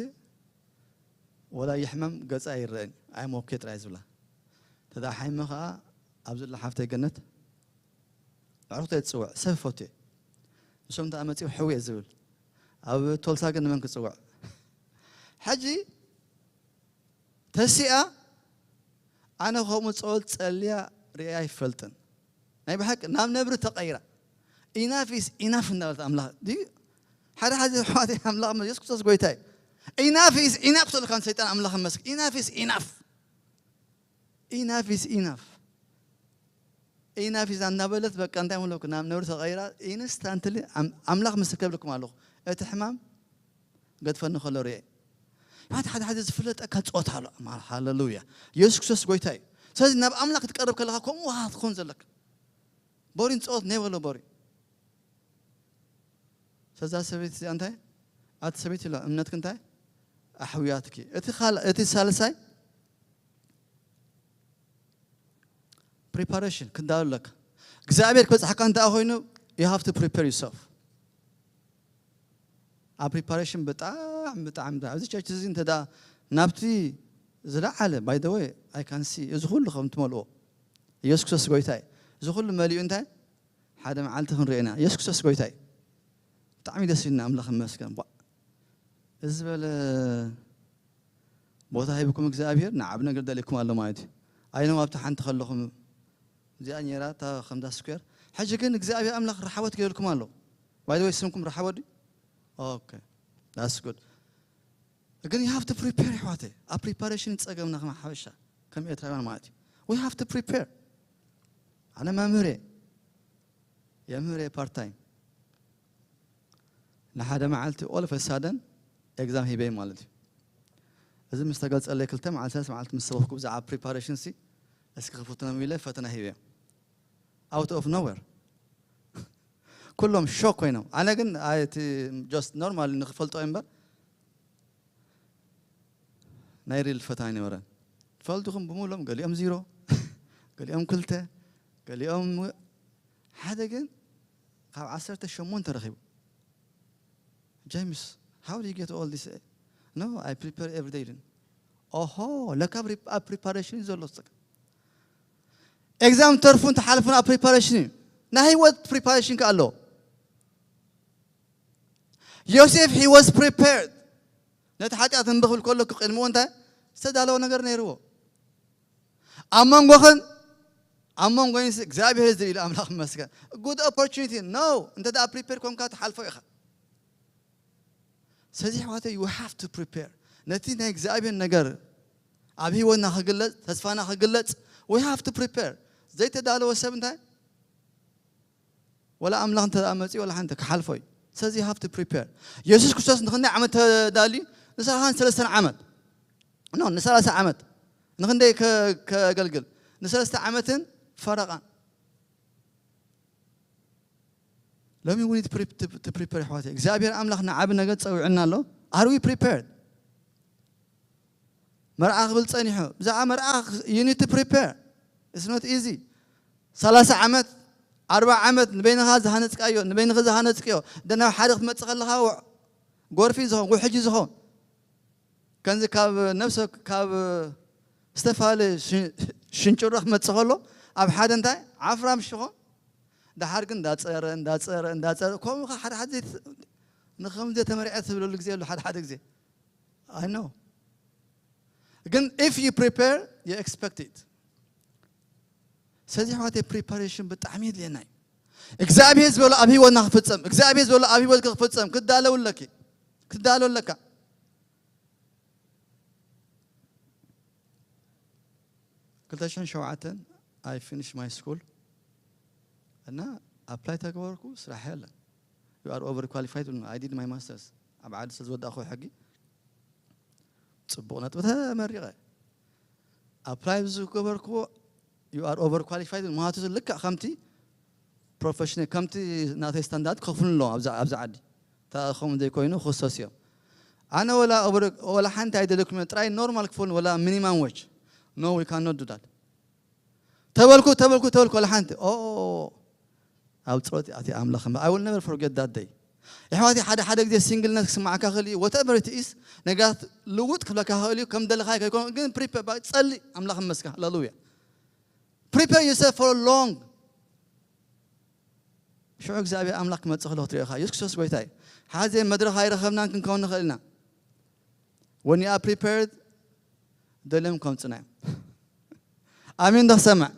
ወላ ይሕመም ገፃ ይረአን ኣይሞኬ ጥራይ ዝብላ ተዳ ሓይመ ከዓ ኣብዚ ላ ሓፍተይ ገነት ኣዕሩኽተይ ትፅውዕ ሰብ ፈትየ ንሶም እንተ መፅኡ ሕውየ ዝብል ኣብ ቶልሳ ግን ንመን ክፅውዕ ሕጂ ተሲኣ ኣነ ከምኡ ጸወት ጸልያ ርእያ ኣይፈልጥን። ናይ ብሓቂ ናብ ነብሪ ተቐይራ ኢናፍ ኢስ ኢናፍ እንዳበለት ኣምላኽ ድዩ ሓደ ሓደ ኣሕዋተይ ኣምላኽ የሱስ ክርስቶስ ጎይታ እዩ። ኢናፍ ኢስ ኢናፍ ትብለካ ንሰይጣን ኣምላኽ መስክ ኢናፍ ኢስ ኢናፍ ኢናፍ ኢስ ኢናፍ ኢናፍ ኢስ እናበለት በቃ እንታይ ምለኩ ናብ ነብሪ ተቐይራ ኢንስታንትሊ ኣምላኽ ምስክር ብልኩም ኣለኹ እቲ ሕማም ገድፈኒ ከሎ ርኤ። ሕማት ሓደ ሓደ ዝፍለጠካ ጾታ ኣሎ። ሃሌሉያ። የሱስ ክርስቶስ ጎይታ እዩ። ስለዚ ናብ ኣምላኽ ክትቀርብ ከለኻ ከምኡ ውሃ ትኾን ዘለካ። ቦሪን ጸወት ናይ በሎ ቦሪ። ሰዛ ሰበይቲ እዚኣ እንታይ ኣቲ ሰበይቲ ኢሎ እምነትክ እንታይ ኣሕውያትኪ። እቲ ካልእ እቲ ሳልሳይ ፕሪፓሬሽን ክንዳሉ ኣለካ። እግዚኣብሔር ክበፅሓካ እንዳ ኮይኑ you have to prepare yourself። ኣብ ፕሪፓሬሽን ብጣዕሚ ብጣዕሚ ብጣዕሚ፣ እዚ ቸርች እዚ እንተ ደኣ ናብቲ ዝለዓለ፣ by the way, I can see እዚ ኩሉ ከም ትመልኦ፣ ኢየሱስ ክርስቶስ ጎይታ እዩ። እዚ ኩሉ መሊኡ እንታይ ሓደ መዓልቲ ክንሪኦ ኢና። ኢየሱስ ክርስቶስ ጎይታ እዩ። ብጣዕሚ ደስ ኢልና ኣምላኽ ይመስገን። ቧ፣ እዚ ዝበለ ቦታ ሂብኩም እግዚኣብሔር ንዓቢ ነገር ደልየኩም ኣሎ ማለት እዩ። ኣይኖም ኣብቲ ሓንቲ ከለኹም እዚኣ ኔራ እታ ከምዛ ስኩዌር። ሕጂ ግን እግዚኣብሔር ኣምላኽ ረሓወት ገይርኩም ኣሎ። By the way, ስምኩም ረሓወት ድዩ? Okay, that's good. ግን you have to prepare ኣሕዋተይ። ኣብ ፕሪፓሬሽን ጸገምና ከም ሓበሻ፣ ከም ኤርትራውያን ማለት እዩ። We have to prepare. ኣነ መምህር እየ። የምህር እየ ፓርት ታይም። ንሓደ መዓልቲ all of a sudden ኤግዛም ሂበ ማለት እዩ። እዚ ምስ ተገልጸለይ ክልተ መዓልቲ፣ ሰለስተ መዓልቲ ምስ ሰበኽኩ ብዛዕባ ፕሪፓሬሽን ሲ እስኪ ክፍትኖም ኢለ ፈተና ሂበ። Out of nowhere ኩሎም ሾክ ኮይኖም። ኣነ ግን ኣይ፣ እቲ just ኖርማል ንኽፈልጦ እምበር ናይ ሪል ፈተና ኣይነበረን። ትፈልጥኹም ብምሎም ገሊኦም ዚሮ፣ ገሊኦም ክልተ፣ ገሊኦም ሓደ ግን ካብ ዓሰርተ ሸሞንተ ረኺቡ። ጀምስ፣ how do you get all this? No, I prepare every day ኢሉኒ። ኦሆ፣ ለካ ኣብ ፕሪፓሬሽን እዩ ዘሎ። ኤግዛም ተርፉ እንተሓልፉን ኣብ ፕሪፓሬሽን እዩ። ናይ ህይወት ፕሪፓሬሽን ከ ኣሎ። ዮሴፍ፣ he was prepared። ነቲ ሓጢኣት እምቢ ክብል ከሎ ቅድሚኡ እንታይ ዝተዳለወ ነገር ነይርዎ? ኣብ መንጎኽን ኣብ መንጎይንስ እግዚኣብሔር ዝብል ኢሉ ኣምላኽ ይመስገን። Good opportunity no። እንተ ደኣ ፕሪፔር ኮንካ ትሓልፎ ኢኻ። ስለዚ ኣሕዋተይ you have to prepare። ነቲ ናይ እግዚኣብሔር ነገር ኣብ ህይወትና ክግለጽ፣ ተስፋና ክግለጽ we have to prepare። ዘይተዳለወ ሰብ እንታይ ወላ ኣምላኽ እንተ ደኣ መጺኡ ወላ ሓንቲ ክሓልፎ እዩ። ስለዚ you have to prepare። የሱስ ክርስቶስ ንኽንደይ ዓመት ተዳልዩ? ንሰላሳን ሰለስተን ዓመት። ኖ፣ ንሰላሳ ዓመት። ንኽንደይ ከ-፣ ከገልግል? ንሰለስተ ዓመትን ፈረቓን። ሎሚ we need to pre-፣ to፣ to prepare ኣሕዋተይ። እግዚኣብሔር ኣምላኽ ንዓቢ ነገር ጸዊዑና ኣሎ። Are we prepared? መርዓ ክብል ጸኒሑ። ብዛዕባ መርዓ you need to prepare. It's not easy. ሰላሳ ዓመት፣ ኣርብዓ ዓመት ንበይንኻ ዝሃነጽካዮ፣ ንበይንኺ ዝሃነጽክዮ፣ ደ ናብ ሓደ ክትመጽእ ከለኻ ውዕ-፣ ጎርፊ ዝኸውን፣ ውሕጂ ዝኸውን። ከምዚ ካብ ነብሰ፣ ካብ ዝተፈላለየ ሽ-፣ ሽንጭሮ ክመጽእ ከሎ፣ ኣብ ሓደ እንታይ ዓፍራም ሽኾን፣ ደሓር ግን እንዳጸረ፣ እንዳጸረ፣ እንዳጸረ፣ ከምኡ ኸ ሓደ ሓደ ዘይት-፣ ንኸም ዘይተመርዐ ትብለሉ ግዜ ኣሎ ሓደ ሓደ ግዜ። I know። ግን if you prepare, you expect it። ስለዚ ኣሕዋተይ ፕሪፓሬሽን ብጣዕሚ የድልየና እዩ። እግዚኣብሔር ዝበሎ ኣብ ህይወትና ክፍጸም፣ እግዚኣብሔር ዝበሎ ኣብ ህይወትኪ ክፍጸም ክትዳለው ኣለኪ፣ ክትዳለው ኣለካ። ክልተ ሽሕን ሸውዓተን I finish my school እና ኣፕላይ ተገበርኩ፣ ስራሕ የለን። You are over qualified። I did my masters ኣብ ዓዲ ስለ ዝወዳእኩ ሕጊ ጽቡቕ ነጥቢ ተመሪቐ። ኣፕላይ ዝገበርኩዎ you are over qualified ማለት ልክዕ ከምቲ ፕሮፌሽናል፣ ከምቲ ናተይ ስታንዳርድ ክኸፍሉ ኣለዎም ኣብዛ፣ ኣብዛ ዓዲ። እታ ከምኡ ዘይኮይኑ ክሶስ እዮም። ኣነ ወላ ኦቨር-፣ ወላ ሓንቲ ኣይደለኩም እየ፣ ጥራይ ኖርማል ክፈሉ ወላ ሚኒማም ዌጅ። No, we cannot do that። ተበልኩ፣ ተበልኩ፣ ተበልኩ፣ ወላ ሓንቲ። ኦ፣ ኣብ ጸሎት ኣቲ ኣምላኽ፣ I will never forget that day። የሕዋቲ፣ ሓደ ሓደ ግዜ ሲንግልነት ክስማዓካ ክእል እዩ፣ whatever it is፣ ነገራት ልውጥ ክብለካ ክእል እዩ፣ ከም ደለኻ ከይኮን ግን ፕሪፐር፣ ባ-፣ ጸሊ፣ ኣምላኽ ይመስገን፣ ሃሌሉያ። Prepare yourself for long። ሽዑ እግዚኣብሔር ኣምላኽ ክመጽእ ከሎ ክትሪኦ ኢኻ። የሱስ ክርስቶስ ጎይታ እዩ። ሓዘ መድረኽ ኣይረኸብናን ክንከውን ንኽእል ኢና። When you are prepared፣ ደልዮም ከምጹና እዮም። ኣሜን ዶ ክሰምዕ?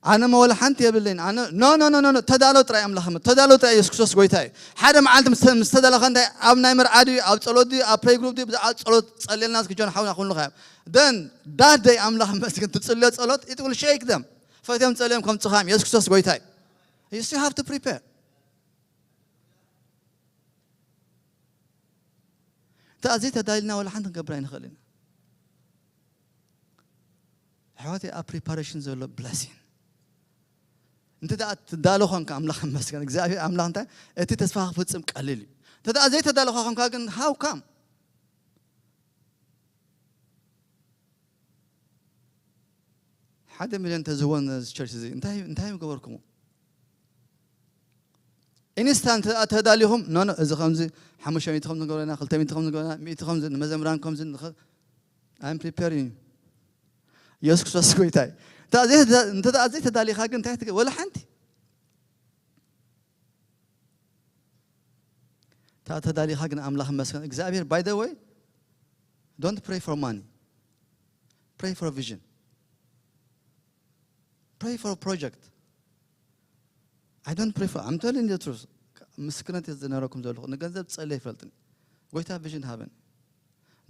ኣነ መወላ ሓንቲ የብለይን። ኣነ፣ ኖ፣ ኖ፣ ኖ፣ ኖ፣ ኖ፣ ተዳሎ ጥራይ ኣምላኽ፣ ተዳሎ ጥራይ የሱስ ክርስቶስ ጎይታ እዩ። ሓደ መዓልቲ ምስ፣ ምስ ተዳለኻ እንታይ ኣብ ናይ መርዓ ድዩ፣ ኣብ ጸሎት ድዩ፣ ኣብ ፕሬይ ግሩፕ ድዩ፣ ብዛዕባ ጸሎት ጸልየልና እስኪ ጆን ሓውና ኩሉ ኻብ። Then that day ኣምላኽ መስግን ትጽልዮ ጸሎት፣ it will shake them። ፈትዮም ጸልዮም ከም ጽኻም የሱስ ክርስቶስ ጎይታ እዩ። You still have to prepare። እንተ ኣዘይ ተዳሊልና ወላ ሓንቲ ክንገብር ኣይንኽእል ኢና። ኣሕዋተይ ኣብ ፕሪፓሬሽን ዘሎ ብለሲን። እንተ ደኣ ትዳሎ ኾንካ ኣምላኽ ይመስገን። እግዚኣብሔር ኣምላኽ እንታይ እቲ ተስፋ ክፍጽም ቀሊል እዩ። እንተ ደኣ ዘይተዳለኻ ኾንካ ግን how come? ሓደ ሚልዮን ተዝህቦ ነዚ ቸርች እዚ እንታይ፣ እንታይ ምገበርኩሞ? ኢንስታንት ተዳሊኹም ኖ ኖ እዚ ከምዚ ሓሙሽተ ሚእቲ ከም ንገብረና ክልተ ሚእቲ ከም ንገብረና ሚእቲ ከምዚ ንመዘምራን ከምዚ ንኸ I'm preparing you. የሱስ ክርስቶስ ጎይታይ። እንተ ዘይተዳሊኻ ግን እንታይ ትገ ወላ ሓንቲ። እታ ተዳሊኻ ግን ኣምላኽ መስገን እግዚኣብሔር። By the way, don't pray for money, pray for vision, pray for project. I don't pray for, I'm telling you the truth. ምስክነት ዝነረኩም ዘለኹ ንገንዘብ ጸለ ይፈልጥን ጎይታ ቪዥን ሃበን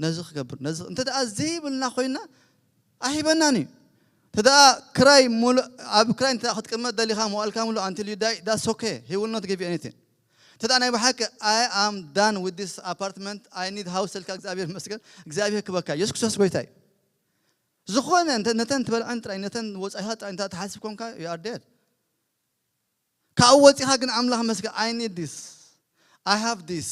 ነዚ ክገብር ነዚ እንተ ደኣ ዘይብልና ኮይና ኣይበናን እዩ። ተደኣ ክራይ ሙሉእ ኣብ ክራይ እንተ ክትቅመጥ ደሊኻ መዋልካ ሙሉእ until you die, that's okay, he will not give you anything. ተደኣ ናይ ብሓቂ I am done with this apartment, I need house ኢልካ እግዚኣብሔር መስገን እግዚኣብሔር ክበካ ኢየሱስ ክርስቶስ ጎይታ እዩ። ዝኾነ እንተ ነተን ትበልዐን ጥራይ ነተን ወጻኢታት ጥራይ እንተ ትሓስብ ኮንካ you are dead. ካብኡ ወጺኻ ግን ኣምላኽ መስገን I need this, I have this,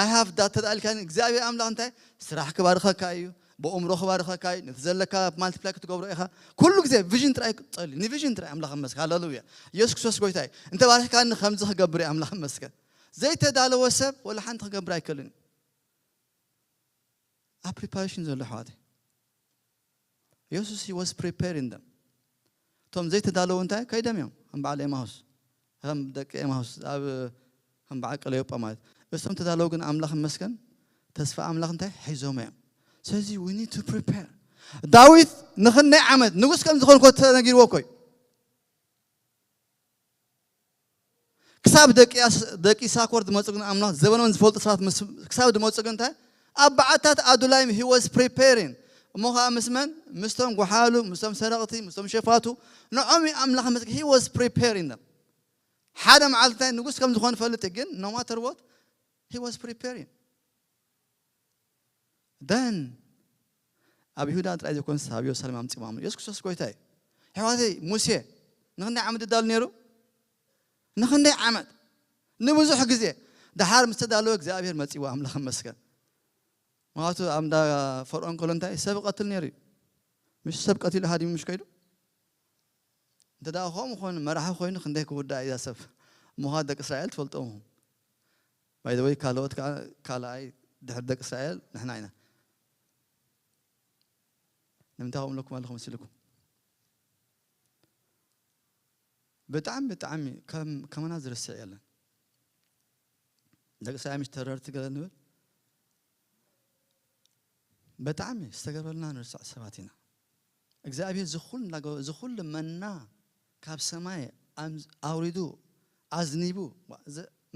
I have that ተዳልካ እግዚኣብሔር ኣምላኽ እንታይ ስራሕ ክባርኸካ እዩ፣ ብእምሮ ክባርኸካ እዩ፣ ነቲ ዘለካ ማልቲፕላይ ክትገብሮ ኢኻ። ኩሉ ግዜ ቪዥን ጥራይ ጸሊ ንቪዥን ጥራይ ኣምላኽ መስገን። ሃሌሉያ ኢየሱስ ክርስቶስ ጎይታ እዩ። እንተ ባርኽካኒ ከምዚ ክገብር እዩ ኣምላኽ መስገን። ዘይተዳለወ ሰብ ወላ ሓንቲ ክገብር ኣይክእልን። ኣብ ፕሪፓሬሽን ዘሎ ኣሕዋተይ የሱስ he was preparing them። እቶም ዘይተዳለዉ እንታይ ከይዶም እዮም ከም በዓል ኤማሁስ ከም ደቂ ኤማሁስ ኣብ ከም በዓል ቀለዮጳ ማለት እቶም ተዳለዉ ግን ኣምላኽ መስገን ተስፋ ኣምላኽ እንታይ ሒዞም እዮም። ስለዚ we need to prepare። ዳዊት ንኽንደይ ዓመት ንጉስ ከም ዝኾን ኮ ተነጊርዎ ኮይ ክሳብ ደቂ ሳኮር ዝመፁ ግን ኣምላኽ ዘበኖም ዝፈልጡ ሰባት ክሳብ ዝመፁ ግን እንታይ ኣብ በዓታት ኣዱላይም he was preparing። እሞ ከዓ ምስ መን ምስቶም ጓሓሉ ምስቶም ሰረቕቲ ምስቶም ሸፋቱ ንዖም ኣምላኽ ምስ he was preparing them። ሓደ መዓልቲ እንታይ ንጉስ ከም ዝኾነ ፈልጥ ግን no matter what he was preparing። Then ኣብ ይሁዳ ጥራይ ዘይኮነስ ኣብ የሩሳሌም ኣምጺኦም ኣምኑ። የሱስ ክርስቶስ ጎይታ እዩ። ኣሕዋተይ ሙሴ ንኽንደይ ዓመት ይዳሉ ነይሩ? ንኽንደይ ዓመት? ንብዙሕ ግዜ። ደሓር ምስ ተዳለወ እግዚኣብሔር መጺዎ ኣምላኽ ይመስገን። ምኽንያቱ ኣብ እንዳ ፈርዖን ከሎ እንታይ ሰብ ይቐትል ነይሩ እዩ። ምሽ ሰብ ቀቲሉ ሃዲሙ ምሽ ከይዱ? እንተ ደኣ ከምኡ ኮይኑ መራሒ ኮይኑ ክንደይ ክውዳእ እዩ እዛ ሰብ። ምዃን ደቂ እስራኤል ትፈልጥዎም ኢኹም። By the way ካልኦት ከዓ ካልኣይ ድሕሪ ደቂ እስራኤል ንሕና ኢና። ንምንታይ ከምኡ ኢለኩም ኣለኹ መሲልኩም? ብጣዕሚ ብጣዕሚ ከም ከመና ዝርስዕ የለን። ደቂ እስራኤል ምሽ ተረርቲ ገለ ንብል ብጣዕሚ ዝተገበረልና ንርስዕ ሰባት ኢና። እግዚኣብሔር ዝኹል ዝኹል መና ካብ ሰማይ ኣውሪዱ ኣዝኒቡ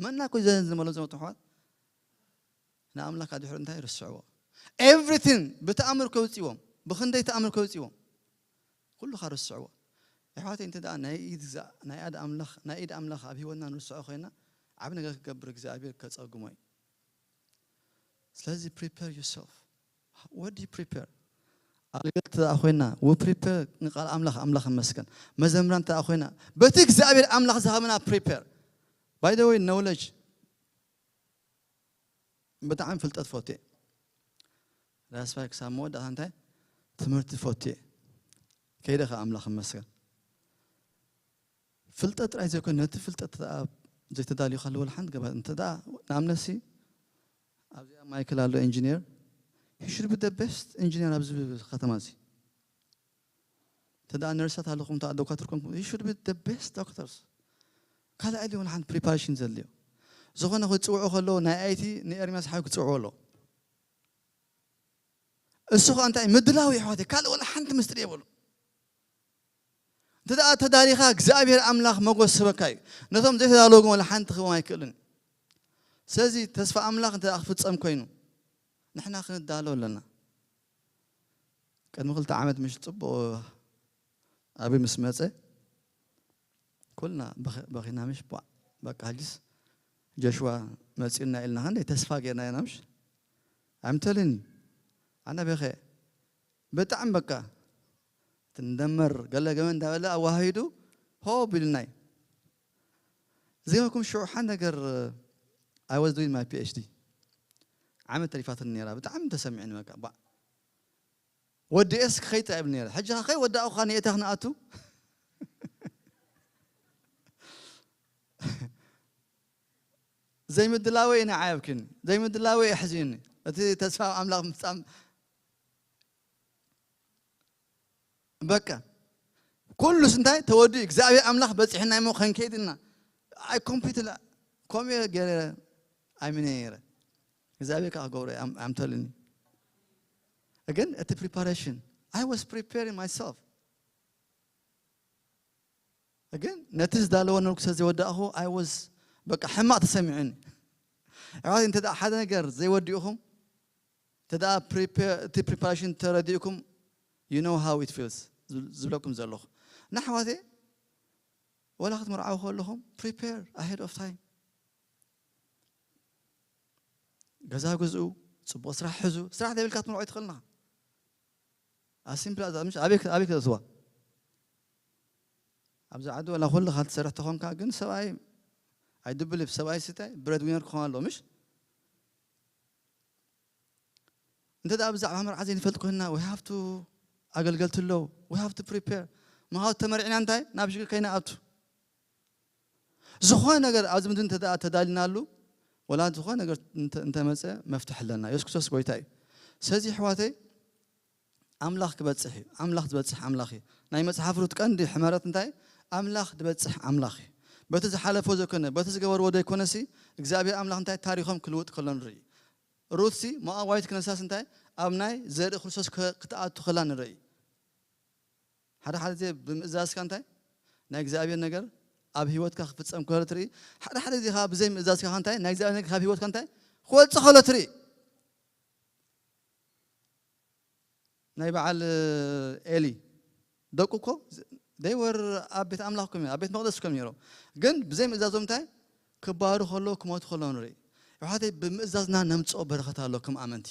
መና ኮ ዘንዝመሎም ዝመጡ ኣሕዋት ንኣምላኽ ኣድሕሩ እንታይ ይርስዕዎ? ኤቭሪቲን ብተኣምር ከውፅዎም ብኽንደይ ተኣምር ከውፅዎም ኩሉ ካርስዕዎ። ኣሕዋተይ እንተ ደኣ ናይ ኢድ ኣምላኽ ናይ ኢድ ኣምላኽ ኣብ ህይወትና ንርስዖ ኮይና ዓብ ነገር ክገብር እግዚኣብሔር ከፀጉሞ እዩ። ስለዚ prepare yourself። What do you prepare? ኣገልግልቲ ተኣ ኮይና we prepare ንቃል ኣምላኽ ኣምላኽ መስገን መዘምራን ተኣ ኮይና በቲ እግዚኣብሔር ኣምላኽ ዝሃበና prepare። By the way knowledge ብጣዕሚ ፍልጠት ፈትየ ዳስፋይ ክሳብ መወዳእታ እንታይ ትምህርቲ ፈትየ ከይደ ከ ኣምላኽ መስገን። ፍልጠት ጥራይ ዘይኮነ ነቲ ፍልጠት ዘይተዳልዩ ከለዎ ሓንቲ ገባ እንተ ንኣብነሲ ኣብዚኣ ማይክል ኣሎ ኢንጂኒር he should be the best ኢንጂኒር ኣብዚ ከተማ እዚ። እንተ ነርሳት ኣለኹም ዶክተር ኮንኩም you should be the best doctors። ካልኣይ ሊሆን ሓንቲ ፕሪፓሬሽን ዘድልዮ ዝኾነ ክፅውዑ ከለዉ ናይ ኣይቲ ንኤርሚያስ ሓዊ ክፅውዑ ኣለዉ። እሱ ከዓ እንታይ ምድላው የሕዋተይ ካልእ ወላ ሓንቲ ምስጢር የብሉ። እንተ ደኣ ተዳሊኻ እግዚኣብሔር ኣምላኽ መጎስ ስበካ እዩ። ነቶም ዘይተዳለዉ ግን ወላ ሓንቲ ክህቦም ኣይክእልን። ስለዚ ተስፋ ኣምላኽ እንተ ክፍጸም ኮይኑ ንሕና ክንዳሎ ኣለና። ቅድሚ ክልተ ዓመት ምሽ ጽቡቕ ኣብይ ምስ መጸ ኩልና በኺና ምሽ ቧዕ በቃ ሕጅስ ጆሽዋ መጺኡና ኢልና ክንደይ ተስፋ ጌርና ኢና ምሽ ኣምተልን ኣነ በኸ ብጣዕሚ በቃ ትንደመር ገለ ገመ እንዳበለ ኣዋሃሂዱ ሆ ቢልናይ ዝገርኩም ሽዑ ሓደ ነገር I was doing my PhD ዓመት ተሪፋትኒ ነራ ብጣዕሚ ተሰሚዕኒ በቃ ባዕ ወዲኤስ ክኸይድ ጥራይ እብል ነይረ። ሕጂ ከ ከይወዳእኩ ከኣ ንኤታ ክንኣቱ? ዘይምድላወይ ንዓይ ኣብኪኒ፣ ዘይምድላወይ ኣሕዚኒ። እቲ ተስፋ ኣብ ኣምላኽ ምፍጻም በቃ ኩሉስ እንታይ ተወዲኡ እግዚኣብሔር ኣምላኽ በጺሕና እሞ ከንከይድና ኣይ ኮምፕሊት ከምኡ ገይረ ኣይምነ ነይረ እግዚኣብሔር ከዓ ክገብሮ ኣምተልኒ ግን እቲ preparation I was preparing myself ግን ነቲ ዝዳለወ ነልኩ ስለ ዘይወዳእኹ I was በቃ ሕማቕ ተሰሚዑኒ ኣሕዋት እንተ ሓደ ነገር ዘይወዲእኹም እንተ እቲ preparation ተረዲእኩም you know how it feels ዝብለኩም ዘለኹ እና ኣሕዋተይ ወላ ክትምርዓው ከለኹም prepare ahead of time ገዛ ግዝኡ ፅቡቅ ስራሕ ሕዙ ስራሕ ዘይብልካ ክትምርዖ ይትኽእልና ኣሲምፕል ኣዛ ምሽ ኣበይ ኣበይ ክተእትዋ ኣብዚ ዓዲ ወላ ኩልኻ ትሰርሕ ተኾንካ ግን ሰብኣይ ኣይድብል ሰብኣይ ስታይ ብረድ ዊነር ክኾን ኣለዎ ምሽ እንተ ደኣ ብዛዕባ መርዓ ዘይንፈልጥ ኮይንና we have to ኣገልገልቲ ኣለዉ we have to prepare ምሃው ተመሪዕና እንታይ ናብ ሽግር ከይንኣቱ ዝኾነ ነገር ኣብዚ ምድሪ እንተ ደኣ ተዳሊናሉ ወላ ዝኾነ ነገር እንተ- እንተመፀ መፍትሕ ኣለና የሱስ ክርስቶስ ጎይታ እዩ ስለዚ ኣሕዋተይ ኣምላኽ ክበፅሕ እዩ ኣምላኽ ዝበፅሕ ኣምላኽ እዩ ናይ መፅሓፍ ሩት ቀንዲ ሕመረት እንታይ ኣምላኽ ዝበፅሕ ኣምላኽ እዩ በቲ ዝሓለፎ ዘይኮነ በቲ ዝገበርዎ ዘይኮነሲ እግዚኣብሔር ኣምላኽ እንታይ ታሪኾም ክልውጥ ከሎ ንርኢ ሩትሲ ሞኣባዊት ክነሳስ እንታይ ኣብ ናይ ዘርኢ ክርስቶስ ክተኣቱ ከላ ንርኢ ሓደ ሓደ ግዜ ብምእዛዝካ እንታይ ናይ እግዚኣብሔር ነገር ኣብ ህይወትካ ክፍፀም ከሎ ትርኢ ሓደ ሓደ ግዜ ከዓ ብዘይ ምእዛዝካ እንታይ ናይ እግዚኣብሔር ነገር ካብ ህይወትካ እንታይ ክወፅእ ከሎ ትርኢ ናይ በዓል ኤሊ ደቁ እኮ ደይ ወር ኣብ ቤት ኣምላኽ ኮም ኣብ ቤት መቅደስ ኮም ነይሮም ግን ብዘይ ምእዛዞም እንታይ ክባሩ ከሎ ክሞቱ ከሎ ንርኢ ይሓተይ ብምእዛዝና ነምፅኦ በረኸት ኣሎ ከም ኣመንቲ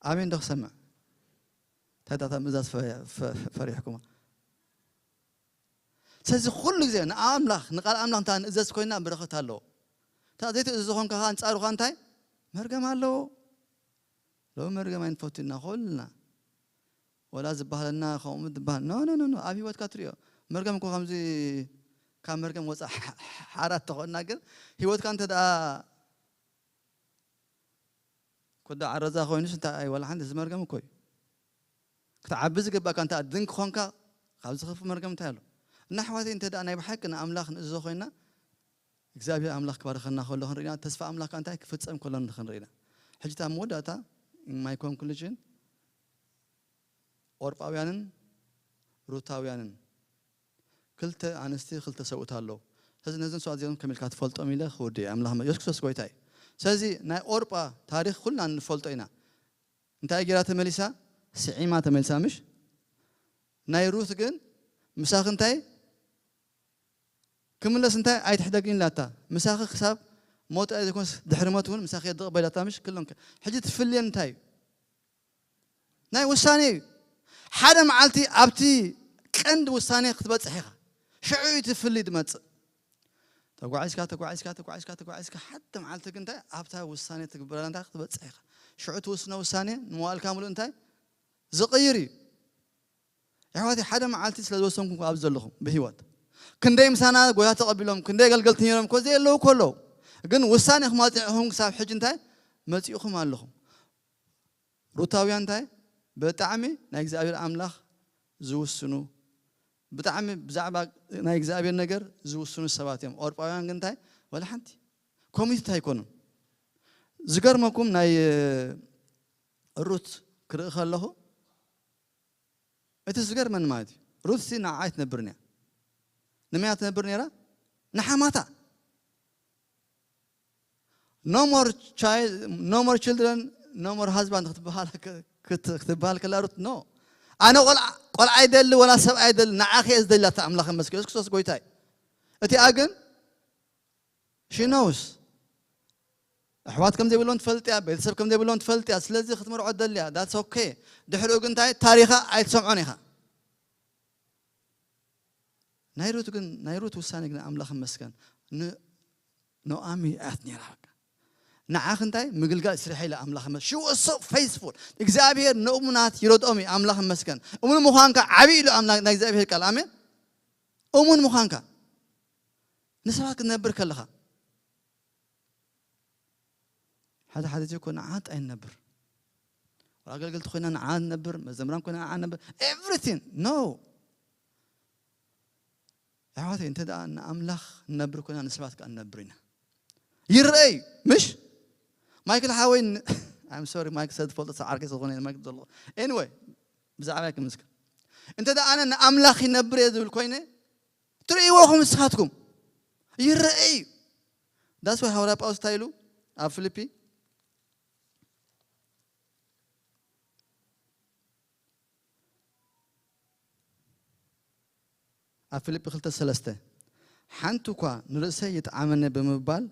ኣሜን ዶ ክሰምዕ እንታይ ዳታ ምእዛዝ ፈሪሕኩማ ስለዚ ኩሉ ግዜ ንኣምላኽ ንቃል ኣምላኽ እንታ ንእዘዝ ኮይና በረኸት ኣለዎ እታ ዘይትእዘዝ ዝኾንካ ከ ኣንጻሩ ከ እንታይ መርገም ኣለዎ ሎሚ መርገም ኣይንፈቱ ኢና ኩልና ወላ ዝበሃለና ከምኡ ዝበሃል ኖ ኖ ኖ ኣብ ህይወትካ ትሪኦ መርገም እኮ ከምዚ ካብ መርገም ወፃ ሓራት ተኾንና ግን ህይወትካ እንተ ደኣ ኩዳ ዓረዛ ኮይኑስ እንታይ ኣይ ዋላ ሓንቲ ዝመርገም እኮ እዩ ክትዓቢ ዝግባእካ እንተ ድንክ ኾንካ ካብ ዝኸፍ መርገም እንታይ ኣሎ እና ኣሕዋተይ እንተ ደኣ ናይ ብሓቂ ንኣምላኽ ንእዞ ኮይና እግዚኣብሔር ኣምላኽ ክባርኸና ከሎ ክንርኢና ተስፋ ኣምላኽ እንታይ ክፍጸም ከሎ ንኽንርኢና ሕጂ ኣብ መወዳእታ my conclusion ኦርጳውያንን ሩታውያንን ክልተ ኣንስቲ ክልተ ሰብኡት ኣለዉ። ስለዚ ነዘን ሰብኣት እዚኦም ከመይ ኢልካ ትፈልጦም ኢለ ክውድእ እየ። ኣምላኽ የሱስ ክርስቶስ ጎይታ እዩ። ስለዚ ናይ ኦርጳ ታሪኽ ኩልና ንፈልጦ ኢና። እንታይ ገይራ ተመሊሳ? ስዒማ ተመሊሳ ምሽ? ናይ ሩት ግን ምሳኺ እንታይ ክምለስ እንታይ ኣይትሕደግኒ ኢላታ። ምሳኺ ክሳብ ሞት ኣይኮንስ ድሕሪ ሞት እውን ምሳኺ የድቕበ ኢላታ ምሽ ክሎም ሕጂ ትፍልየን እንታይ እዩ? ናይ ውሳኔ እዩ። ሓደ መዓልቲ ኣብቲ ቀንዲ ውሳኔ ክትበጽሕ ኢኻ። ሽዑ እዩ እቲ ፍልይ ዝመጽእ። ተጓዒዝካ ተጓዒዝካ ተጓዒዝካ ተጓዒዝካ ሓደ መዓልቲ ግን እንታይ ኣብታ ውሳኔ ትግበረላ እንታይ ክትበጽሕ ኢኻ። ሽዑ ትውስኖ ውሳኔ ንመዋእልካ ምሉእ እንታይ ዝቕይር እዩ። ኣሕዋተይ ሓደ መዓልቲ ስለ ዝወሰንኩም ኣብዚ ዘለኹም ብህይወት ክንደይ ምሳና ጎይታ ተቐቢሎም ክንደይ ኣገልገልቲ ነይሮም እኮ ዘየለዉ እኮ ኣለዉ ግን ውሳኔኹም ኣፅኒዕኹም ክሳብ ሕጂ እንታይ መፂእኹም ኣለኹም ሩታውያን እንታይ ብጣዕሚ ናይ እግዚኣብሔር ኣምላኽ ዝውስኑ ብጣዕሚ ብዛዕባ ናይ እግዚኣብሔር ነገር ዝውስኑ ሰባት እዮም። ኣውሮጳውያን ግን እንታይ ወላ ሓንቲ ኮሚትት ኣይኮኑን። ዝገርመኩም ናይ ሩት ክርኢ ከለኹ እቲ ዝገርመኒ ማለት እዩ ሩት ሲ ንዓዓ ኣይትነብርን እያ። ንመያ ትነብር ነይራ ንሓማታ no more child, no more children, no more husband ክትበሃል ክትበሃል ከላ ሩት no ኣነ ቆልዓ ቆልዓ ይደሊ ወላ ሰብኣይ ይደሊ ንዓኺ እየ ዝደሊ ኣታ ኣምላኽ መስገን የሱስ ክርስቶስ ጎይታ እዩ። እቲኣ ግን she knows ኣሕዋት ከም ዘይብሎም ትፈልጥ እያ፣ ቤተሰብ ከም ዘይብሎም ትፈልጥ እያ። ስለዚ ክትምርዖ ደልያ that's okay። ድሕሪኡ ግን እንታይ ታሪኻ ኣይትሰምዖን ኢኻ። ናይ ሩት ግን ናይ ሩት ውሳኔ ግን ኣምላኽ መስገን ንኖኣሚ ኣያት ነይራ በቃ ንዓኽ እንታይ ምግልጋል ስርሐ ኢለ ኣምላኽ መስ she was so faithful እግዚኣብሔር ንእሙናት ይረድኦም እዩ ኣምላኽ መስገን እሙን ምዃንካ ዓብዪ ኢሉ ኣምላኽ ናይ እግዚኣብሔር ቃል ኣሜን እሙን ምዃንካ ንሰባት ክትነብር ከለኻ ሓደ ሓደ እኮ ንዓት ኣይንነብር። ወላ ኣገልገልቲ ኮይና ንዓት ነብር፣ መዘምራን ኮይና ንዓት ነብር። Everything no። ኣሕዋተይ እንተ ደኣ ንኣምላኽ ንነብር ኮይና ንሰባት ከኣ ንነብር ኢና። ይረኣይ ምሽ ማይክል ሓወይ I'm sorry ማይክል ሰብ ትፈልጦ ዓርከይ ዝኾነ ማይክል ዘሎ anyway ብዛዕባ ክምስክ እንተ ደኣ ኣነ ንኣምላኽ ይነብር እየ ዝብል ኮይነ ትርእይዎ ኹም ንስኻትኩም ይረኣይ። That's why ሃዋርያ ጳውሎስ እንታይ ኢሉ ኣብ ፊልፒ ኣብ ፊልጲ ክልተ ሰለስተ ሓንቲ እኳ ንርእሰይ ይጥዓመኒ ብምባል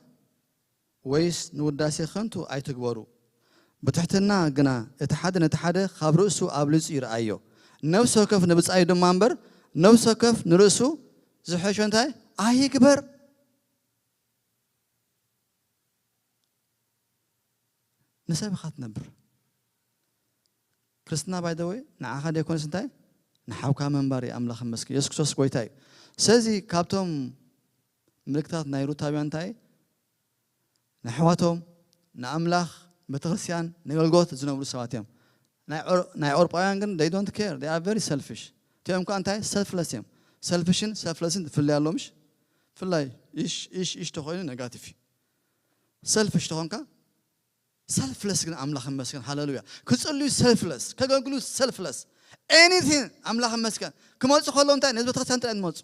ወይስ ንውዳሴ ከንቱ ኣይትግበሩ። ብትሕትና ግና እቲ ሓደ ነቲ ሓደ ካብ ርእሱ ኣብሊጹ ይርኣዮ። ነፍሲ ወከፍ ንብጻዩ ድማ እምበር ነፍሲ ወከፍ ንርእሱ ዝሕሾ እንታይ ኣይግበር። ንሰብ ኢኻ ትነብር። ክርስትና ባይ ዘ ወይ ንዓኻ ደይኮነስ እንታይ ንሓውካ ምንባር እዩ። ኣምላኽ መስኪ የሱስ ክርስቶስ ጎይታ እዩ። ስለዚ ካብቶም ምልክታት ናይ ሩታውያን እንታይ ንኣሕዋቶም ንኣምላኽ ቤተክርስትያን ንገልጎት ዝነብሩ ሰባት እዮም። ናይ ኦር- ናይ ኣውሮጳውያን ግን they don't care they are very selfish። እቲኦም ከ እንታይ ሰልፍለስ እዮም። ሰልፊሽን ሰልፍለስን ትፍለይ ኣሎ ምሽ ፍላይ ኢሽ ኢሽ ኢሽ ተኮይኑ ነጋቲቭ እዩ። ሰልፍሽ ተኾንካ ሰልፍለስ ግን ኣምላኽ መስገን ሃለሉያ ክጽልዩ ሰልፍለስ ከገልግሉ ሰልፍለስ ኤኒቲንግ ኣምላኽ መስገን ክመፁ ከለዉ እንታይ ነዚ ቤተክርስትያን ጥራይ ዝመፁ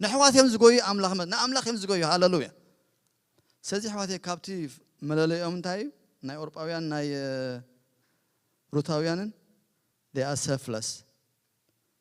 ንኣሕዋት እዮም ዝጎዩ ኣምላኽ መ- ንኣምላኽ እዮም ዝጎዩ ሃለሉያ። ስለዚ ኣሕዋት ካብቲ መለለይኦም እንታይ እዩ ናይ ኣውሮጳውያን ናይ እ፣ ሩታውያንን they are selfless።